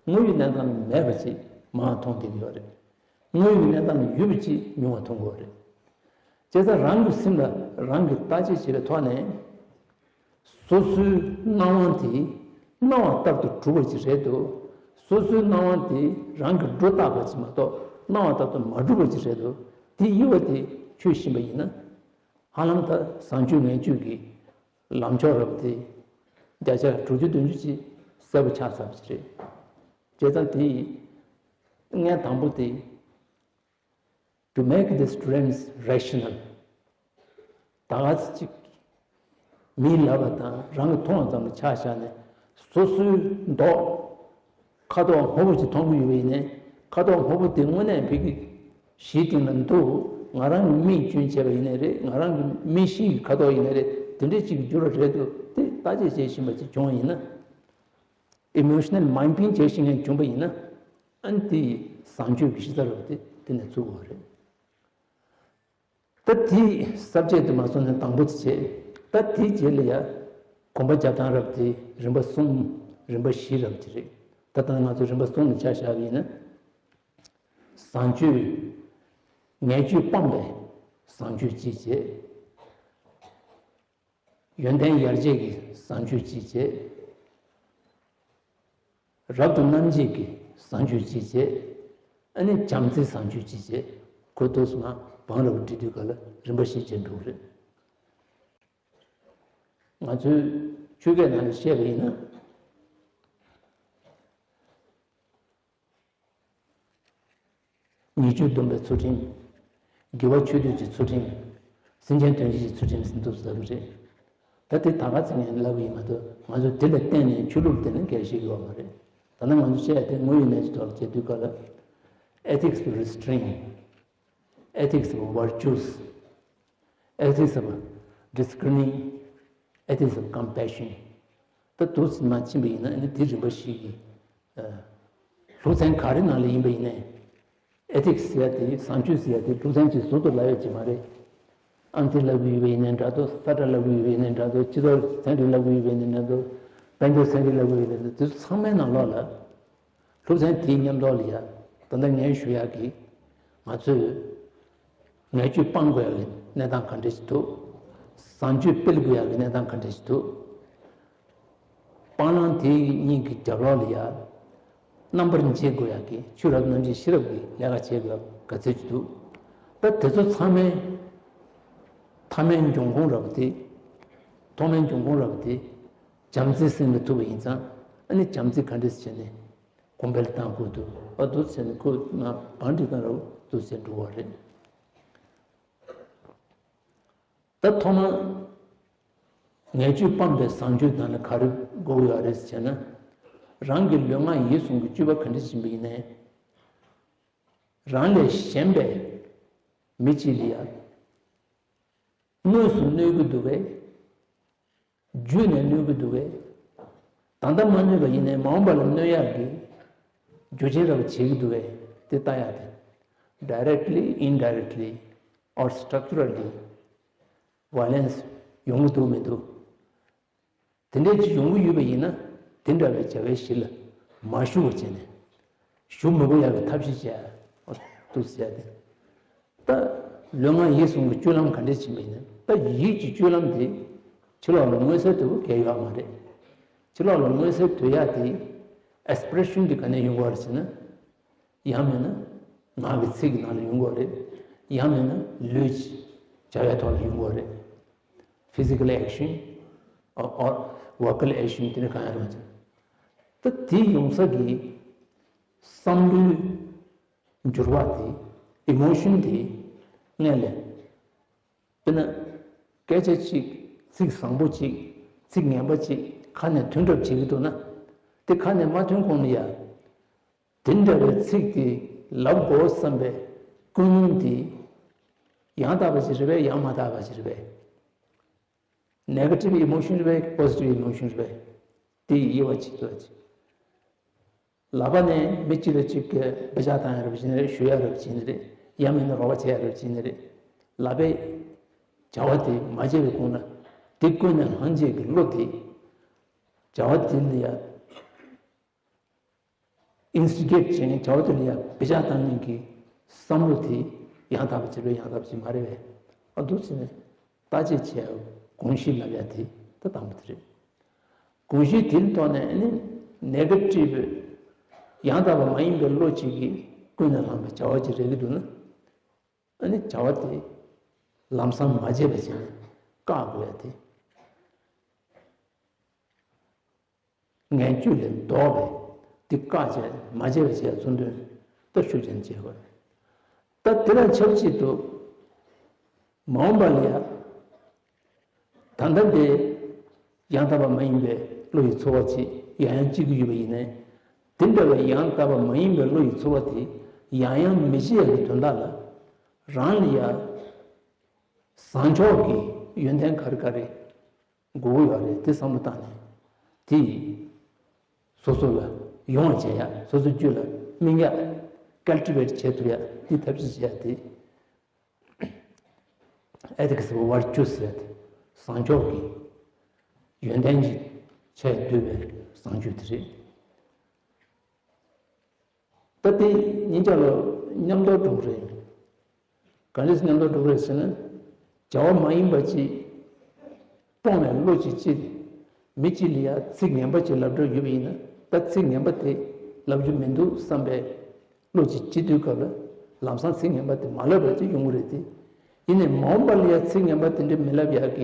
དངོས་ཡོད་གནས་སྟངས་མེད་པ་ཅིག་མང་མཐོང་བསྡད་ཀྱི་ཡོད་རེད། དངོས་ཡོད་གནས་སྟངས་ཡོད་པ་ཅིག་ཉུང་བ་མཐོང་གི་ཡོད་རེད། བྱས་ཙང་རང་གི་སེམས་ལ་རང་གིས་བརྟག་དཔྱད་བྱེད་པའི་ཐོག་ནས། སོ་སོའི་སྣང་བ་དེ་སྣང་བ་ལྟར་དུ་གྲུབ་པ་ཅིག་རེད་འདུག་སོ་སོའི་སྣང་བ་དེ་རང་གིས་སྒྲོ་བཏགས་པ་ཅིག་མ་གཏོགས་སྣང་བ་ལྟར་དུ་མ་གྲུབ་པ་ཅིག་རེད་འདུག་དེ་ཡིན་པ་དེ་ཆོས་ཤེས་པ་ཡིན་ན། ཧ་ལམ་ད་བཟང་སྤྱོད་ངན་སྤྱོད་ཀྱི་ལམ་ཕྱོགས་རབ་དེ་བརྒྱ་ཆ་དྲུག་ཅུ་བདུན་ཅུ་ཅིག་གསལ་པོ་ཆགས་ཚར་བ་ཅིག་རེད། བྱས་ཙང་དེ་ཡིན། ངས་དང་པོ་དེ། To make these dreams rational. ད་ག་ཚོད་ཅིག་མིའི་ལབ་པ་དང་རང་གིས་མཐོང་བ་ཙམ་ལ་ཆ་བཞག་ནས། སོ་སོའི་མདོག་ཁ་དོག་སྔོན་པོ་ཅིག་མཐོང་གི་ཡོད་པ་ཡིན་ནའི། ཁ་དོག་སྔོན་པོ་དེ་དངོས་གནས་བོད་ཀྱི་གཞིའི་སྟེང་ལ་འདུག་ང་རང་གི་མིག་སྐྱོན་བྱས་པ་ཡིན་ནའི་རེད། ང་རང་གི་མིག་ཤེས་ཀྱི་ཁ་དོག་ཡིན་ནའི་རེད། དེ་འདྲས་ཅིག་གི་འགྱུར་བ་རེད་འདུག་དེ་བརྟག་དཔྱད་བྱེད་བཞིན་པ་ཅིག་བྱུང་བ་ཡིན་ན། ཨི་མོ་ཤ་ནལ་མའིན་ཌི་བྱེད་བཞིན་ནས་བྱུང་པ་ཡིན་ན། ཨ་ནི་དེ་ཡི་བཟང་སྤྱོད་ཀྱི་གཞི་རྩ་རུ་དེ་དེ་ནས་བཙུགས་དགོས་པ་རེད། ད་དེའི་ས་བཅད་དུ་མ་སོང་ནས་དང་པོ་དེ་བྱས། ད་དེའི་རྗེས་ལ་ཡ་གོམ་པ་རྒྱབ་སྟངས་རབ་དེ་རིམ་པ་གསུམ། རིམ་པ་བཞི་རབ་ཅིག་རེད། ད་ལྟ་ང་ཚོ་རིམ་པ་གསུམ་ལ་ཆ་བཞག་པ་ཡིན་ན། བཟང་སྤྱོད། ངན་སྤྱོད་སྤངས་པའི་བཟང་སྤྱོད་ཅིག་བྱས། ཡོན་ཏན་ཡར་རྒྱས་ཀྱི་བཟང་སྤྱོད་ཅིག་བྱས། རབ་ཏུ་རྣམ་འབྱེད་ཀྱི་བཟང་སྤྱོད་ཅིག་བྱས། ཨ་ནི་བྱམས་བརྩེའི་བཟང་སྤྱོད་ཅིག་བྱས། ཁོ་ཐོག་སོང་ན་བང་རབ་བྲིས་དུས་ག་ལ་རིམ་པ་བཞི་བྱས་འགྲོ་གི་རེད། ང་ཚོའི་ཆོས་སྐད་ནང་ནས་བཤད་པ་ཡིན་ན། ཉེས་སྤྱོད་སྡོམ་པའི་ཚུལ་ཁྲིམས། དགེ་བ་ཆོས་སྡུད་ཀྱི་ཚུལ་ཁྲིམས། སེམས་ཅན་དོན་བྱེད་ཀྱི་ཚུལ་ཁྲིམས་ཟེར་འདུག་ཟེར་བ་རེད། ད་དེ་ད་ག་ཚོད་ངས་ལབ་པ་ཡིན་མ་གཏོགས། ང་ཚོ་དེ་ལ་བརྟེན་ནས་ཆོས་ལུགས་དེ་ནི་འགལ་བཞེས་ཡོད་མ་རེད། ད་ནི་ང་ཚོ་བཤད་ཡ་དེ་དངོས་ཡོད་གནས་ཚུལ་ཐོག་ལ་བྱེད་དུས་སྐབས་ལ། Ethics of restraint, ethics of virtues, ethics of discerning, ethics of compassion. ད་འདུག་སེ་མར་ཕྱིན་པ་ཡིན་ན། ཨ་ནི་དེ་རིམ་པ་བཞི་གི་ཨ་སློབ་ཚན་ག་རེ་ནང་ལ་ཡིན་པ་ཡིན་ནའི། ཨེ་ཐིག་སི་ཟེར་ཡ་དེ། བཟང་སྤྱོད་ཟེར་ཡ་དེ་སློབ་ཚན་གཅིག་ཟུར་དུ་ལབ་ཡ་ཅིག་མ་རེད། ཨམ་ཆི་ལབ་གི་ཡོད་པ་ཡིན་ནའི་འདྲ་འདུག་ས་ཁྲ་ལབ་གི་ཡོད་པ་ཡིན་ནའི་འདྲ་འདུག་སྤྱི་ཚོགས་ཚན་རིག་ལབ་གི་ཡོད་པ་ཡིན་ནའི་འདྲ་འདུག་དཔལ་འབྱོར་ཚན་རིག་ལབ་གི་ཡོད་པ་ཡིན་ནའི་འདྲ་འདུག་དེ་ཚོ་ཚང་མའི་ནང་ལོགས་ལ། སློབ་ཚན་དེའི་མཉམ་ཐོག་ལ་ཡ། ད་ལྟ་ངས་ཞུ་ཡག་གི། ང་ཚོས་ངན་སྤྱོད་སྤང་དགོས་ཡག་གི་གནས་སྟངས་ག་འདྲ་ཞིག་འདུག་བཟང་སྤྱོད་སྤེལ་དགོས་ཡག་གི་གནས་སྟངས་ག་འདྲ་ཞིག་འདུག་སྤང་བླང་དེ་གཉིས་ཀྱི་རྒྱབ་ལོགས་ལ་ཡ། རྣམ་པར་འབྱེད་དགོས་ཡག་གི་ཆོས་རབ་རྣམ་འབྱེད་ཤེས་རབ་ཀྱི་ལས་ཀ་བྱེད་དགོས་ཡག་ག་ཚོད་ཅིག་འདུག་ད་དེ་ཚོ་ཚང་མའི་མཐའ་མའི་འབྱུང་ཁུངས་རབ་དེ། ཐོག་མའི་འབྱུང་ཁུངས་རབ་དེ། བྱམས་བརྩེའི་སེམས་ལ་ཐུག་པ་ཡིན་ཙང་། ཨ་ནི་བྱམས་བརྩེ་ག་འདྲ་བྱས་ནས་གོང་འཕེལ་བཏང་དགོས་འདུག་ཨ། འདུག་བྱས་ནས་ཁོ་ང་བང་སྒྲིག་སྟངས་རབ་འདུག་བྱས་འགྲོ་བ་རེད། ད་ཐོག་མར་ངན་སྤྱོད་སྤངས་པའི་བཟང་སྤྱོད་དང་ནི་ག་རེ་དགོས་ཡོད་རེད་ཟེར་ན། རང་གི་ལུས་ངག་ཡིད་གསུམ་གྱི་སྤྱོད་པ་ག་འདྲ་ཞིག་ཡིན་པ་ཡིན་ནའི། རང་ལས་གཞན་པའི་མི་གཅིག་ལ་ཡ་དངོས་སུ་གནོད་ཀྱི་འདུག་གས། བརྒྱུད་ནས་གནོད་ཀྱི་འདུག་གས། ད་ལྟ་མ་གནོད་པ་ཡིན་ནའི་མ་འོངས་པ་ལ་གནོད་ཡག་གི་རྒྱུ་རྐྱེན་རབ་བྱེད་ཀྱི་འདུག་གས། དེ་ལྟ་ཡག་དེ། Directly, indirectly, or structurally, violence ཡོང་གི་འདུག་མི་འདུག་དེ་འདྲའི་ཅིག་ཡོང་གི་ཡོད་པ་ཡིན་ན། དེ་འདྲ་བའི་བྱ་བའི་གཞི་ལ་མ་ཞུགས་པ་བྱས་ནས། ཞུགས་མི་དགོས་ཡག་གི་ཐབས་ཤེས་བྱས། འདུག་ཟེར་ཏེ། ད་ལུས་ངག་ཡིད་གསུམ་གྱི་སྤྱོད་ལམ་ག་འདྲ་ཕྱིན་པ་ཡིན་ན། ད་ཡིད་ཀྱི་སྤྱོད་ལམ་དེ་ཕྱི་ལོགས་ལ་མངོན་གསལ་དོད་པོ་གང་ཡང་ཡོད་མ་རེད། ཕྱི་ལོགས་ལ་མངོན་གསལ་དོད་ཡག་དེ་ཨེག་སི་པི་རེ་ཤན་དེ་ག་ནས་ཡོང་གི་ཡོད་རེད་ཟེར་ན། ཡང་མིན་ན་ངག་གི་ཚིག་གི་ནང་ལ་ཡོང་གི་ཡོད་རེད། ཡང་མིན་ན་ལུས་ཀྱི་བྱ་བའི་ཐོག་ལ་ཡོང་གི་ཡོད་རེད། Physical action or, or vocal action དེ་འདྲ་གང་ཡང་རུང་ཅིག་ད་དེ་ཡོང་ས་གི་བསམ་བློའི་འགྱུར་བ་དེ། ཨི་མོ་ཤན་དེ་སྔོན་ལ། དཔེར་ན། སྐད་ཆ་གཅིག་ཚིག་བཟང་པོ་གཅིག་ཚིག་ངན་པ་གཅིག་ཁ་ནས་ཐོན་གྲབས་བྱེད་ཀྱི་འདུག་ན། དེ་ཁ་ནས་མ་ཐོན་གོང་ལ་ཡ། དེ་འདྲ་བའི་ཚིག་དེ་ལབ་དགོས་བསམ་པའི་ཀུན་སློང་དེ་ཡང་དག་པ་ཞིག་རེད་པས། ཡང་མ་དག་པ་ཞིག་རེད་པས། negative emotion རེད་པས་positive emotion རེད་པས། དེ་དབྱེ་བ་ཕྱེ་དགོས་ཀྱི། ལབ་པ་ནས་མི་གཅིག་ལ་གཅིག་གིས་བག་ཆགས་བཏང་ཡ་རེད་པ་བྱས་ནི་རེད། ཞུ་ཡ་རེད་པ་བྱས་ནི་རེད། ཡང་མིན་ན་རོགས་པ་བྱེད་ཡ་རེད་པ་བྱས་ནི་རེད། ལབ་པའི་བྱ་བ་དེ་མ་བྱས་པའི་གོང་ལ་དེ་ཀུན་ནས་བསླངས་བྱས་ཀྱི་བློ་དེ་བྱ་བ་དེ་ལ་ཡ་instigate བྱས་ནས་བྱ་བ་དེ་ལ་ཡ་བག་ཆགས་བཏང་མཁན་གྱི་བསམ་བློ་དེ་ཡང་དག་པ་ཅིག་རེད་ཡང་དག་པ་ཅིག་མ་རེད་པས། ཨ་འདུག་བྱས་ནས་བརྟག་དཔྱད་བྱས་དགོངས་གཞི་ལབ་ཡ་དེ་ད་དང་པོ་དེ་རེད། དགོངས་གཞི་དེ་ལ་ཐོག་ནས་ཨ་ནི་negative ཡང་དག་པ་མ་ཡིན་པའི་བློ་གཅིག་གིས་ཀུན་ནས་བསླངས་པའི་བྱ་བ་ཅིག་རེད་ཀྱི་འདུག་ན། ཨ་ནི་བྱ་བ་དེ་ལམ་སང་མ་བྱས་པ་བྱས་ནས་བཀག་དགོས་ཡ་དེ། ངན་སྤྱོད་ལས་ལྡོག་པའི་དེ་བཀག་བྱས་མ་བྱས་པ་བྱས་ཚུལ་འདོན་ད་ཤུགས་ཅན་བྱེད་དགོས། ད་དེ་དང་ཆབས་ཅིག་ཏུ་མ་འོངས་པ་ལ་ཡ་ད་ལྟ་འདི་ཡང་དག་པ་མ་ཡིན་པའི་བློ་ཡི་ཚོར་བ་ཅིག་ཡང་ཡང་སྐྱེ་གི་ཡོད་པ་ཡིན་ནའི། དེ་འདྲ་བའི་ཡང་དག་པ་མ་ཡིན་པའི་བློ་ཡི་ཚོར་བ་དེ་ཡང་ཡང་མི་སྐྱེ་ཡག་གི་དོན་དག་ལ་རང་ལ་ཡ་བཟང་ཕྱོགས་ཀྱི་ཡོན་ཏན་ག་རེ་ག་རེ་དགོས་ཀྱི་ཡོད་རེད་དེ་བསམ་བློ་བཏང་ནས་དེ་སོ་སོ་ལ་ཡོང་བ་བྱེད་ཡ། སོ་སོའི་རྒྱུད་ལ་སྨིན་ཡ། cultivate བྱེད་ཐུབ་ཡ་དེ་ཐབས་ཤེས་བྱེད་ཡ་དེ། Ethics of Virtue ཟེར་ཏེ་བཟང་ཕྱོགས་ཀྱི་ཡོན་ཏན་གྱི་ཆ་ཡིས་བསྡུས་པའི་བཟང་སྤྱོད་དེ་རེད། ད་དེ་གཉིས་ཆ་ལ་མཉམ་དུ་འགྲོ་གི་རེད། ག་འདྲས་མཉམ་དུ་འགྲོ་གི་རེད་ཟེར་ན། བྱ་བ་མ་ཡིན་པ་ཅིག་སྤོང་བའི་བློ་ཅིག་སྐྱེས་ཏེ་མི་གཅིག་ལ་ཡ་ཚིག་ངན་པ་ཅིག་ལབ་འགྲོ་ཡོད་པ་ཡིན་ན། ད་ཚིག་ངན་པ་དེ་ལབ་རྒྱུ་མི་འདུག་བསམ་པའི་བློ་ཅིག་སྐྱེ་དུས་སྐབས་ལ་ལམ་སང་ཚིག་ངན་པ་དེ་མ་ལབ་པ་ཅིག་ཡོང་གི་རེད་དེ། ཡིན་ནའི་མ་འོངས་པ་ལ་ཡ་ཚིག་ངན་པ་དེ་འདྲ་མི་ལབ་ཡག་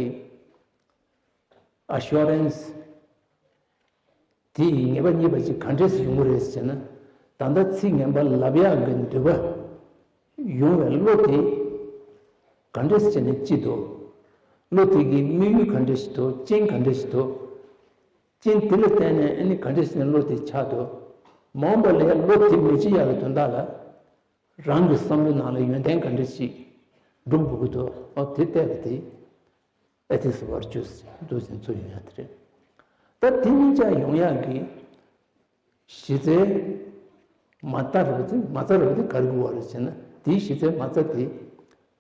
གི་assurance དེ་ཡི་ངེས་པ་རྙེད་པ་ཅིག་ག་འདྲས་སེ་ཡོང་གི་རེད་ཟེར་ན། ད་ལྟ་ཚིག་ངན་པ་ལབ་ཡག་གི་འདོད་པ་ཡོང་བའི་བློ་དེ་ག་འདྲས་སེ་བྱས་ནས་སྐྱེ་འདུག་བློ་དེ་གི་དམིགས་ཡུལ་ག་འདྲས་ཤིག་འདུག་རྐྱེན་ག་འདྲས་ཤིག་འདུག་རྐྱེན་དེ་ལ་བརྟེན་ནས་ཨ་ནི་ག་འདྲས་སེ་བློ་དེ་ཆགས་འདུག་མ་འོངས་པ་ལ་ཡང་བློ་དེ་མི་སྐྱེ་ཡག་གི་དོན་དག་ལ། རང་གི་བསམ་བློའི་ནང་ལ་ཡོན་ཏན་ག་འདྲ་ཞིག་སྒྲུབ་དགོས་ཀྱི་འདུག་ཨོ་དེ་བལྟས་པ་དེ་Ethics of Virtues འདུག་ཟེར་ཚུལ་ཡོང་ཡག་དེ་རེད། ད་དེ་གཉིས་ཆ་ཡོང་ཡག་གི་གཞི་རྩའི་མ་རྩ་རེད་པ་དེ། མ་རྩ་རེད་པ་དེ་ག་རེ་དགོས་པ་རེད་ཟེར་ན། དེའི་གཞི་རྩའི་མ་རྩ་དེ་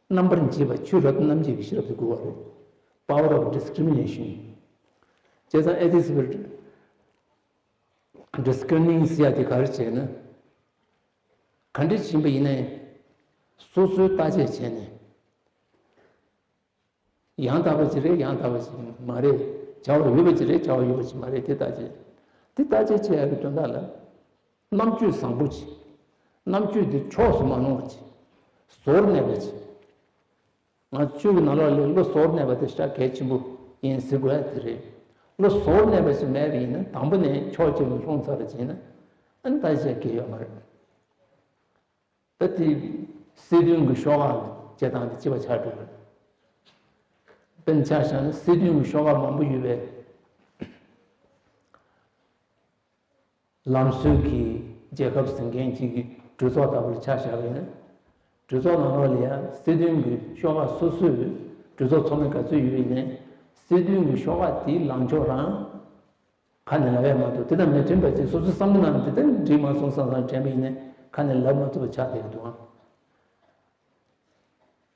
རྣམ་པར་འབྱེད་པ་ཆོས་རབ་ཏུ་རྣམ་འབྱེད་ཀྱི་ཤེས་རབ་དེ་དགོས་པ་རེད། Power of Discrimination བྱས་ཙང་Ethics of Discerning ཟེར་ཡག་དེ་ག་རེ་བྱས་ན། ག་འདྲ་ཞིག་ཡིན་པ་ཡིན་ནའི་སོ་སོའི་བརྟག་དཔྱད་བྱས་ནས་ཡང་དག་པ་ཅིག་རེད་ཡང་དག་པ་ཅིག་མ་རེད། བྱ་བ་ཡོད་པ་ཅིག་རེད་བྱ་བ་ཡོད་པ་ཅིག་མ་རེད་དེ་བརྟག་དཔྱད། དེ་བརྟག་དཔྱད་བྱེད་ཡག་གི་དོན་དག་ལ་རྣམ་དཔྱོད་བཟང་པོ་ཅིག་རྣམ་དཔྱོད་དེ་ཕྱོགས་སུ་མ་ལྷུང་བ་ཅིག་ཟོར་གནས་པ་ཅིག་ང་ཚོའི་ནང་ལོགས་ལ་བློ་ཟོར་གནས་པ་དེ་ཞེ་དྲག་གལ་ཆེན་པོ་ཡིན་ཟེར་དགོས་ཡ་དེ་རེད། བློ་ཟོར་གནས་པ་ཞིག་མེད་པ་ཡིན་ན་དང་པོ་ནས་ཕྱོགས་གཅིག་ལ་ལྷུང་ཚར་བ་ཅིག་ཡིན་ན་ཨ་ནི་ད་བཤད་ཀྱི་ཡོད་མ་རེད། ད་དེ་སྲིད་དོན་གྱི་ཤོག་ཁག་ལ་བྱེད་སྟངས་དེ་གཅིག་པ་ཆགས་འགྲོ་གི་རེད། དཔེར་ན་ཆ་བཞག་ན་སྲིད་དོན་གྱི་ཤོག་ཁག་མང་པོ་ཡོད་པའི། ལམ་སྲོལ་གྱི་རྒྱལ་ཁབ་ཟིན་མཁན་གཅིག་གི་གྲོས་ཚོགས་ལྟ་བུར་ཆ་བཞག་པ་ཡིན་ན། གྲོས་ཚོགས་ནང་ལོགས་ལ་ཡང་སྲིད་དོན་གྱི་ཤོག་ཁག་སོ་སོའི་གྲོས་ཚོགས་ཚོགས་མི་ག་ཚོད་ཡོད་པ་ཡིན་ནའི་སྲིད་དོན་གྱི་ཤོག་ཁག་དེའི་ལངས་ཕྱོགས་རང་ཁ་ནས་ལབ་ཡ་མ་གཏོགས་དེ་དང་མི་མཐུན་པ་ཅིག་སོ་སོའི་བསམ་བློ་ནང་དེ་ལྟར་འགྲིག་མ་སོང་བསམ་བསམ་དྲན་པ་ཡིན་ནའི་ཁ་ནས་ལབ་མ་ཐུབ་པ་ཆགས་བསྡད་ཀྱི་འདུག་ཨང་།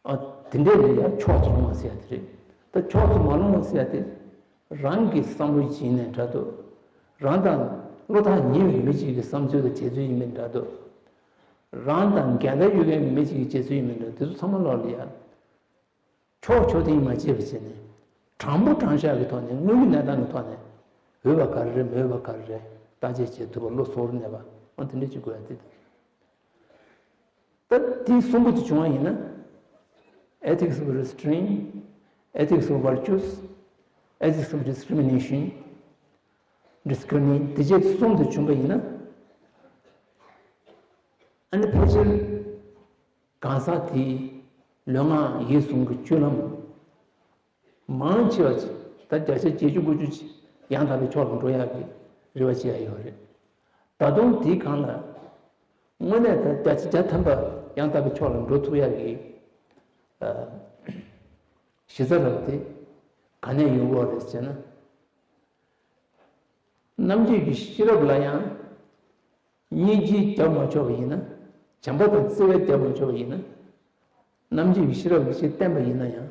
ཨ། དེ་འདྲའི་ལ་ཡང་ཕྱོགས་སུ་ལྷུང་བ་ཟེར་ཡ་དེ་རེད། ད་ཕྱོགས་སུ་མ་ལྷུང་བ་ཟེར་ཡ་དེ་རང་གི་བསམ་བློ་ཡིན་ནའི་འདྲ་འདུག་རང་དང་བློ་ཐག་ཉེ་བའི་མི་གཅིག་གི་བསམ་ཚུལ་དང་བྱེད་ཚུལ་ཡིན་མིན་འདྲ་འདུག་རང་དང་འགལ་ཟླ་ཡོད་མཁན་གྱི་མི་གཅིག་གི་བྱེད་ཚུལ་ཡིན་མིན་འདྲ་དེ་ཚོ་ཚང་མ་ལོག་ལ་ཡ། ཕྱོགས་ཕྱོགས་འཐེན་མ་བྱས་པ་བྱས་ནས་དྲང་པོ་དྲང་བཞག་གི་ཐོག་ནས་དངོས་ཡོད་གནས་སྟངས་ཀྱི་ཐོག་ནས་འོས་པ་ག་རེ་རེད་མི་འོས་པ་ག་རེ་རེད་བརྟག་དཔྱད་བྱེད་ཐུབ་པ་བློ་གཟུ་བོར་གནས་པ་ཨང་དེ་འདྲ་ཅིག་དགོས་ཡ་དེ། ད་དེ་གསུམ་པོ་དེ་བྱུང་བ་ཡིན་ན། Ethics of Restraint, Ethics of Virtues, Ethics of Discrimination, Discerning དེ་བྱས་གསུམ་དེ་བྱུང་བ་ཡིན་ན། ཨ་ནི་ཕལ་ཆེར་གང་ཟག་དེའི་ལུས་ངག་ཡིད་གསུམ་གྱི་སྤྱོད་ལམ། མང་ཆེ་བ་ཅིག་ད་བརྒྱ་ཆ་བརྒྱད་ཅུ་དགུ་བཅུ་ཅིག་ཡང་དག་པའི་ཕྱོགས་ལ་འགྲོ་ཡག་གི་རེ་བ་བྱེད་ཡ་ཡོད་རེད། ད་དུང་དེའི་སྒང་ལ་དངོས་གནས་ད་བརྒྱ་ཆ་བརྒྱ་ཐམ་པ་ཡང་དག་པའི་ཕྱོགས་ལ་འགྲོ་ཐུབ་ཡག་གི་ཨ་གཞི་རྩ་རབ་དེ་ ག་ནས་ཡོང་གི་རེད་ཟེར་ན། རྣམ་འབྱེད་ཀྱི་ཤེས་རབ་ལ་ཡང་སྙིང་རྗེ་རྒྱབ་མ་ཆོག་པ་ཡིན་ན། བྱམས་པ་དང་བརྩེ་བས་རྒྱབ་མ་ཆོག་པ་ཡིན་ན། རྣམ་འབྱེད་ཀྱི་ཤེས་རབ་ཀྱིས་ཅིག་བསྟན་པ་ཡིན་ན་ཡང་།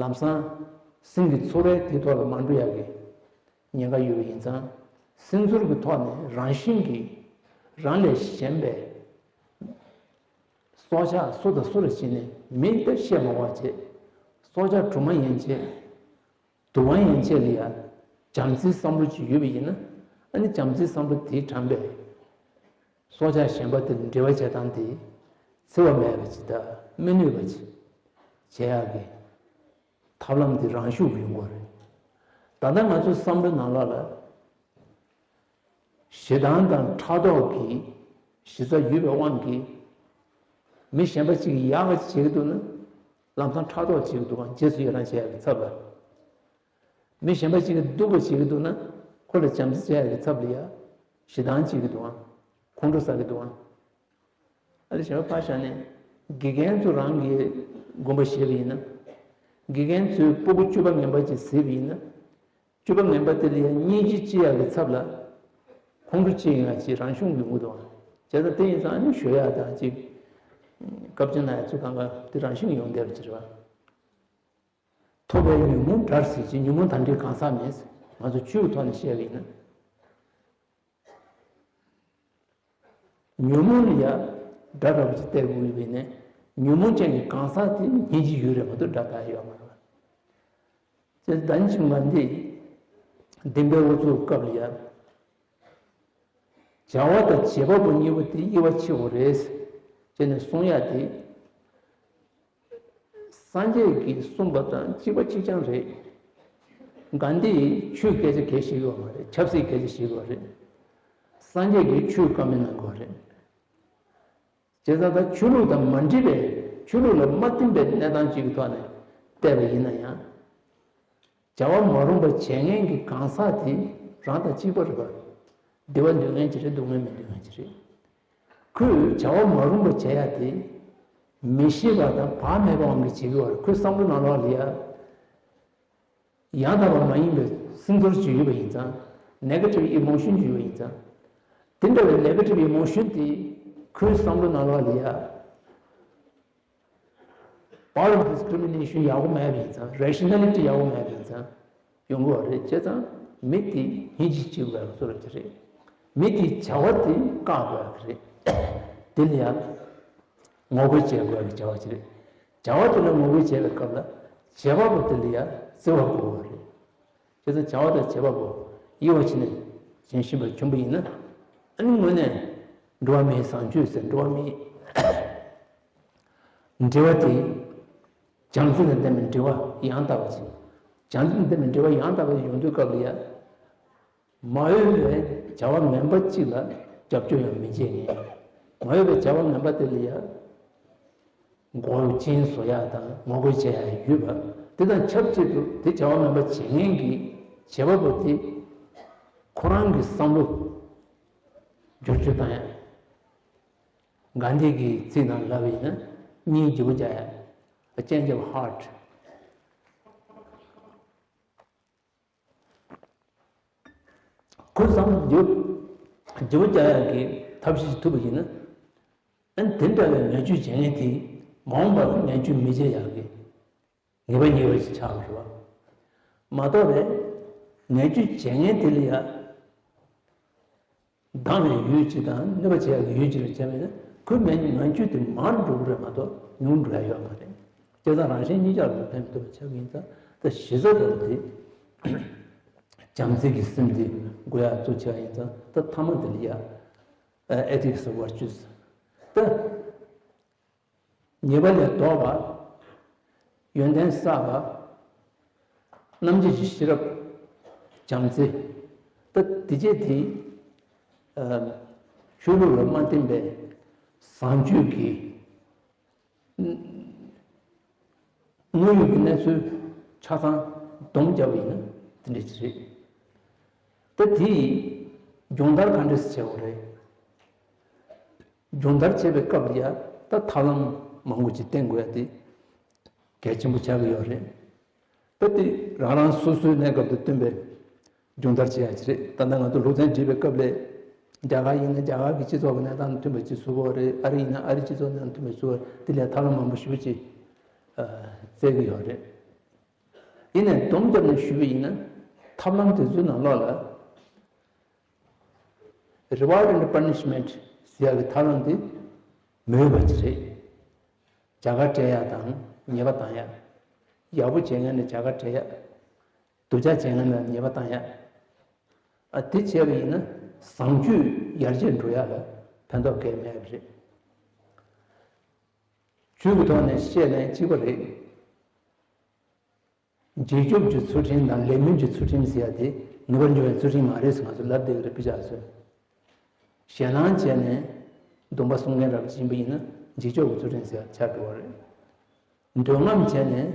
ལམ་སང་སེམས་ཀྱི་ཚོར་བས་དེའི་ཐོག་ལ་མ་འགྲོ་ཡག་གི་ཉེན་ཁ་ཡོད་པ་ཡིན་ཙང་། སེམས་ཚོར་གྱི་ཐོག་ནས་རང་བཞིན་གྱིས་རང་ལས་གཞན་པའི་སྲོག་ཆགས་སུ་དང་སུ་ལ་བྱིན་ནས་མི་ལྟར་བཤད་མ་དགོས་པ་བྱས། སྲོག་ཆགས་གྲུ་མ་ཡན་ཆད། དུ་བ་ཡན་ཆད་ལ་ཡང་བྱམས་བརྩེའི་བསམ་བློ་ཅིག་ཡོད་པ་ཡིན་ན། ཨ་ནི་བྱམས་བརྩེའི་བསམ་བློ་དེའི་དྲངས་པས། སྲོག་ཆགས་གཞན་པ་དེ་ལ་འབྲེལ་བ་བྱེད་སྟངས་དེ་འཚེ་བ་མེད་པ་ཅིག་དང་སྨྲེ་ནུས་པ་ཅིག་བྱེད་ཡག་གི་ཐབས་ལམ་དེ་རང་ཤུགས་ཀྱིས་ཡོང་གི་རེད། ད་ལྟ་ང་ཚོའི་བསམ་བློའི་ནང་ལོགས་ལ། ཞེ་སྡང་དང་ཕྲག་དོག་གི་གཞི་རྩ་ཡོད་པའི་དབང་གིས། མི་གཞན་པ་གཅིག་གིས་ཡག་ག་བྱེད་ཀྱི་འདུག་ན། ལམ་སང་ཕྲག་དོག་བྱེད་ཀྱི་འདུག་གམ། རྗེས་སུ་ཡི་རང་བྱེད་ཡག་གི་ཚབ་ལ། མི་གཞན་པ་གཅིག་གིས་སྡུག་པ་བྱེད་ཀྱི་འདུག་ན། ཁོ་ལ་བྱམས་བརྩེ་བྱེད་ཡག་གི་ཚབ་ལ་ཡ། ཞེ་སྡང་བྱེད་ཀྱི་འདུག་གམ། ཁོང་ཁྲོ་ཟ་གི་འདུག་གམ། ཨ་ནི་གཞན་པ་ཕར་བཞག་ནས། དགེ་རྒན་ཚོ་རང་གིས་དགོངས་པ་བཞེས་པ་ཡིན་ན། དགེ་རྒན་ཚོས་སྤུ་གུ་བཅུ་པ་ངན་པ་ཅིག་གཟིགས་པ་ཡིན་ན། བཅུ་པ་ངན་པ་དེ་ལ་ཡང་སྙིང་རྗེ་སྐྱེ་ཡག་གི་ཚབ་ལ། ཁོང་ཁྲོ་སྐྱེ་ཡོང་ཡག་ཅིག་རང་བྱུང་ཡོང་གི་འདུག་བ། བྱས་ཙང་དེ་ཡིན་ཙང་ཨ་ནི་ཞུ་ཡག་དང་ཅིག་བཀའ་བཀྱོན་གནང་ཡག་ཚོ་གང་ག་དེ་རང་བཞིན་ཡོང་བསྡད་པ་ཅིག་རེད་བ། ཐོབ་པའི་ཉོན་མོངས་དགྲར་ཟད་ཅིང་། ཉོན་མོངས་དང་འདྲའི་གང་ཟག་མེད། ང་ཚོ་ཆོས་ཀྱི་ཐོག་ནས་བཤད་པ་ཡིན་ན། ཉོན་མོངས་ལ་ཡ་དགྲ་འདྲ་པོ་ཅིག་བལྟས་དགོས་ཡོད་པ་ཡིན་ན། ཉོན་མོངས་ཅན་གྱི་གང་ཟག་དེ་སྙིང་རྗེ་ཡོད་རེད་མ་གཏོགས་དགྲ་ལྟ་ཡ་ཡོད་མ་རེད། ཅེས་ད་ནི་ཆུང་མ་འདི་བདེན་པའི་འུ་ཚུགས་སྐབས་ལ་ཡ། བྱ་བ་དང་བྱེད་པ་པོ་གཉིས་པོ་དེ་དབྱེ་བ་ཕྱེ་དགོས་རེད། ཅེས་ནས་གསུང་ཡ་དེ། སངས་རྒྱས་ཀྱིས་གསུངས་པ་དང་གཅིག་པ་གཅིག་རྐྱང་རེད། གྷན་དྷིས་ཆོས་སྐད་ཆ་གས་བཤད་ཡོད་མ་རེད། ཆབ་སྲིད་སྐད་ཆ་བཤད་ཡོད་རེད། སངས་རྒྱས་ཀྱིས་ཆོས་བཀའ་མོལ་གནང་དགོས་རེད། བྱས་ཙང་ད་ཆོས་ལུགས་དང་མ་འདྲེས་པའི། ཆོས་ལུགས་ལ་མ་བསྟུན་པའི་གནས་སྟངས་ཅིག་གི་ཐོག་ནས་བལྟས་པ་ཡིན་ན་ཡང་། བྱ་བ་མ་རུངས་པ་བྱེད་མཁན་གྱི་གང་ཟག་དེ་རང་དང་གཅིག་པ་རེད་པ། བདེ་བ་འདོད་མཁན་ཅིག་རེད། སྡུག་བསྔལ་མི་འདོད་མཁན་ཅིག་རེད། ཁོས་བྱ་བ་མ་རུངས་པ་བྱེད་ཡ་དེ། མི་ཤེས་པ་དང་བག་མེད་པའམ་གྱིས་བྱེད་ཀྱི་ཡོད་རེད། ཁོའི་བསམ་བློ་ནང་ལོགས་ལ་ཡ། ཡང་དག་པ་མ་ཡིན་པའི་སེམས་ཚོར་ཅིག་ཡོད་པ་ཡིན་ཙང་། ནེ་གེ་ཊིབ་ཨི་མོ་ཤན་ཅིག་ཡོད་པ་ཡིན་ཙང་། དེ་འདྲ་བའི་ནེ་གེ་ཊིབ་ཨི་མོ་ཤན་དེ་ཁོའི་བསམ་བློ་ནང་ལོགས་ལ་ཡ། པ་ཝར་ཌིསི་ཀི་རི་མི་ནེ་ཤན་ཡག་པོ་མེད་པ་ཡིན་ཙང་། རེ་ཤི་ནལ་ཊི་ཡག་པོ་མེད་པ་ཡིན་ཙང་ཡོང་གི་ཡོད་རེད། བྱས་ཙང་མི་དེ་སྙིང་རྗེ་སྐྱེ་དགོས་པའི་བཟོ་འདྲ་ཅིག་རེད། མི་དེའི་བྱ་བ་དེ་བཀག་དགོས་པ་རེད། དེ་ལ་ཡང་ངོ་རྒོལ་བྱེད་དགོས་པའི་བྱ་བ་ཅིག་རེད། བྱ་བ་དེ་ལ་ངོ་རྒོལ་བྱེད་པའི་སྐབས་ལ་བྱེད་པ་པོ་དེ་ལ་ཡང་བརྩེ་བ་དགོས་པ་རེད། བྱས་ཙང་བྱ་བ་དང་བྱེད་པ་པོ་དབྱེ་བ་ཕྱེ་ནས་ཞེན་བཞིན་པ་བྱུང་བ་ཡིན་ན། ཨ་ནི་དངོས་གནས་འགྲོ་བ་མིའི་བཟང་སྤྱོད་ཟེར། འགྲོ་བ་མིའི་འབྲེལ་བ་དེ། བྱམས་བརྩེ་དང་ལྡན་པའི་འབྲེལ་བ་ཡང་དག་པ་ཞིག་བྱམས་བརྩེ་དང་ལྡན་པའི་འབྲེལ་བ་ཡང་དག་པ་ཞིག་ཡོང་དུས་སྐབས་ལ་ཡ། མ་འོས་པའི་བྱ་བ་ངན་པ་གཅིག་ལ་རྒྱབ་སྐྱོར་ཡང་མི་བྱེད་མཁན། མ་འོས་པའི་བྱ་བ་ངན་པ་དེ་ལ་ཡ། མགོ་ཅན་བཟོ་ཡག་དང་ངོ་རྒོལ་བྱེད་ཡག་ཡོད་པ། དེ་དང་ཆབས་ཅིག་ཏུ་དེ་བྱ་བ་ངན་པ་བྱེད་མཁན་གྱི་བྱེད་པ་པོ་དེ་ཁོ་རང་གི་བསམ་བློ་བསྒྱུར་བཅོས་བཏང་ཡག་གྷན་དྷི་གི་ཚིག་ནང་ལབ་པ་ཡིན་ན། སྙིང་རྗེ་པོ་རྒྱག་ཡག A change of heart. ཁོས་བསམ་བློ་བསྒྱུར་བཅོས་རྒྱག་ཡག་གི་ཐབས་ཤེས་ཐུབ་པ་ཡིན་ན། ཨ་ནི་དེ་འདྲ་བའི་ངན་སྤྱོད་བྱེད་མཁན་དེ་མ་འོངས་པར་ངན་སྤྱོད་མི་བྱེད་ཡག་གི་ངེས་པ་ཉེ་བ་ཞིག་ཆགས་པ་རེད་བ། མ་གཏོགས་པའི་ངན་སྤྱོད་བྱེད་མཁན་དེ་ལ་ཡ། སྡང་བའི་ཡུལ་གཅིག་དང་གནོད་པ་བྱེད་ཡག་གི་ཡུལ་གཅིག་ལ་བྱས་པ་ཡིན་ན། ཁོའི་ངན་ངན་སྤྱོད་དེ་མར་འགྲོ་གི་རེད་མ་གཏོགས་ཉུང་འགྲོ་ཡག་ཡོད་མ་རེད། བྱས་ཙང་རང་གཞན་གཉིས་ཆར་ལ་ཕན་ཐོགས་པ་ཆགས་ཀྱི་ཡིན་ཙང་། ད་གཞི་རྩ་དེ་ལ་དེ་བྱམས་བརྩེ་གི་སེམས་དེ་དགོས་ཡག་གཙོ་ཆེ་བ་ཡིན་ཙང་། ད་ཐ་མ་དེ་ལ་ཡ། Ethics of Virtues. ད་ཉེས་པ་ལས་ལྡོག་པ། ཡོན་ཏན་བསགས་པ། རྣམ་འབྱེད་ཀྱི་ཤེས་རབ། བྱམས་བརྩེ། ད་དེ་བྱས་དེ། ཆོས་ལུགས་ལ་མ་བརྟེན་པའི་བཟང་སྤྱོད་ཀྱི་དངོས་ཡོད་ཀྱི་གནས་ཚུལ་ཆ་ཚང་སྡོམ་བརྒྱབ་པ་ཡིན་ན་དེ་འདྲ་ཅིག་རེད། ད་དེ་སྦྱོང་བརྡར་ག་འདྲས་སེ་བྱེད་དགོས་རེད། སྦྱོང་བརྡར་བྱེད་པའི་སྐབས་ལ་ཡ། ད་ཐབས་ལམ་མང་པོ་ཅིག་བསྟེན་དགོས་ཡ་དེ་གལ་ཆེན་པོ་ཆགས་ཀྱི་ཡོད་རེད། ད་དེ་རང་རང་སོ་སོའི་གནས་སྐབས་དང་བསྟུན་པའི་སྦྱོང་བརྡར་བྱེད་ཡ་ཅིག་རེད། ད་ལྟ་ང་ཚོ་སློབ་ཚན་སྒྲིག་པའི་སྐབས་ལ། རྒྱ་གར་ཡིན་ན་རྒྱ་གར་གྱི་སྤྱི་ཚོགས་ཀྱི་གནས་སྟངས་དང་མཐུན་པ་ཅིག་བཟོ་དགོས་རེད། ཨ་རི་ཡིན་ན་ཨ་རི་སྤྱི་ཚོགས་གནས་སྟངས་མཐུན་པ་བཟོ་དགོས་རེད། དེ་ལས་ཐབས་ལམ་མང་པོ་ཞེ་པོ་ཅིག་ཨ་བཙལ་གྱི་ཡོད་རེད། ཡིན་ནའི་སྡོམ་བརྒྱབ་ནས་ཞུས་པ་ཡིན་ན། ཐབས་ལམ་དེ་ཚོའི་ནང་ལོགས་ལ། Reward and Punishment ཟེར་ཡག་གི་ཐབས་ལམ་དེ་མི་འོས་པ་ཅིག་རེད། བྱ་དགའ་སྤྲད་ཡག་དང་ཉེས་པ་བཏང་ཡག་ཡག་པོ་བྱེད་མཁན་ལ་བྱ་དགའ་སྤྲད་ཡག་སྡུག་ཅག་བྱེད་མཁན་ལ་ཉེས་པ་བཏང་ཡག་ཨ་དེ་བྱས་པ་ཡིན་ན་བཟང་སྤྱོད་ཡར་རྒྱས་འགྲོ་ཡག་ལ་ཕན་ཐོགས་གང་ཡང་མེད་པ་རེད། ཇུས་ཀྱི་ཐོག་ནས་བཤད་ན་གཅིག་པ་རེད། རྗེས་ཕྱོགས་ཀྱི་ཚུལ་ཁྲིམས་དང་ལས་སྨོན་གྱི་ཚུལ་ཁྲིམས་ཟེར་ཡ་དེ་ངེས་པར་འབྱུང་བའི་ཚུལ་ཁྲིམས་མ་རེད་ཟེར་ང་ཚོ་ལབ་བསྡད་ཀྱི་རེད། དཔེ་ཆ་ཚོས། ཞེད་སྣང་བྱས་ནས་སྡོམ་པ་སྲུང་མཁན་འདྲ་པོ་ཅིག་ཡིན་པ་ཡིན་ན་རྗེས་ཕྱོགས་ཀྱི་ཚུལ་ཁྲིམས་ཟེར་ཡ་ཆགས་འགྲོ་བ་རེད། འདོད་རྔམ་བྱས་ནས་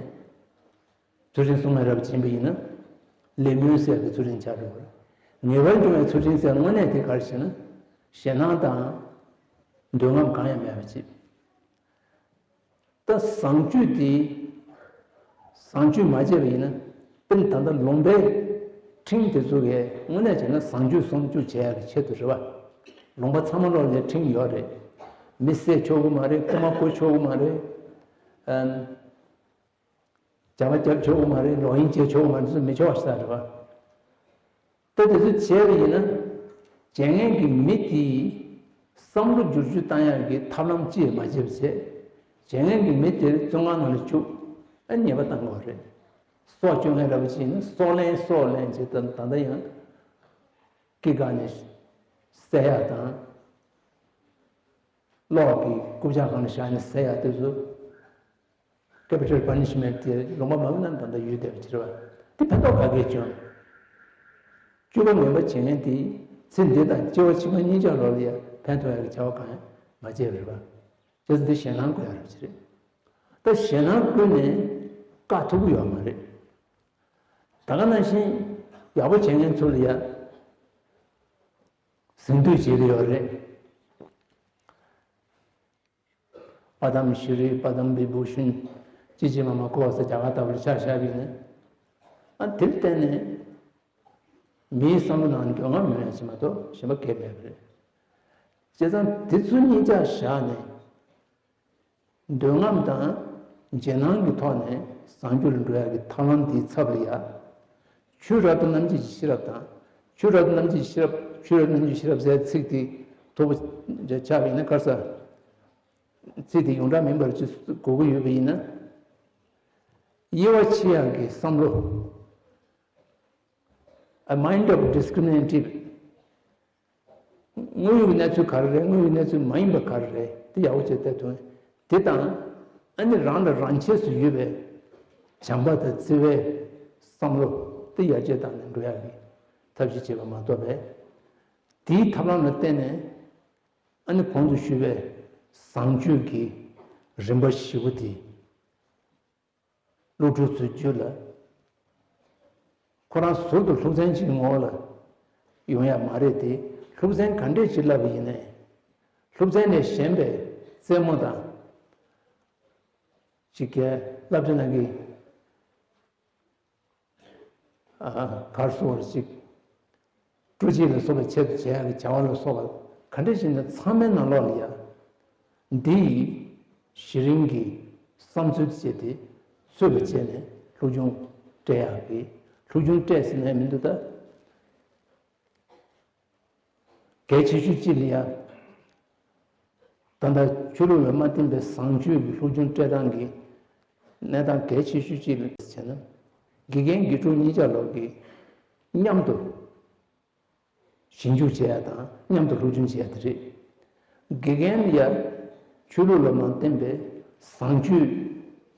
ཚུལ་ཁྲིམས་སྲུང་མཁན་འདྲ་པོ་ཅིག་ཡིན་པ་ཡིན་ན་ལས་སྨོན་ཟེར་ཡ་གི་ཚུལ་ཁྲིམས་ཆགས་འགྲོ་བ་རེད། ངེས་པར་འབྱུང་བའི་ཚུལ་ཁྲིམས་ཟེར་ཡ་དངོས་གནས་དེ་ག་རེ་ཞེ་ན། ཞེད་སྣང་དང་འདོད་རྔམ་གང་ཡང་མེད་པ་ཅིག་ད་བཟང་སྤྱོད་དེ། བཟང་སྤྱོད་མ་བྱས་པ་ཡིན་ན། དཔེར་ན་ད་ལྟ་ལུང་པའི་ཁྲིམས་དེ་ཚོ་གས་དངོས་གནས་བྱས་ན་བཟང་སྤྱོད་བཟང་སྤྱོད་བྱེད་ཡག་གི་ཆེད་དུ་རེད་བ། ལུང་པ་ཚང་མ་ལོག་ལ་ཁྲིམས་ཡོད་རེད། མི་བསད་ཆོག་གི་མ་རེད། རྐུ་མ་རྐུ་ཆོག་གི་མ་རེད། ཨམ། བྱ་བ་རྒྱབ་ཆོག་གི་མ་རེད། ལོག་གཡེམ་བྱེད་ཆོག་གི་མ་རེད། དེ་ཚོ་མི་ཆོག་པ་ཞིག་རེད་བ། ད་དེ་ཚོ་བྱས་པ་ཡིན་ན། བྱེད་མཁན་གྱི་མི་དེའི་བསམ་བློ་བསྒྱུར་བཅོས་བཏང་ཡག་གི་ཐབས་ལམ་ཅིག་མ་བྱས་པ་བྱས། བྱེད་མཁན་གྱི་མི་དེར་བཙོན་ཁང་ནང་ལ་བཅུག་ཨ་ཉེས་པ་བཏང་དགོས་རེད། སྲོག་གཅོད་མཁན་འདྲ་པོ་ཅིག་ཡིན་ན་སྲོག་ལན་སྲོག་ལན་བྱས། ད་ད་ལྟ་ཡང་སྐེ་བཀག་ནས་བསད་ཡག་དང་། གློག་གི་རྐུབ་བཀྱག་སྒང་ལ་བཞག་ནས་བསད་ཡག་དེ་ཚོ། Capital Punishment དེ་ལུང་པ་མང་པོ་ནང་ད་ལྟ་ཡོད་བསྡད་པ་ཅིག་རེད་བ། དེ་ཕན་ཐོགས་ག་གེ་བྱུང་། སྤྱོད་པ་ངན་པ་བྱེད་མཁན་དེ་ཚེ་འདི་དང་སྐྱེ་བ་ཕྱི་མ་གཉིས་ཆར་ལོག་ལ་ཡང་ཕན་ཐོགས་ཡག་གི་བྱ་བ་གང་ཡང་མ་བྱས་པ་རེད་བ། བྱས་ཙང་འདི་ཞེད་སྣང་སྐུལ་ཡག་རེད་བ་ཅིག་རེད། ད་ཞེད་སྣང་སྐུལ་ནས་བཀག་ཐུབ་ཀྱི་ཡོད་མ་རེད། ད་ག་ནང་བཞིན་ཡག་པོ་བྱེད་མཁན་ཚོ་ལ་ཡང་གཟེངས་བསྟོད་བྱེད་ཀྱི་ཡོད་རེད། པ་དམ་ཤྲཱི་པ་དམ་བི་བྷུ་ཤན་ཅི་ཅི་མ་མ་ཀོ་བ་ས་རྒྱ་གར་ལྟ་བུར་ཆ་བཞག་པ་ཡིན་ན། ཨ་དེར་བརྟེན་ནས་མིའི་བསམ་བློ་ནང་འདོད་རྔམ་ཡོང་ཡ་ཞིག་མ་གཏོགས་གཞན་པ་གང་ཡང་མེད་པ་རེད། བྱས་ཙང་དེ་ཚོ་གཉིས་ཆ་བཞག་ནས་འདོད་རྔམ་དང་ཞེད་སྣང་གི་ཐོག་ནས་བཟང་སྤྱོད་ལ་འགྲོ་ཡ་གི་ཐབས་ལམ་དེའི་ཚབ་ལ་ཡ། ཆོས་རབ་ཏུ་རྣམ་འབྱེད་ཀྱི་ཤེས་རབ་དང་། ཆོས་རབ་ཏུ་རྣམ་འབྱེད་ཀྱི་ཤེས་རབ། ཆོས་རབ་ཏུ་རྣམ་འབྱེད་ཀྱི་ཤེས་རབ་ཟེར་ཚིག་དེ་མཐོ་པོ་ཆགས་པ་ཡིན་ན་ག་རེ་ཟེར། ཚིག་དེ་ཡོངས་གྲགས་མིན་པར་ཅིག་གོ་གི་ཡོད་པ་ཡིན་ན། དབྱེ་བ་ཕྱེ་ཡག་གི་བསམ་བློ། A mind of discriminative. དངོས་ཡོད་ཀྱི་གནས་ཚུལ་ག་རེ་རེད། དངོས་ཡོད་གནས་ཚུལ་མ་ཡིན་པ་ག་རེ་རེད། དེ་ཡག་པོ་བྱས་བལྟས་ཐོན། དེ་དང་། ཨ་ནི་རང་ལ་རང་ཆས་སུ་ཡོད་པའི་བྱམས་པ་དང་བརྩེ་བའི་བསམ་བློ་དེ་ཡར་རྒྱས་བཏང་ནས་འགྲོ་ཡག་གི་ཐབས་ཤེས་བྱེད་པ་མ་གཏོགས་པས། དེའི་ཐབས་ལམ་ལ་བརྟེན་ནས། ཨ་ནི་གོང་དུ་ཞུས་པའི་བཟང་སྤྱོད་ཀྱི་རིམ་པ་བཞི་པོ་དེ། སློབ་ཕྲུག་ཚོའི་རྒྱུད་ལ། ཁོ་རང་ཟུར་དུ་སློབ་ཚན་གཅིག་གི་ངོ་བོ་ལ་ཡོང་ཡ་མ་རེད་དེ། སློབ་ཚན་ག་འདྲས་ཅིག་བསླབ་པ་ཡིན་ནའི། སློབ་ཚན་ལས་གཞན་པའི་རྩེད་མོ་དང་། ཅིག་གི་བསླབ་བྱ་ནང་གི། ཨ། གར་སོགས་ཅིག་སྤྲོ་སྐྱིད་ལ་སོགས་པའི་ཆེད་དུ་བྱེད་ཡག་གི་བྱ་བ་ལ་སོགས་པ་ག་འདྲ་ཞིག་ཡིན་ན་ཚང་མའི་ནང་ལོགས་ལ་ཡ། འདི་ཡི་གཞི་རིམ་གྱི་བསམ་ཚུལ་བཅས་དེ་གཙོས་པ་བྱས་ནས་སློབ་སྦྱོང་སྤྲད་ཡག་གི། སློབ་སྦྱོང་སྤྲད་ཟེར་ནས་མི་འདུག་ད། གལ་ཆེ་ཤོས་གཅིག་ལ་ཡ། ད་ལྟ་ཆོས་ལུགས་ལ་མ་བརྟེན་པའི་བཟང་སྤྱོད་ཀྱི་སློབ་སྦྱོང་སྤྲད་སྟངས་ཀྱི་གནས་སྟངས་གལ་ཆེ་ཤོས་གཅིག་ལ་བྱས་ན། དགེ་རྒན་དགེ་ཕྲུག་གཉིས་ཆ་ལོག་གིས་མཉམ་དུ་ཞིབ་འཇུག་བྱེད་ཡ་དང་མཉམ་དུ་སློབ་སྦྱོང་བྱེད་ཡ་དེ་རེད། དགེ་རྒན་ལ་ཡ་ཆོས་ལུགས་ལ་མ་བརྟེན་པའི་བཟང་སྤྱོད་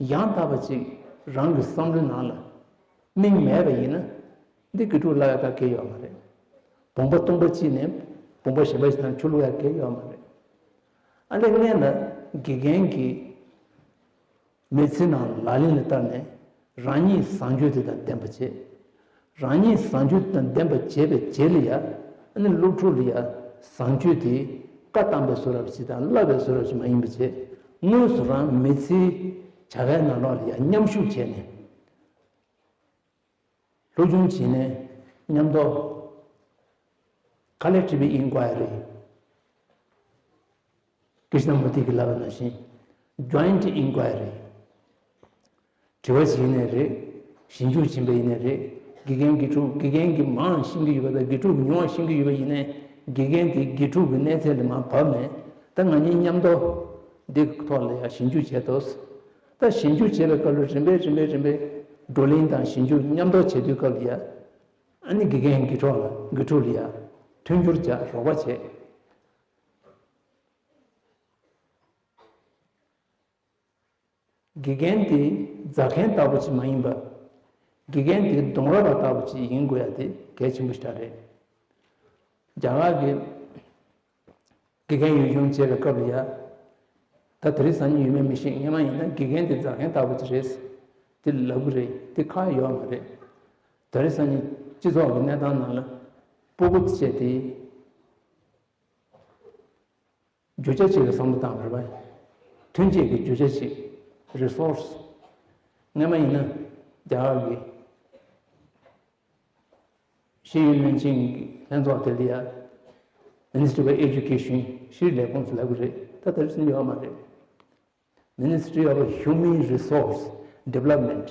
ཡང་དག་པ་ཅིག་རང་གི་བསམ་བློའི་ནང་ལ་སྨིན་མེད་པ་ཡིན་ན། འདི་དགེ་ཕྲུག་བསླབ་ཡ་ག་གེ་ཡོད་མ་རེད། བུམ་པ་སྟོང་པ་གཅིག་ནས་བུམ་པ་གཞན་པ་ཞིག་དང་ཆོས་ལུགས་ཡ་གེ་ཡོད་མ་རེད། ཨ་ནི་སྔོན་ལ་དགེ་རྒན་གྱིས་མི་ཚེ་ནང་ལག་ལེན་ལ་བསྟར་ནས་རང་ཉིད་བཟང་སྤྱོད་དེ་དང་ལྡན་པ་བྱེད། རང་ཉིད་བཟང་སྤྱོད་དེ་དང་ལྡན་པ་བྱས་པའི་རྗེས་ལ་ཡ། ཨ་ནི་སློབ་ཕྲུག་ལ་ཡ་བཟང་སྤྱོད་དེ་བཀའ་བཏང་པའི་བཟོ་འདྲ་ཞིག་དང་བསླབ་པའི་བཟོ་འདྲ་ཞིག་མ་ཡིན་པ་བྱེད། དངོས་སུ་རང་མི་ཚེའི་བྱ་བའི་ནང་ལོགས་ལ་ཡ་མཉམ་ཞུགས་བྱས་ནས། སློབ་སྦྱོང་བྱས་ནས་མཉམ་དུ་collective inquiry རེད། ཀྲིཤ་ན་མུར་ཏི་གིས་ལབ་པ་ནང་བཞིན་joint inquiry རེད། དྲི་བ་བྱས་ནས་རེད། ཞིབ་འཇུག་བྱས་པ་ཡིན་ནའི་རེད། དགེ་རྒན་དགེ་ཕྲུག་དགེ་རྒན་གྱིས་མང་ཤེས་ཀྱི་ཡོད་པ་དང་དགེ་ཕྲུག་ཉུང་བ་ཤེས་ཀྱི་ཡོད་པ་ཡིན་ནའི་དགེ་རྒན་དེ་དགེ་ཕྲུག་གི་གནས་ཚད་ལ་མར་བབས་ནས་ད་ང་གཉིས་མཉམ་དུ་འདི་ཐོག་ལ་ཡང་ཞིབ་འཇུག་བྱས་ཏོ། ད་ཞིབ་འཇུག་བྱས་པའི་སྐབས་ལ་རིམ་པས་རིམ་པས་རིམ་པས་བགྲོ་གླེང་དང་ཞིབ་འཇུག་མཉམ་དུ་བྱེད་དུས་སྐབས་ལ་ཡང་ཨ་ནི་དགེ་རྒན་དགེ་ཕྲུག་ལ་དགེ་ཕྲུག་ལ་ཡང་མཐུན་འགྱུར་བྱ་རོགས་པ་བྱེད། དགེ་རྒན་དེ་རྫ་མཁན་ལྟ་བུ་ཅིག་མ་ཡིན་པར། དགེ་རྒན་དེ་གདོང་ར་བ་ལྟ་བུ་ཅིག་ཡིན་དགོས་ཡ་དེ་གལ་ཆེན་པོ་ཞིག་རེད། རྒྱ་གར་གྱི་དགེ་རྒན་ཡུལ་ལྗོངས་བྱས་པའི་སྐབས་ལ་ཡ། ད་དེ་རིང་སང་ཉིན་ཡོད་མེད་མི་ཤེས། སྔོན་མ་ཡིན་ན་དགེ་རྒན་དེ་རྫ་མཁན་ལྟ་བུ་ཅིག་རེད། དེ་ལབ་གི་རེད། དེ་ཁག་ཡོད་མ་རེད། དེ་རིང་སང་ཉིན་སྤྱི་ཚོགས་ཀྱི་གནས་སྟངས་ནང་ལ་སྤུ་གུ་བྱས་ཏེ། རྒྱུ་ཆ་གཅིག་ལ་བསམ་བློ་བཏང་བ་རེད་པ། ཐོན་སྐྱེད་ཀྱི་རྒྱུ་ཆ་གཅིག resource སྔོན་མ་ཡིན་ན་རྒྱ་གར་གྱི་ཤེས་ཡོན་བློན་ཆེན་གྱི་ལྷན་ཚོགས་དེ་ལ་ཡ་Ministry of Education ཤེས་རིག་ལས་ཁུངས་སུ་ལབ་གི་རེད། ད་དེ་རིང་ཡོད་མ་རེད། Ministry of Human Resource Development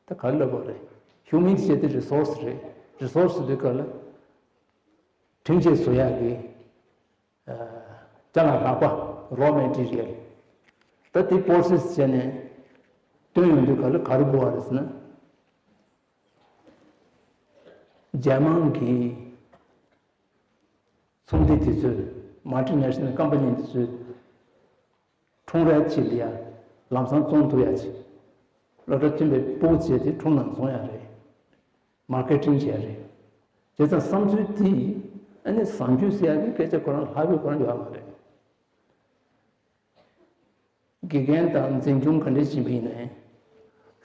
ད་ག་རེ་ལབ་དགོས་རེད། Human ཞེས་དེ་resource རེད། Resource དེ་ག་ལ་ཐོན་སྐྱེད་བཟོ་ཡག་གི་ཅ་ལག་རགས་པ། Raw material ད་དེ་process བྱས་ནས་བཏོན་ཡོང་དུས་ག་ལ་ག་རེ་དགོས་པ་རེད་ཟེར་ན། རྒྱལ་མང་གི་ཚོང་སྡེ་དེ་ཚོས། Multinational Company དེ་ཚོས་ཁྲོམ་ར་ཅིག་ལ་ཡ་ལམ་སང་བཙོང་ཐུབ་ཡ་ཅིག་སློབ་གྲྭ་ཐོན་པའི་སྤུ་གུ་བྱས་ཏེ་ཁྲོམ་ནང་བཙོང་ཡ་རེད། Marketing བྱས་རེད། བྱས་ཙང་བསམ་ཚུལ་དེ་ཨ་ནི་བཟང་སྤྱོད་ཟེར་ཡག་གི་སྐད་ཆ་ཁོ་རང་ལྷག་པའི་ཁོ་རང་ཡོད་མ་རེད། དགེ་རྒན་དང་འཛིན་སྐྱོང་ག་འདྲས་བྱེད་པ་ཡིན་ནའི།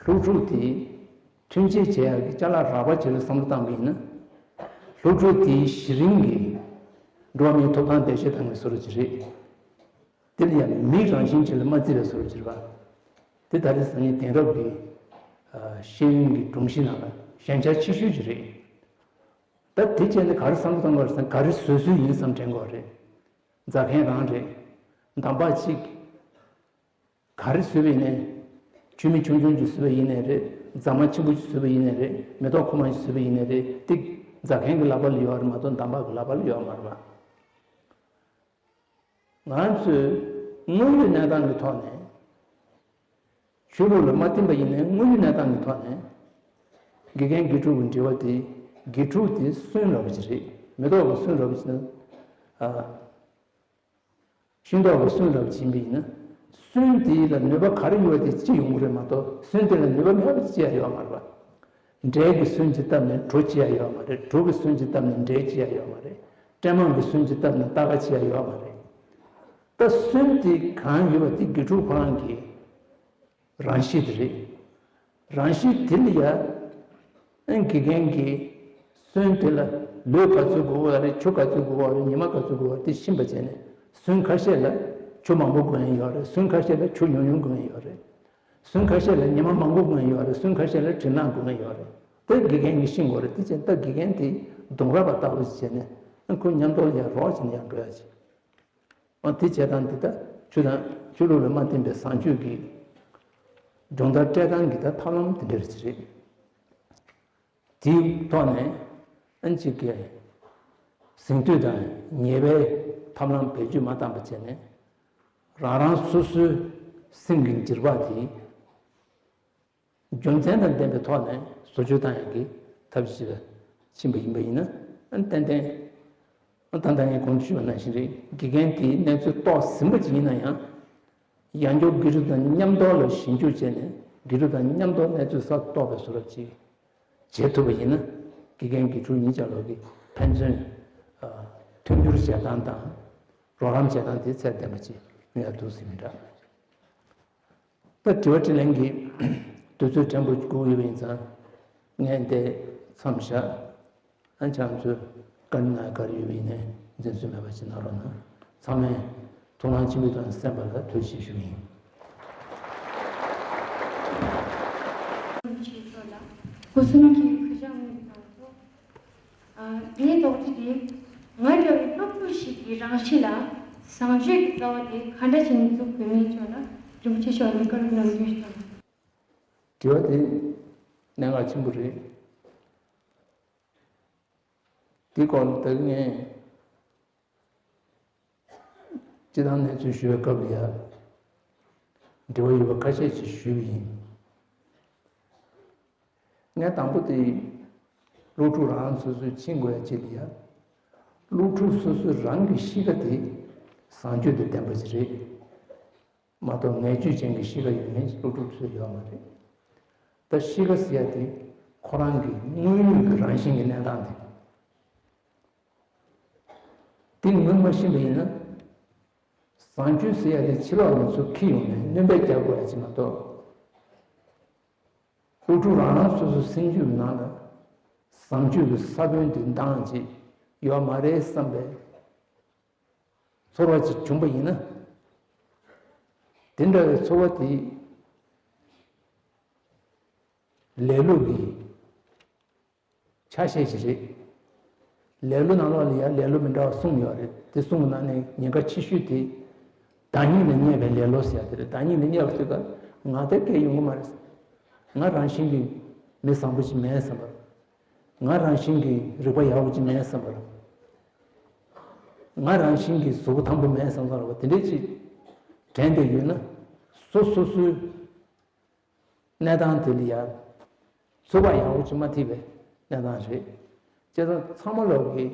སློབ་ཕྲུག་དེ་ཐོན་སྐྱེད་བྱེད་ཡག་གི་ཅ་ལག་རགས་པ་ཅིག་ལ་བསམ་བློ་བཏང་པ་ཡིན་ན། སློབ་ཕྲུག་དེའི་གཞི་རིམ་གྱི་འགྲོ་བ་མིའི་ཐོབ་ཐང་འགྲེལ་བཤད་བཏང་བའི་བཟོ་འདྲ་ཅིག་རེད། དེ་ལ་ཡང་མིའི་རང་བཞིན་ཅིག་ལ་མ་བརྩི་བའི་བཟོ་འདྲ་ཅིག་རེད་པ། དེ་ད་རེས་སང་ཉིན་དེང་རབས་ཀྱི་ཤེས་ཡོན་གྱི་སྒྲོམ་གཞི་ནང་ལ་ཞན་ཆ་ཆེ་ཤོས་ཅིག་རེད། ད་དེ་བྱས་ནས་ག་རེ་བསམ་བློ་གཏོང་དགོས་རེད་ཟེར་ན། ག་རེ་བཟོ་སྲོལ་ཡིན་བསམ་དྲན་དགོས་རེད། རྫ་མཁན་རང་རེད། འདམ་བག་གཅིག་ག་རེ་བཟོས་པ་ཡིན་ནའི། ཆུ་མིག་ཆུང་ཆུང་ཅིག་བཟོས་པ་ཡིན་ནའི་རེད། རྫ་མ་ཆེན་པོ་ཅིག་བཟོས་པ་ཡིན་ནའི་རེད། མེ་ཏོག་ཁུག་མ་ཅིག་བཟོས་པ་ཡིན་ནའི་རེད། དེ་རྫ་མཁན་གྱི་ལག་པ་ལ་ཡོད་རེད་མ་གཏོགས་འདམ་བག་གི་ལག་པ་ལ་ཡོད་མ་རེད་པ། ང་ཚོས་དངོས་ཡོད་གནས་སྟངས་ཀྱི་ཐོག་ནས། ཆོས་ལུགས་ལ་མ་བརྟེན་པ་ཡིན་ནའི་དངོས་ཡོད་གནས་སྟངས་ཀྱི་ཐོག་ནས། དགེ་རྒན་དགེ་ཕྲུག་གི་འབྲེལ་བ་དེ། དགེ་ཕྲུག་དེ་སོན་རབས་ཅིག་རེད། མེ་ཏོག་གི་སོན་རབས་ཅིག་ན། ཤིང་ཏོག་གི་སོན་རབས་ཅིག་ཡིན་པ་ཡིན་ན། སོན་དེ་ལ་ནུས་པ་ག་རེ་ཡོད་པ་དེ་སྐྱེ་ཡོང་གི་རེད་མ་གཏོགས། སོན་དེ་ལ་ནུས་པ་མེད་པ་དེ་སྐྱེ་ཡ་ཡོད་མ་རེད་པ། འབྲས་ཀྱི་སོན་གྱིས་བཏབ་ནས་གྲོ་སྐྱེ་ཡ་ཡོད་མ་རེད། གྲོ་གི་སོན་གྱིས་བཏབ་ནས་འབྲས་སྐྱེ་ཡ་ཡོད་མ་རེད། སྲན་མ་གི་སོན་གྱིས་བཏབ་ནས་རྟ་ཁ་སྐྱེ་ཡ་ཡོད་མ་རེད། ད་སོན་དེ་གང་ཡོད་པ་དེ་དགེ་ཕྲུག་ཁོ་རང་གི་རང་གཤིས་དེ་རེད། རང་གཤིས་དེ་ལ་ཡ། ཨན་དགེ་རྒན་གྱིས་སོན་དེ་ལ་ལུད་ག་ཚོད་དགོས་པ་རེད། ཆུ་ག་ཚོད་དགོས་པ་རེད། ཉི་མ་ག་ཚོད་དགོས་པ་རེད། དེ་ཤེས་པ་བྱས་ནས། སོན་ཁ་ཤས་ལ་ཆུ་མང་པོ་དགོས་ཡ་ཡོད་རེད། སོན་ཁ་ཤས་ལ་ཆུ་ཉུང་ཉུང་དགོས་ཡ་ཡོད་རེད། སོན་ཁ་ཤས་ལ་ཉི་མ་མང་པོ་དགོས་ཡ་ཡོད་རེད། སོན་ཁ་ཤས་ལ་དྲིལ་ནག་དགོས་ཡ་ཡོད་རེད། དེ་དགེ་རྒན་གྱིས་ཤེས་དགོས་རེད། དེ་བྱས་ད་དགེ་རྒན་དེ་གདོང་ར་བ་ལྟ་བུ་ཞིག་བྱས་ནས། ཨ་ཁོ་མཉམ་དུ་ཡར་རོགས་བྱས་ནས་ཡར་འགྲོ་ཡ་བྱེད། ཨ་དེ་བྱེད་སྟངས་འདི་ད་ཆོས་དང་ཆོས་ལུགས་ལ་མ་བརྟེན་པའི་བཟང་སྤྱོད་ཀྱི་སྦྱོང་བརྡར་སྤྲད་སྟངས་ཀྱི་ད་ཐབས་ལམ་དེ་འདྲ་ཞིག་རེད། དེའི་ཐོག་ནས་ཨན་ཅིག་གི་གཟེངས་བསྟོད་དང་ཉེས་པའི་ཐབས་ལམ་བེད་སྤྱོད་མ་བཏང་པ་བྱས་ནས། རང་རང་སོ་སོའི་སེམས་ཀྱི་འགྱུར་བ་དེ། རྒྱུ་མཚན་དང་ལྡན་པའི་ཐོག་ནས་བཟོ་བཅོས་བཏང་ཡག་གི་ཐབས་ཤེས་ཕྱིན་པ་ཡིན་པ་ཡིན་ན། ཨ་ཏན་ཏན། ཨ་ད་ལྟ་ངས་གོང་དུ་ཞུས་པ་ནང་བཞིན་རེད། དགེ་རྒན་དེའི་གནས་ཚུལ་རྟོགས་ཟིན་པ་ཅིག་ཡིན་ན་ཡང་། ཡང་བསྐྱར་དགེ་ཕྲུག་དང་མཉམ་དུ་ལ་ཞིབ་འཇུག་བྱས་ནས། དགེ་ཕྲུག་དང་མཉམ་དུ་གནས་ཚུལ་གསར་རྟོགས་པའི་བཟོ་འདྲ་ཅིག་བྱེད་ཐུབ་པ་ཡིན་ན། དགེ་རྒན་དགེ་ཕྲུག་གཉིས་ཆ་ལོ་གི་ཕན་ཚུན་མཐུན་འགྱུར་བྱེད་སྟངས་དང་། རོགས་རམ་བྱེད་སྟངས་དེ་ཚད་ལྡན་པ་ཅིག་ཡོང་ཡག་འདུག་ཟེར་མི་འདྲ། ད་དྲི་བ་དྲིས་ལན་གྱི་དུས་ཚོད་ཕྲན་བུ་སྒུག་ཡོད་པ་ཡིན་ཙང་། ངས་འདི་མཚམས་བཞག་ཨ་ཁྱེད་རང་ཚོས་བཀའ་འདྲི་གནང་ག་རེ་ཡོད་པ་ཡིན་ནའི་འཛེམ་ཟོན་མེད་པ་ཞིག་གནང་རོགས་གནང་། ཚང་མས་ཐུགས་སྣང་ཆེན་པོ་དང་གསན་པ་ལ་ཐུགས་རྗེ་ཆེ་ཞུ་གི་ཡིན། སྐུ་གསུམ་གྱི་གུས་ཕྱག་འོས་པའི་སྐབས་སུ། ཨ། ངའི་དོགས་འདྲི་དེ། ང་འདྲ་བའི་སློབ་ཕྲུག་ཞིག་གི་རང་གཤིས་ལ་བཟང་སྤྱོད་ཀྱི་རྩ་བ་དེ་ག་འདྲ་བྱས་ནས་འཛུགས་དགོས་མིན་སྐོར་ལ་རིན་པོ་ཆེ་མཆོག་ལ་བཀའ་སློབ་གནང་རྒྱུ་ཞིག་དང་། དྲི་བ་དེ་གནད་འགག་ཆེན་པོ་རེད། དེའི་སྐོར་ལ་ད་གིན་ངས་སྤྱི་བཏང་གནས་ཚུལ་ཞུ་བའི་སྐབས་ལ་ཡ། འབྲེལ་བ་ཡོད་པ་ཁ་ཤས་ཤིག་ཞུས་པ་ཡིན། ངས་དང་པོ་དེ། སློབ་ཕྲུག་རང་རང་སོ་སོས་ཕྱིན་དགོས་ཡ་གཅིག་ལ་ཡ། སློབ་ཕྲུག་སོ་སོའི་རང་གི་གཤིས་ཀ་དེ་བཟང་སྤྱོད་དང་ལྡན་པ་ཞིག་རེད། མ་གཏོགས་ངན་སྤྱོད་ཅན་གྱི་གཤིས་ཀ་ཡོད་མཁན་སློབ་ཕྲུག་ཚོ་ཡོད་མ་རེད། ད་གཤིས་ཀ་ཟེར་ཡ་དེ་ཁོ་རང་གི་དངོས་ཡོད་ཀྱི་རང་བཞིན་གྱི་གནས་སྟངས་དེ། དེ་ངོས་མ་ཟིན་པ་ཡིན་ན། བཟང་སྤྱོད་ཟེར་ཡ་དེ་ཕྱི་ལོགས་ལ་ཚུར་འཁྱེར་ཡོང་ནས་སྣོན་པ་རྒྱག་དགོས་ཡ་ཅིག་མ་གཏོགས། སློབ་ཕྲུག་རང་རང་སོ་སོའི་སེམས་རྒྱུད་ནང་ལ་བཟང་སྤྱོད་ཀྱི་ས་བོན་དེ་འདང་ཅིག་ཡོད་མ་རེད་བསམ་པའི་ཚོར་བ་ཅིག་བྱུང་པ་ཡིན་ན། དེ་འདྲ་བའི་ཚོར་བ་དེ་ལེ་ལོ་གི་ཆ་ཤས་ཤིག་རེད། ལེ་ལོ་ནང་ལོགས་ལ་ཡང་ལེ་ལོ་མི་འདྲ་བ་གསུམ་ཡོད་རེད། དེ་གསུམ་གྱི་ནང་ནས་ཉེན་ཁ་ཆེ་ཤོས་དེ་བདག་ཉིད་ལ་བརྙས་པའི་ལེ་ལོ་ཟེར་ཡ་དེ་རེད། བདག་ཉིད་ལ་བརྙས་པ་ཟེར་སྐབས་ང་དེ་སྐད་ཡོང་གི་མ་རེད། ང་རང་བཞིན་གྱིས་མི་བཟང་པོ་ཞིག་མེད་བསམ་པ། ང་རང་བཞིན་གྱིས་རིག་པ་ཡག་པོ་ཅིག་མེད་བསམ་པ། ང་རང་བཞིན་གྱིས་གཟུགས་པོ་ཐང་པོ་མེད་བསམ་བསམ་རེད་པ། དེ་འདྲས་ཅིག་དྲན་བསྡད་ཡོད་ན། སོ་སོ་སོའི་གནས་སྟངས་དེ་ལ་ཡང་ཚོར་བ་ཡག་པོ་ཅིག་མ་ཐེབས་པའི་གནས་སྟངས་རེད། བྱས་ཙང་ཚང་མ་ལོག་གིས་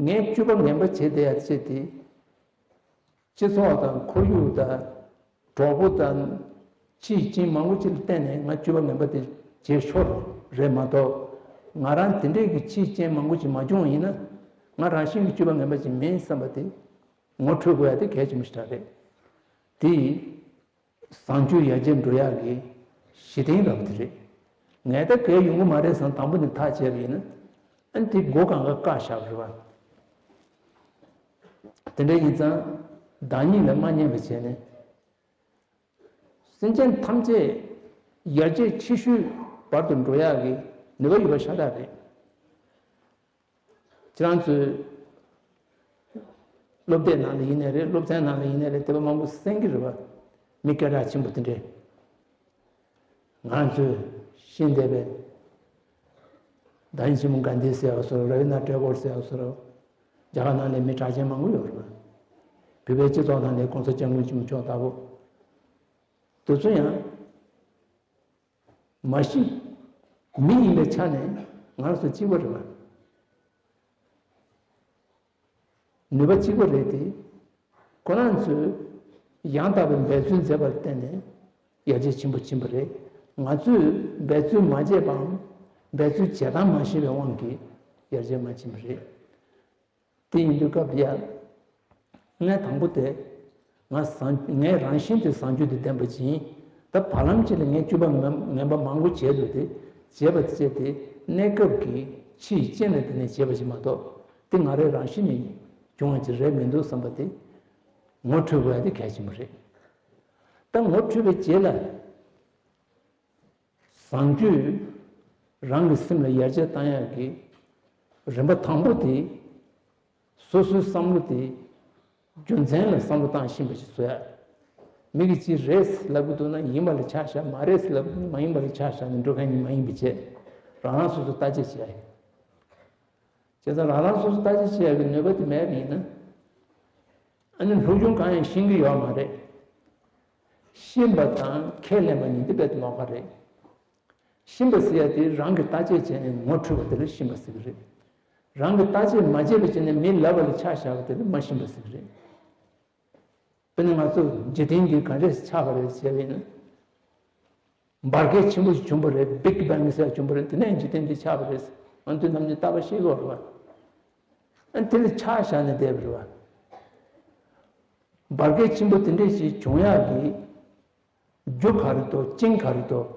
ངའི་སྤྱོད་པ་ངན་པ་བྱས་བསྡད་ཡ་བྱས་ཏེ། སྤྱི་ཚོགས་དང་ཁོར་ཡུག་དང་གྲོགས་པོ་དང་ཕྱི་རྐྱེན་མང་པོ་ཅིག་ལ་བརྟེན་ནས་ང་སྤྱོད་པ་ངན་པ་དེ་བྱེད་ཤོར་རེད་མ་གཏོགས། ང་རང་དེ་འདྲས་ཀྱི་ཕྱི་རྐྱེན་མང་པོ་ཅིག་མ་བྱུང་བ་ཡིན་ན། ང་རང་བཞིན་གྱི་སྤྱོད་པ་ངན་པ་ཅིག་མིན་བསམ་པ་དེ་ངོ་འཕྲོད་དགོས་ཡ་དེ་གལ་ཆེན་པོ་ཞིག་རེད། དེ། བཟང་སྤྱོད་ཡར་རྒྱས་འགྲོ་ཡག་གི་གཞི་རྟེན་འདྲ་པོ་དེ་རེད། ངས་ད་གལ་ཡོང་གི་མ་རེད་བསམ་དང་པོ་ནས་ཐག་བཅད་པ་ཡིན་ན། ཨ་ནི་དེ་སྒོ་གང་ག་བཀག་བཞག་པ་རེད་པ། དེ་འདྲ་ཡིན་ཙང་བདག་ཉིད་ལ་མ་བརྙས་པ་བྱས་ནས། སེམས་ཅན་ཐམས་ཅད་ཡར་རྒྱས་ཆེ་ཤོས་བར་དུ་འགྲོ་ཡག་གི་ནུས་པ་ཡོད་པ་ཤ་སྟག་རེད། ཁྱེད་རང་ཚོས་སློབ་དེབ་ནང་ལ་ཡིན་ནའི་རེད། སློབ་ཚན་ནང་ལ་ཡིན་ནའི་རེད། དེ་བ་མང་པོ་གསན་གྱི་རེད་པ། མི་སྐད་གྲགས་ཆེན་པོ་དེ་འདྲས། ང་ཚོས་ཤེས་བསྡད་པའི་བདག་ཉིད་ཆེན་མོ་གྷན་དྷི་ཟེར་ཡག་བཟོ་འདྲ། ར་བི་ནྡྲ་ཊེ་གོར་ཟེར་ཡག་བཟོ་འདྲ། རྒྱ་གར་ནང་ལ་མི་གྲགས་ཅན་མང་པོ་ཡོད་རེད་པ། བོད་པའི་སྤྱི་ཚོགས་ནང་ལ་༸གོང་ས་༸སྐྱབས་མགོན་ཆེན་པོ་མཆོག་ལྟ་བུ། དེ་ཚོ་ཡང་མ་གཞི་མི་ཡིན་པའི་ཆ་ནས་ང་རང་ཚོ་གཅིག་པ་རེད་པ། ནུས་པ་གཅིག་པ་རེད་དེ། ཁོ་རང་ཚོས་ཡང་དག་པའི་འབད་བརྩོན་མཛད་པར་བརྟེན་ནས་ཡར་རྒྱས་ཆེན་པོ་ཕྱིན་པ་རེད། ང་ཚོས་འབད་བརྩོན་མ་བྱས་པའམ་འབད་བརྩོན་བྱེད་སྟངས་མ་ཤེས་པའི་དབང་གིས་ཡར་རྒྱས་མ་ཕྱིན་པ་རེད། དེ་ཡིན་དུས་སྐབས་ལ་ཡ། ངས་དང་པོ་དེ། ང་བཟང་ངའི་རང་བཞིན་དེ་བཟང་སྤྱོད་དང་ལྡན་པ་ཅིག་ཡིན། ད་བར་ལམ་ཅིག་ལ་ངས་སྤྱོད་པ་ངན་ངན་པ་མང་པོ་བྱས་འདུག་སྟེ། བྱས་པ་བྱས་ཏེ་གནས་སྐབས་ཀྱི་ཕྱིའི་རྐྱེན་ལ་བརྟེན་ནས་བྱས་པ་ཞིག་མ་གཏོགས། དེ་ང་རའི་རང་བཞིན་ནས་བྱུང་བ་ཅིག་རེད་མི་འདུག་བསམ་པ་དེ་ངོ་འཕྲོད་དགོས་ཡ་དེ་གལ་ཆེན་པོ་རེད། ད་ངོ་འཕྲོད་པའི་རྗེས་ལ། བཟང་སྤྱོད་རང་གི་སེམས་ལ་ཡར་རྒྱས་བཏང་ཡག་གི་རིམ་པ་དང་པོ་དེ། སོ་སོའི་བསམ་བློ་དེ་རྒྱུ་མཚན་ལ་བསམ་བློ་བཏང་ཤེས་པ་ཞིག་བཟོ་ཡག་མི་གིས་ཅིག་རེད་ལབ་གི་འདུག་ན་ཡིན་པ་ལ་ཆ་བཞག་མ་རེད་ལབ་གི་འདུག་ན་མ་ཡིན་པ་ལ་ཆ་བཞག་ནས་འགྲོ་མཁན་ཉིད་མ་ཡིན་པ་བྱས། རང་རང་སོ་སོ་བརྟག་དཔྱད་བྱེད་ཡག་ཡིན། བྱས་ཙང་རང་རང་སོ་སོ་བརྟག་དཔྱད་བྱེད་ཡག་གི་ནུས་པ་དེ་མེད་པ་ཡིན་ན། ཨ་ནི་སློབ་སྦྱོང་གང་ཡང་ཤེས་ཀྱི་ཡོད་མ་རེད། ཤེས་པ་དང་ཁས་ལེན་པ་གཉིས་དེ་རྦད་དེ་ལོགས་ཀ་རེད། ཤེས་པ་ཟེར་ཡ་དེ་རང་གིས་བརྟག་དཔྱད་བྱས་ནས་ངོ་འཕྲོད་པ་དེ་ལ་ཤེས་པ་ཟེར་གྱི་རེད། རང་གིས་བརྟག་དཔྱད་མ་བྱས་པ་བྱས་ནས་མི་ལབ་པ་ལ་ཆ་བཞག་པ་དེ་ལ་མ་ཤེས་པ་ཟེར་གྱི་རེད། དཔེར་ན་ང་ཚོ་འཇིག་རྟེན་འདི་ག་འདྲས་ཆགས་པ་རེད་ཟེར་བ་ཡིན་ན། འབར་གས་ཆེན་པོ་ཞིག་བྱུང་བ་རེད། བིག་བེང་ཟེར་བྱུང་བ་རེད། དེ་ནས་འཇིག་རྟེན་འདི་ཆགས་པ་རེད། ང་ཚོས་ནམ་རྒྱུན་རྟག་པར་ཤེས་ཀྱི་ཡོད་རེད་པ། ཨ་ནི་དེ་ལ་ཆ་བཞག་ནས་བསྡད་པ་རེད་པ། འབར་གས་ཆེན་པོ་དེ་འདྲས་ཞིག་བྱུང་ཡག་གི་རྒྱུ་ག་རེ་འདུག་རྐྱེན་ག་རེ་འདུག་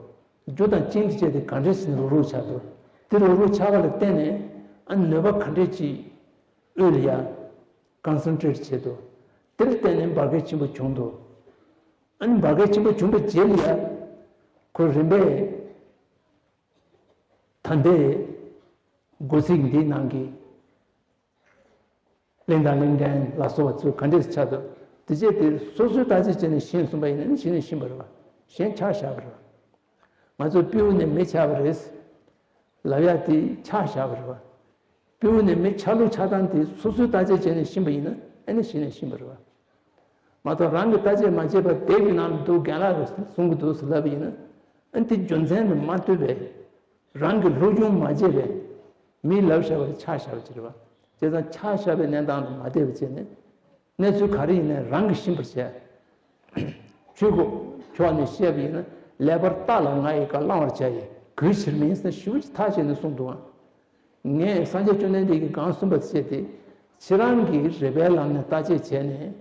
རྒྱུ་དང་རྐྱེན་གྱི་ཆ་དེ་ག་འདྲས་ཞིག་ནས་རུག་རུག་ཆགས་འདུག་དེ་རུག་རུག་ཆགས་པ་ལ་བརྟེན་ནས་ཨ་ནི་ནུས་པ་ག་འདྲས་ཅིག་དབུས་ལ་ཡ་ཀོན་སེན་ཊྲེཊ་བྱས་འདུག་དེར་བརྟེན་ནས་འབར་གས་ཆེན་པོ་བྱུང་འདུག་ཨ་ནི་འབར་གས་ཆེན་པོ་བྱུང་བའི་རྗེས་ལ་ཡ་ཁོ་རིམ་པས། ད་ལྟའི་འགོ་ཚིག་འདིའི་ནང་གི་གླེང་དང་གླེང་ཕྲན་ལ་སོགས་པ་ཚོས་ག་འདྲས་ཆགས་འདུག་དེ་བྱས་ཏེ་སོ་སོའི་བརྟག་དཔྱད་བྱས་ནས་ཤེས་གསུངས་པ་ཡིན་ན་ནི་གཞི་ནས་ཤེས་པ་རེད་བ། གཞན་ཆ་བཞག་པ་རེད་བ། ང་ཚོས་སྤྲེའུ་ནས་མི་ཆགས་པ་རེད་ལབ་ཡག་དེ་ཆ་བཞག་པ་རེད་བ། སྤྲེའུ་ནས་མི་ཆགས་ལུགས་ཆགས་སྟངས་དེ་སོ་སོའི་བརྟག་དཔྱད་བྱས་ནས་ཤེས་པ་ཡིན་ན་ཨ་ནི་གཞི་ནས་ཤེས་པ་རེད་བ། མ་གཏོགས་རང་གི་བརྟག་དཔྱད་མ་བྱས་པར་དེབ་ཀྱི་ནང་དུ་རྒན་ལགས་རེ་གསུང་གི་འདུག་ཟེར་ལབ་པ་ཡིན་ན། ཨ་ནི་དེ་རྒྱུ་མཚན་དུ་མ་ལྟོས་པའི་རང་གི་སློབ་སྦྱོང་མ་བྱས་པའི་མིའི་ལབ་བཤད་པ་ཆ་བཞག་པ་ཅིག་རེད་བ། བྱས་ཙང་ཆ་བཞག་པའི་གནས་སྟངས་དུ་མ་བསྡད་པ་བྱས་ནས་གནས་ཚུལ་ག་རེ་ཡིན་ནའི་རང་གིས་ཤེས་པར་བྱས། ཆོས་གོ་ཕྱོགས་ནས་བཤད་པ་ཡིན་ན་ལེགས་པར་བརྟགས་ལ་ང་ཡི་བཀའ་བླང་བར་བྱ་ཡི་གུས་ཕྱིར་མིན་ཟེར་ཞེ་པོ་ཅིག་ཐག་བཅད་ནས་གསུངས་འདུག་ཨ། ངས་སངས་རྒྱས་བཅོམ་ལྡན་འདས་ཀྱིས་གང་གསུངས་པ་བྱས་ཏེ་ཁྱེད་རང་གིས་རིགས་པའི་ལམ་ནས་བརྟག་དཔྱད་བྱས་ནས།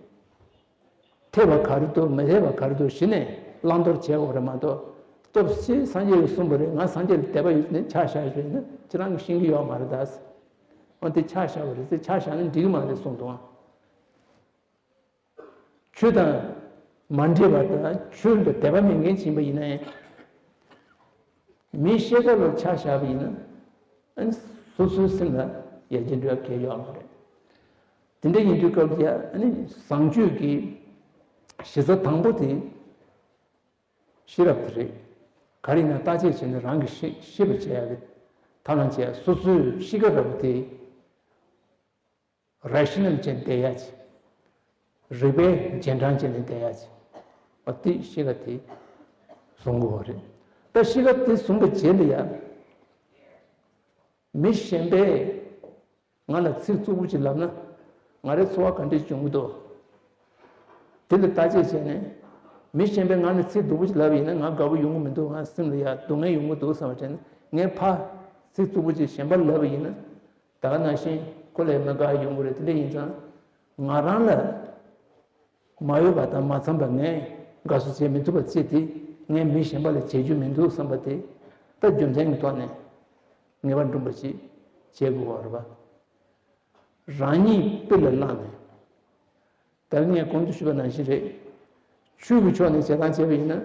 འཐད་པ་ག་རེ་འདུག་མི་འཐད་པ་ག་རེ་འདུག་གཞི་ནས་བླང་དོར་བྱེད་དགོས་རེད་མ་གཏོགས། སྟོབས་ཆེ་སངས་རྒྱས་ཀྱིས་གསུངས་པ་རེད། ང་སངས་རྒྱས་ལ་དད་པ་ཡོད་ནས་ཆ་བཞག་ཡོད་ན་ཁྱེད་རང་གིས་ཤེས་ཀྱི་ཡོད་མ་རེད་ད། འོ་དེ་ཆ་བཞག་པ་རེད་ཟེར་ཆ་བཞག་ན་འགྲིག་གི་མ་རེད་གསུངས་འདུག་ཆོས་དང་མ་འདྲེས་པ་དང་ཆོས་ལ་དད་པ་མེད་མཁན་ཅིག་ཡིན་པ་ཡིན་ན་ཡང་། མིའི་བཤད་སྟངས་ལ་ཆ་བཞག་པ་ཡིན་ན། ཨ་ནི་སོ་སོའི་སེམས་ལ་ཡར་རྒྱས་འགྲོ་ཡ་གང་ཡང་ཡོད་མ་རེད། དེ་འདྲ་ཡིན་དུས་སྐབས་ལ་ཡ་ཨ་ནི་བཟང་སྤྱོད་ཀྱི་གཞི་རྩ་དང་པོ་དེ་ཤེས་རབ་དེ་རེད། ག་རེ་ཡིན་ན་བརྟག་དཔྱད་བྱས་ནས་རང་གིས་ཤེས་ཤེས་པར་བྱེད་ཡ་རེད། ཐབས་ལམ་བྱེད་ཡ་སོ་སོའི་གཤིས་ཀ་འདྲ་པོ་དེ་རེ་ཤི་ནལ་བྱས་བསྡད་ཡ་ཅིག་རིགས་པའི་རྗེས་འབྲང་བྱས་ནས་བསྡད་ཡ་ཅིག་འོ་དེ་གཤིས་ཀ་དེ་བཟུང་དགོས་པ་རེད། ད་གཤིས་ཀ་དེ་བཟུང་པའི་རྗེས་ལ་ཡ། མི་གཞན་པས་ང་ལ་ཚིག་རྩུབ་པོ་ཅིག་ལབ་ན། ང་རའི་ཚོར་བ་ག་འདྲས་བྱུང་གི་འདུག་དེ་ལ་བརྟག་དཔྱད་བྱས་ནས། མི་གཞན་པས་ང་ལ་ཚིག་སྡུག་པོ་ཅིག་ལབ་པ་ཡིན་ན་ང་དགའ་པོ་ཡོང་གི་མི་འདུག་ང་སེམས་ལ་ཡ་སྡུག་བསྔལ་ཡོང་གི་འདུག་བསམ་པ་དྲན་ན་ངས་ཕར་ཚིག་རྩུབ་པོ་ཅིག་གཞན་པར་ལབ་པ་ཡིན་ན། ད་ག་ནང་བཞིན་ཁོ་ལ་མི་དགའ་ཡོང་གི་རེད། དེ་འདྲ་ཡིན་ཙང་། ང་རང་ལ་མ་འོས་པ་དང་མ་འཚམས་པ་ངས་དགའ་བསུ་བྱེད་མི་ཐུབ་པ་བྱས་ཏེ་ངས་མི་གཞན་པ་ལ་བྱེད་རྒྱུ་མི་འདུག་བསམ་པ་དེ་ད་རྒྱུ་མཚན་གྱི་ཐོག་ནས་ངེས་པ་འགྲུབ་པ་ཞིག་བྱེད་དགོས་པ་རེད་པ། རང་ཉིད་དཔེ་ལ་བླངས་ནས། ད་ངས་གོང་དུ་ཞུས་པ་ནང་བཞིན་རེད། ཆོས་ཀྱི་ཕྱོགས་ནས་བྱེད་སྟངས་བྱས་པ་ཡིན་ན།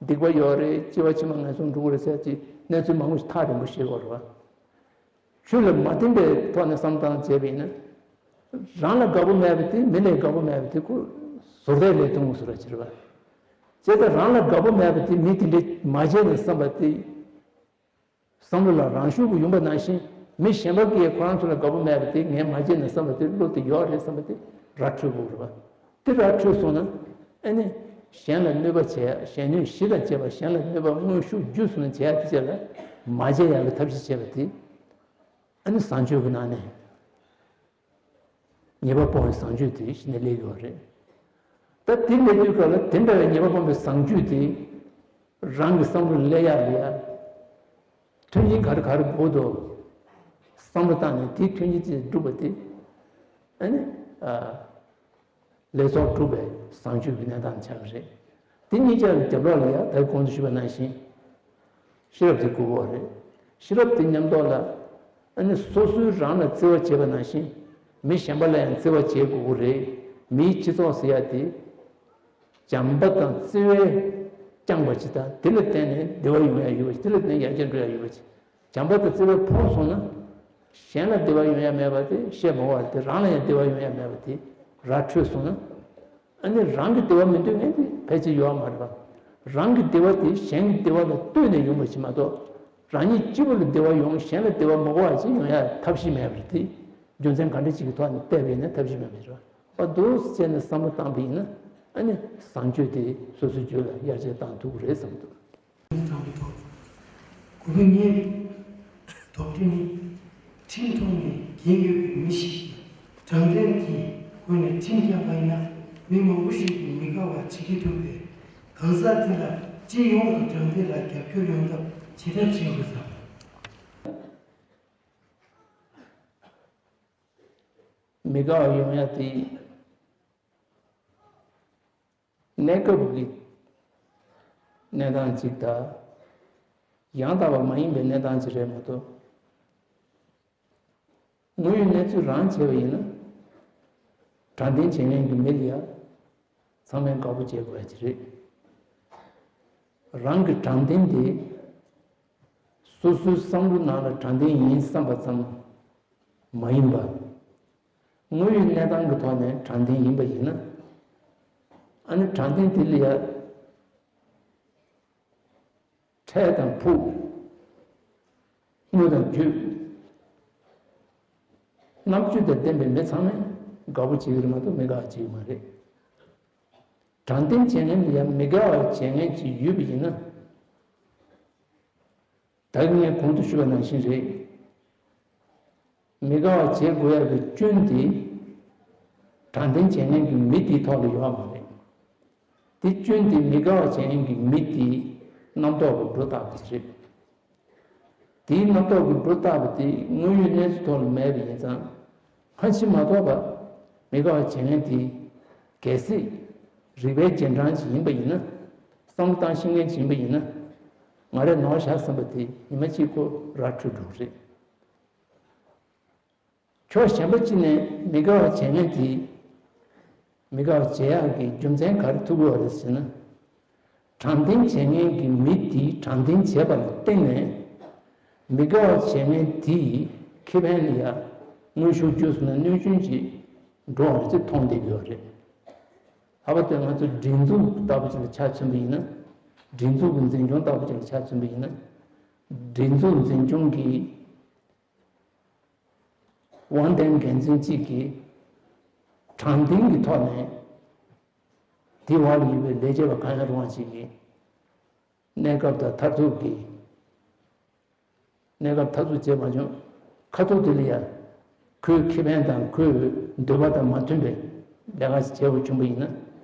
སྡིག་པ་ཡོད་རེད། སྐྱེ་བ་ཕྱི་མ་ངན་སོང་འགྲོ་གི་རེད་ཟེར་གྱི་གནས་ཚུལ་མང་པོ་ཞིག་ཐག་རིང་པོ་ཤེས་དགོས་རེད་པ། ཆོས་ལ་མ་བརྟེན་པའི་ཐོག་ནས་བསམ་བློ་བཏང་བྱས་པ་ཡིན་ན། རང་ལ་དགའ་པོ་མེད་པ་དེ་མི་ལ་དགའ་པོ་མེད་པ་དེ་ཁོ་ཟུར་ལྟའི་ལས་སྟོན་དགོས་ཟེར་བ་ཅིག་རེད་པ། བྱས་ཙང་རང་ལ་དགའ་པོ་མེད་པ་དེ་མི་དེ་འདྲས་མ་བྱས་ནས་བསམ་པ་དེ། བསམ་བློ་ལ་རང་ཤུགས་ཀྱིས་ཡོང་པ་ནང་བཞིན་མི་གཞན་པ་གིས་ཁོ་རང་ཚོ་ལ་དགའ་པོ་མེད་པ་དེ་ངས་མ་བྱས་ནས་བསམ་པ་དེ་བློ་དེ་ཡོད་རེད་བསམ་པ་དེ་ར་འཕྲོད་དགོས་རེད་པ། དེ་ར་འཕྲོད་སོང་ན་ཨ་ནི་གཞན་ལ་གནོད་པ་བྱེད་ཡ་གཞན་གནོད་གཞི་དང་བཅས་པ་གཞན་ལ་གནོད་པ་དངོས་ཤུགས་བརྒྱུད་སོང་ན་བྱེད་ཡ་དེ་བྱས་ལ་མ་བྱེད་ཡ་གི་ཐབས་ཤེས་བྱས་པ་དེ་ཨ་ནི་བཟང་སྤྱོད་ཀྱི་ནང་ནས། ཉེས་པ་སྤོང་བའི་བཟང་སྤྱོད་དེ་གཞི་ནས་སླེབས་ཡོད་རེད། ད་དེ་སླེབས་དུས་སྐབས་ལ་དེ་འདྲ་བའི་ཉེས་པ་སྤོང་བའི་བཟང་སྤྱོད་དེ་རང་གི་བསམ་བློ་སླེབས་ཡག་ལ་ཡ། མཐུན་རྐྱེན་ག་རེ་ག་རེ་དགོས་འདུག་བསམ་བློ་བཏང་ནས་དེའི་མཐུན་རྐྱེན་དེ་བསྒྲུབས་པ་དེ་ཨ་ནི་ཨ། ལས་ཚོགས་སྒྲུབ་པའི་བཟང་སྤྱོད་ཀྱི་གནས་སྟངས་ཆགས་ཀྱི་རེད། དེ་གཉིས་ཆར་རྒྱབ་ལོགས་ལ་ཡང་ད་གོང་དུ་ཞུས་པ་ནང་བཞིན། ཤེས་རབ་དེ་དགོས་ཀྱི་རེད། ཤེས་རབ་དེ་མཉམ་དུ་ལ། ཨ་ནི་སོ་སོའི་རང་ལ་བརྩེ་བ་བྱེད་པ་ནང་བཞིན། མི་གཞན་པ་ལ་ཡང་བརྩེ་བ་བྱེད་དགོས་ཀྱི་རེད། མིའི་སྤྱི་ཚོགས་ཟེར་ཡ་དེ། བྱམས་པ་དང་བརྩེ་བས་བསྐྱངས་པ་ཅིག་དང་དེ་ལ་བརྟེན་ནས་བདེ་བ་ཡོང་ཡ་ཡོད་པ་ཅིག་དེ་ལ་བརྟེན་ནས་ཡར་རྒྱས་འགྲོ་ཡ་ཡོད་པ་ཅིག་བྱམས་པ་དང་བརྩེ་བས་ཕོངས་སོང་ན། གཞན་ལ་བདེ་བ་ཡོང་ཡ་མེད་པ་དེ་བཤད་མ་དགོས་པ་དེ་རང་ལ་ཡང་བདེ་བ་ཡོང་ཡ་མེད་པ་དེ་ར་འཕྲོད་སོང་ན། ཨ་ནི་རང་གི་བདེ་བ་མི་འདོད་མཁན་དེ་ཕལ་ཆེར་ཡོད་མ་རེད་པ། རང་གི་བདེ་བ་དེ་གཞན་གྱི་བདེ་བ་ལ་ལྟོས་ནས་ཡོང་བ་ཞིག་མ་གཏོགས། རང་ཉིད་གཅིག་པུ་ལ་བདེ་བ་ཡོང་གཞན་ལ་བདེ་བ་མ་དགོས་པ་ཞིག་ཡོང་ཡ་ཐབས་ཤེས་མེད་པ་རེད་དེ། རྒྱུ་མཚན་ག་འདྲ་ཅིག་གི་ཐོག་ནས་བལྟས་པ་ཡིན་ན་ཐབས་ཤེས་མེད་པ་རེད་པ། འདུག་སེ་བྱས་ནས་བསམ་བློ་བཏང་པ་ཡིན་ན་ཨ་ནི་བཟང་སྤྱོད་དེ་སོ་སོའི་རྒྱུད་ལ་ཡར་རྒྱས་བཏང་ཐུབ་ཀྱི་རེད་བསམ་གྱི་འདུག་དང་པོ་དོགས། དགུ་པ་ངས་དོགས་འདྲི་ནི། ཁྲིམས་ཐོག་ནས་འགན་ཡོད་པའི་མི་ཞིག་གིས་དྲང་བདེན་གྱི་སྒོ་ནས་ཁྲིམས་བསྐྱངས་པ་ཡིན་ན་མི་མང་པོ་ཞིག་གིས་མི་དགའ་བ་བྱེད་ཀྱི་འདུག་པས། གང་ཟག་དེ་ལ་སྤྱི་ཡོངས་ཀྱི་དྲང་བདེན་ལ་རྒྱབ་སྐྱོར་ཡོང་ཐབས་ཇི་ལྟར་བྱེད་དགོས་སམ། མི་དགའ་བ་ཡོང་ཡ་དེ། གནས་སྐབས་ཀྱི་གནས་སྟངས་གཅིག་དང་། ཡང་དག་པ་མ་ཡིན་པའི་གནས་སྟངས་གཅིག་རེད་མ་གཏོགས། དངོས་ཡོད་གནས་ཚུལ་རང་བྱས་པ་ཡིན་ན། དྲང་བདེན་བྱེད་མཁན་གྱི་མི་ལ་ཡང་ཚང་མས་དགའ་པོ་བྱེད་དགོས་ཡ་གཅིག་རེད། རང་གི་དྲང་བདེན་དེ། སོ་སོའི་བསམ་བློ་ནང་ལ་དྲང་བདེན་ཡིན་བསམ་པ་ཙམ་མ་ཡིན་པ། དངོས་ཡོད་གནས་སྟངས་ཀྱི་ཐོག་ནས་དྲང་བདེན་ཡིན་པ་ཡིན་ན། ཨ་ནི་དྲང་བདེན་དེ་ལ་ཡ། འཕྲལ་དང་ཕུགས། དངོས་དང་བརྒྱུད། རྣམ་དཔྱོད་དང་ལྡན་པའི་མི་ཚང་མས་དགའ་པོ་བྱེད་ཀྱི་རེད་མ་གཏོགས་མི་དགའ་བ་བྱེད་ཀྱི་མ་རེད། དྲང་བདེན་བྱེད་མཁན་ལ་ཡང་མི་དགའ་བ་བྱེད་མཁན་ཅིག་ཡོད་པ་ཡིན་ན། ད་གིན་ངས་གོང་དུ་ཞུས་པ་ནང་བཞིན་རེད། མི་དགའ་བ་བྱེད་དགོས་ཡག་གི་སྐྱོན་དེ། དྲང་བདེན་བྱེད་མཁན་གྱི་མི་དེའི་ཐོག་ལ་ཡོད་པ་མ་རེད། དེ་སྐྱོན་དེ་མི་དགའ་བ་བྱེད་མཁན་གྱི་མི་དེའི་རྣམ་རྟོག་གི་སྒྲོ་བཏགས་པ་དེ་རེད། དེའི་རྣམ་རྟོག་གི་སྒྲོ་བཏགས་པ་དེ་དངོས་ཡོད་གནས་ཚུལ་ཐོག་ལ་མེད་པ་ཡིན་ཙང་། ཕལ་ཆེར་མ་གཏོགས་པ་མི་དགའ་བ་བྱེད་མཁན་དེ་གལ་སྲིད་རིག་པའི་རྗེས་འབྲང་ཅིག་ཡིན་པ་ཡིན་ན། བསམ་བློ་བཏང་ཤེས་མཁན་ཅིག་ཡིན་པ་ཡིན་ན། ང་རས་ནོར་བཞག་བསམ་པ་དེ་ཉི་མ་གཅིག་ཁོ་ར་འཕྲོད་འགྲོ་གི་རེད། ཕྱོགས་གཞན་པ་གཅིག་ནས་མི་དགའ་བ་བྱེད་མཁན་དེ། མི་དགའ་བ་བྱེད་ཡག་གི་རྒྱུ་མཚན་ག་རེ་ཐུག་གི་ཡོད་རེད་ཟེར་ན། དྲང་བདེན་བྱེད་མཁན་གྱི་མི་དེས་དྲང་བདེན་བྱས་པ་ལ་བརྟེན་ནས། མི་དགའ་བ་བྱེད་མཁན་དེས་ཁེ་ཕན་ལ་ཡ་དངོས་ཤུགས་བརྒྱུད་སོང་ན་གནོད་སྐྱོན་ཅིག་འགྲོ་བ་ཅིག་མཐོང་བསྡད་ཀྱི་ཡོད་རེད། ལྷག་པར་དུ་ང་ཚོ་སྒྲིག་འཛུགས་ལྟ་བུ་ཅིག་ལ་ཆ་མཚོན་པ་ཡིན་ན། སྒྲིག་འཛུགས་ཀྱི་འཛིན་སྐྱོང་ལྟ་བུ་ཅིག་ལ་ཆ་མཚོན་པ་ཡིན་ན། སྒྲིག་འཛུགས་འཛིན་སྐྱོང་གི་དབང་ལྡན་འགན་འཛིན་གཅིག་གིས་དྲང་བདེན་གྱི་ཐོག་ནས་དེའི་འོག་ལ་ཡོད་པའི་ལས་བྱེད་པ་གང་ཡང་རུང་བ་ཞིག་གིས་གནས་སྐབས་དང་མཐར་ཐུག་གི་གནས་སྐབས་མཐར་ཐུག་བྱས་མ་བྱུང་། ཁ་ཐུག་དེ་ལ་ཡང་ཁོའི་ཁེ་ཕན་དང་ཁོའི་འདོད་པ་དང་མ་མཐུན་པའི་ལས་ཀ་ཞིག་བྱས་པ་བྱུང་བ་ཡིན་ན།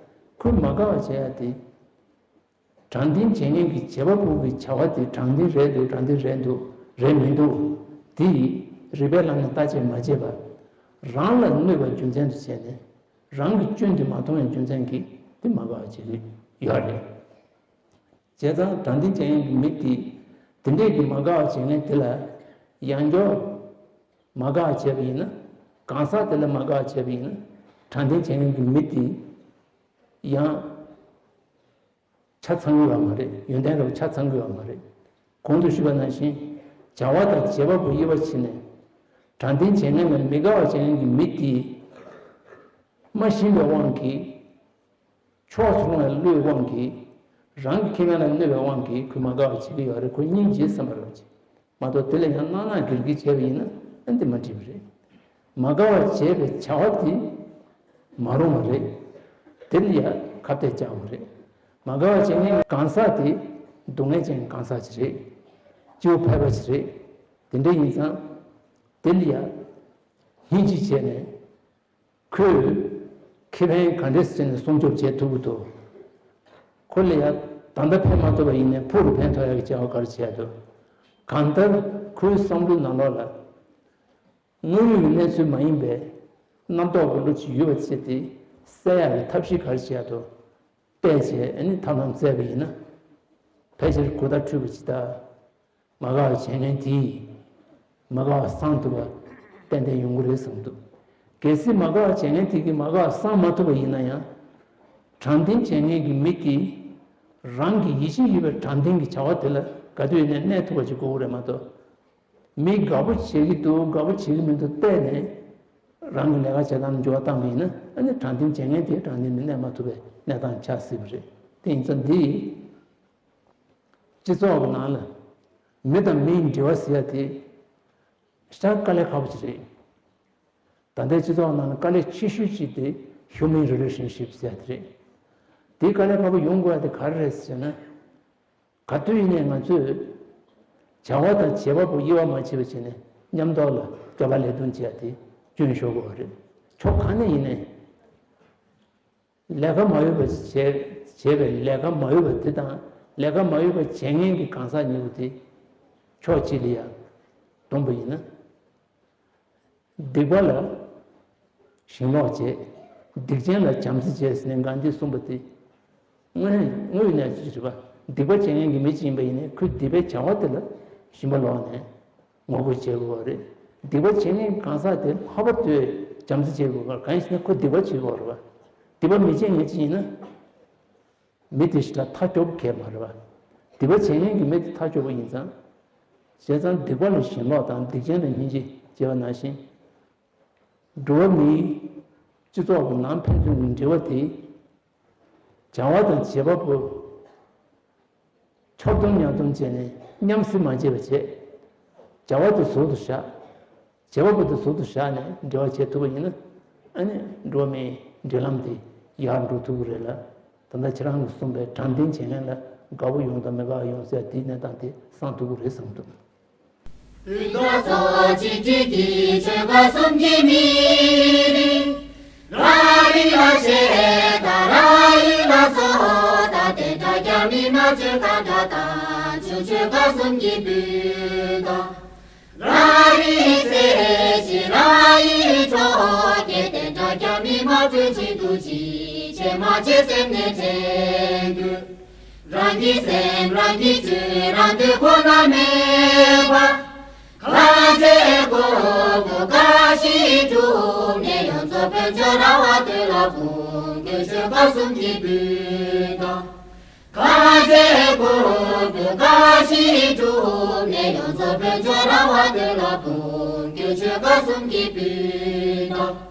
ཁོས་མ་དགའ་བ་བྱེད་ཡ་དེ། དྲང་བདེན་བྱེད་མཁན་གྱི་བྱེད་པ་པོ་གི་བྱ་བ་དེ་དྲང་བདེན་རེད་འདུག་དྲང་བདེན་རེད་འདུག་རེད་མི་འདུག་དེ་རིགས་པའི་ལམ་ནས་བརྟག་དཔྱད་མ་བྱས་པར། རང་ལ་གནོད་པ་རྒྱུ་མཚན་དུ་བྱས་ནས། རང་གི་སྐྱོན་དེ་མ་མཐོང་བའི་རྒྱུ་མཚན་གྱིས་དེ་མ་དགའ་བ་བྱེད་ཀྱི་ཡོད་རེད། བྱས་ཙང་དྲང་བདེན་བྱེད་མཁན་གྱི་མི་དེ། དེ་འདྲས་ཀྱི་མ་དགའ་བ་བྱེད་མཁན་དེ་ལ་ཡང་བསྐྱར་མ་དགའ་བ་བྱས་པ་ཡིན་ན། གང་ཟག་དེ་ལ་མ་དགའ་བ་བྱས་པ་ཡིན་ན། དྲང་བདེན་བྱེད་མཁན་གྱི་མི་དེ་ཡང་ཆ་ཚང་གི་ཡོད་མ་རེད། ཡོན་ཏན་རབ་ཆ་ཚང་གི་ཡོད་མ་རེད། གོང་དུ་ཞུས་པ་ནང་བཞིན། བྱ་བ་དང་བྱེད་པ་པོ་དབྱེ་བ་ཕྱེ་ནས། དྲང་བདེན་བྱེད་མཁན་ལ་མི་དགའ་བ་བྱེད་མཁན་གྱི་མི་དེ། མ་ཤེས་པའི་དབང་གིས། ཕྱོགས་སུ་ལྷུང་བའི་བློའི་དབང་གིས། རང་གི་ཁེ་ཕན་ལ་གནོད་པའི་དབང་གིས་ཁོས་མ་དགའ་བ་བྱེད་ཀྱི་ཡོད་རེད། ཁོ་སྙིང་རྗེ་བསམ་པ་རེད་བྱེད། མ་གཏོགས་དེ་ལ་ཡང་སྣང་སྣང་གིར་གིར་བྱས་པ་ཡིན་ན་ཨ་འདི་མ་འགྲིག་པ་རེད། མ་དགའ་བ་བྱས་པའི་བྱ་བ་དེ་མ་རུང་བ་རེད། དེ་ལ་ཡང་ཁ་གཏད་བཅག་དགོས་རེད། མ་དགའ་བ་བྱེད་མཁན་གང་ཟག་དེ་སྡུག་བསྔལ་ཅན་གང་ཟག་ཅིག་རེད། སྐྱེ་བོ་ཕལ་པ་ཅིག་རེད། དེ་འདྲ་ཡིན་ཙང་། དེ་ལ་ཡང་སྙིང་རྗེ་བྱས་ནས། ཁོས་ཁེ་ཕན་ག་འདྲས་བྱས་ནས་སྲུང་སྐྱོབ་བྱེད་ཐུབ་ཀྱི་འདུག་ཁོ་ལ་ཡང་ད་ལྟ་ཕན་མ་ཐོགས་པ་ཡིན་ནའི་ཕུགས་ལ་ཕན་ཐོགས་ཡག་གི་བྱ་བ་ག་རེ་བྱེད་ཡག་འདུག་གང་ལྟར་ཁོའི་བསམ་བློའི་ནང་ལོགས་ལ། དངོས་ཡོད་ཀྱི་གནས་ཚུལ་མ་ཡིན་པའི་རྣམ་རྟོག་གི་བློ་ཅིག་ཡོད་པ་བྱས་ཏེ། སེལ་ཡག་གི་ཐབས་ཤེས་ག་རེ་བྱེད་ཡག་འདུག་བལྟས་བྱས་ཨ་ནི་ཐབས་ལམ་བཙལ་བ་ཡིན་ན། ཕལ་ཆེར་གོ་བརྡ་འཕྲོད་པ་ཅིག་དང་། མ་དགའ་བ་བྱེད་མཁན་དེས་མ་དགའ་བ་སངས་ཐུབ་པ་ཏན་ཏན་ཡོང་གི་རེད་བསམ་འདུག་གལ་སྲིད་མ་དགའ་བ་བྱེད་མཁན་དེ་གིས་མ་དགའ་བ་སངས་མ་ཐུབ་པ་ཡིན་ན་ཡང་། དྲང་བདེན་བྱེད་མཁན་གྱི་མི་དེས་རང་གི་ཡིད་ཆེས་ཡོད་པའི་དྲང་བདེན་གྱི་བྱ་བ་དེ་ལ་ག་དུས་ཡིན་ནའི་གནས་ཐུབ་པ་ཅིག་དགོས་ཀྱི་རེད་མ་གཏོགས། མི་དགའ་པོ་བྱེད་ཀྱི་འདུག་དགའ་པོ་བྱེད་ཀྱི་མི་འདུག་བལྟས་ནས་རང་གི་ལས་ཀ་བྱེད་སྟངས་འགྱུར་བ་བཏང་བ་ཡིན་ན། ཨ་ནི་དྲང་བདེན་བྱེད་མཁན་དེ་དྲང་བདེན་དུ་གནས་མ་ཐུབ་པའི་གནས་སྟངས་ཆགས་སྲིད་པ་རེད། དེ་ཡིན་ཙང་འདི། སྤྱི་ཚོགས་ཀྱི་ནང་ལ་མི་དང་མིའི་འབྲེལ་བ་ཟེར་ཡ་དེ་ཞེ་དྲག་དཀའ་ལས་ཁག་པོ་ཅིག་རེད། ད་ལྟའི་སྤྱི་ཚོགས་ནང་ལ་དཀའ་ལས་ཆེ་ཤོས་ཅིག་དེ་human relationship་ཟེར་ཡ་དེ་རེད། དེ་དཀའ་ལས་ཁག་པོ་ཡོང་དགོས་ཡ་དེ་ག་རེ་རེད་ཟེར་ན། ག་དུས་ཡིན་ནའི་ང་ཚོས་བྱ་བ་དང་བྱེད་པ་པོ་དབྱེ་བ་མ་ཕྱེ་བ་བྱས་ནས་མཉམ་ཐོག་ལ་སྐྱོབ་པ་ལས་དོན་བྱེད་ཡ་དེ་སྐྱོན་ཤོར་དགོས་པ་རེད། ཕྱོགས་གང་ནས་ཡིན་ནའི། ལས་ཀ་མ་འོས་པ་བྱས་བྱས་པའི་ལས་ཀ་མ་འོས་པ་དེ་དང་ལས་ཀ་མ་འོས་པ་བྱེད་མཁན་གྱི་གང་ཟག་གཉིས་པོ་དེ་ཕྱོགས་གཅིག་ལ་ཡ་བསྡོམས་པ་ཡིན་ན། སྡིག་པ་ལ་ཞེན་ལོག་བྱེད། སྡིག་ཅན་ལ་བྱམས་བརྩེ་བྱེད་ཟེར་ནས་གྷན་དྷིས་གསུངས་པ་དེ། དངོས་གནས་དངོས་ཡོད་གནས་ཚུལ་ཞིག་རེད་པ། སྡིག་པ་བྱེད་མཁན་གྱི་མི་ཅིག་ཡིན་པ་ཡིན་ནའི་ཁོས་སྡིག་པའི་བྱ་བ་དེ་ལ་ཞེན་པ་ལོག་ནས། ངོ་རྒོལ་བྱེད་དགོས་པ་རེད། སྡིག་པ་བྱེད་མཁན་གང་ཟག་དེ་ལྷག་པར་དུ་བྱམས་བརྩེ་བྱེད་དགོས་པ། གང་ཡིན་ཟེར་ན་ཁོ་སྡིག་པ་བྱེད་དགོས་རེད་པ། སྡིག་པ་མི་བྱེད་མཁན་ཅིག་ཡིན་ན། མི་དེ་ཞེ་དྲག་ཐག་གཅོད་གལ་མ་རེད་པ། སྡིག་པ་བྱེད་མཁན་གྱི་མི་དེ་ཐག་གཅོད་པ་ཡིན་ཙང་། བྱས་ཙང་སྡིག་པ་ལ་ཞེན་ལོག་དང་སྡིག་ཅན་ལ་སྙིང་རྗེ་ཅེས་པ་ནང་བཞིན། འགྲོ་བ་མིའི་སྤྱི་ཚོགས་ཀྱི་ནང་ཕན་ཚུན་གྱི་འབྲེལ་བ་དེ། བྱ་བ་དང་བྱེད་པ་པོ་ཕྱོགས་སྡོམ་ཉམས་སྡོམ་བྱས་ནས་མཉམ་བསྲེ་མ་བྱས་པ་བྱས། བྱ་བ་དེ་ཟུར་དུ་བཞག་བྱེད་པ་པོ་དེ་ཟུར་དུ་བཞག་ནས་འབྲེལ་བ་བྱེད་ཐུབ་པ་ཡིན་ན། ཨ་ནི་འགྲོ་བ་མིའི་འབྲེལ་ལམ་དེ་ཡར་འགྲོ་ཐུབ་ཀྱི་རེད་ལ། ད་ལྟ་ཁྱེད་རང་གིས་གསུངས་པའི་དྲང་བདེན་བྱེད་མཁན་ལ་དགའ་པོ་ཡོང་དང་མི་དགའ་བ་ཡོང་ཟེར་དེའི་གནས་སྟངས་དེ་སངས་ཐུབ་ཀྱི་རེད་བསམ་འདུག་བོད་མདོ་ཚོ་གཅིག་སྒྲིལ་གྱི་ཆོལ་ཁ་གསུམ་གྱི་མི་རིགས། རང་རིགས་ལ་ཆེ་དང་རང་ཡུལ་ལ་སོགས་དང་དེ་འདྲ་རྒྱ་མི་མ་བཅོས་གང་འདྲ་དང་ཆོས་ཆོལ་ཁ་གསུམ་གྱི་བོད་དང་། རང་རིགས་སེ་ཞིག་རང་ཡུལ་འཕྲོག་གེ་དེ་འདྲ་རྒྱ་མི་མ་བཅོས་གཅིག་ཏུ་གཅིག་བྱེད་མ་བྱེད་སེམས་ནས་དྲན་དགོས། རང་གི་སེམས་རང་གིས་བཅོས་རང་འདོད་ཁོ་ན་མེད་པ། གང་བྱེད་དགོས་དགོས་གང་ཞིག་བསྒྲུབས་ནས་ཡོངས་རྫོགས་ཕན་ཕྱོགས་རང་དབང་དོན་ལ་དགོངས་དགོས་ཆོལ་ཁ་གསུམ་གྱི་བོད་དང་། གང་བྱེད་དགོས་དགོས་གང་ཞིག་བསྒྲུབས་ནས་ཡོངས་རྫོགས་ཕན་ཕྱོགས་རང་དབང་དོན་ལ་དགོངས་དགོས་ཆོལ་ཁ་གསུམ་གྱི་བོད་དང་།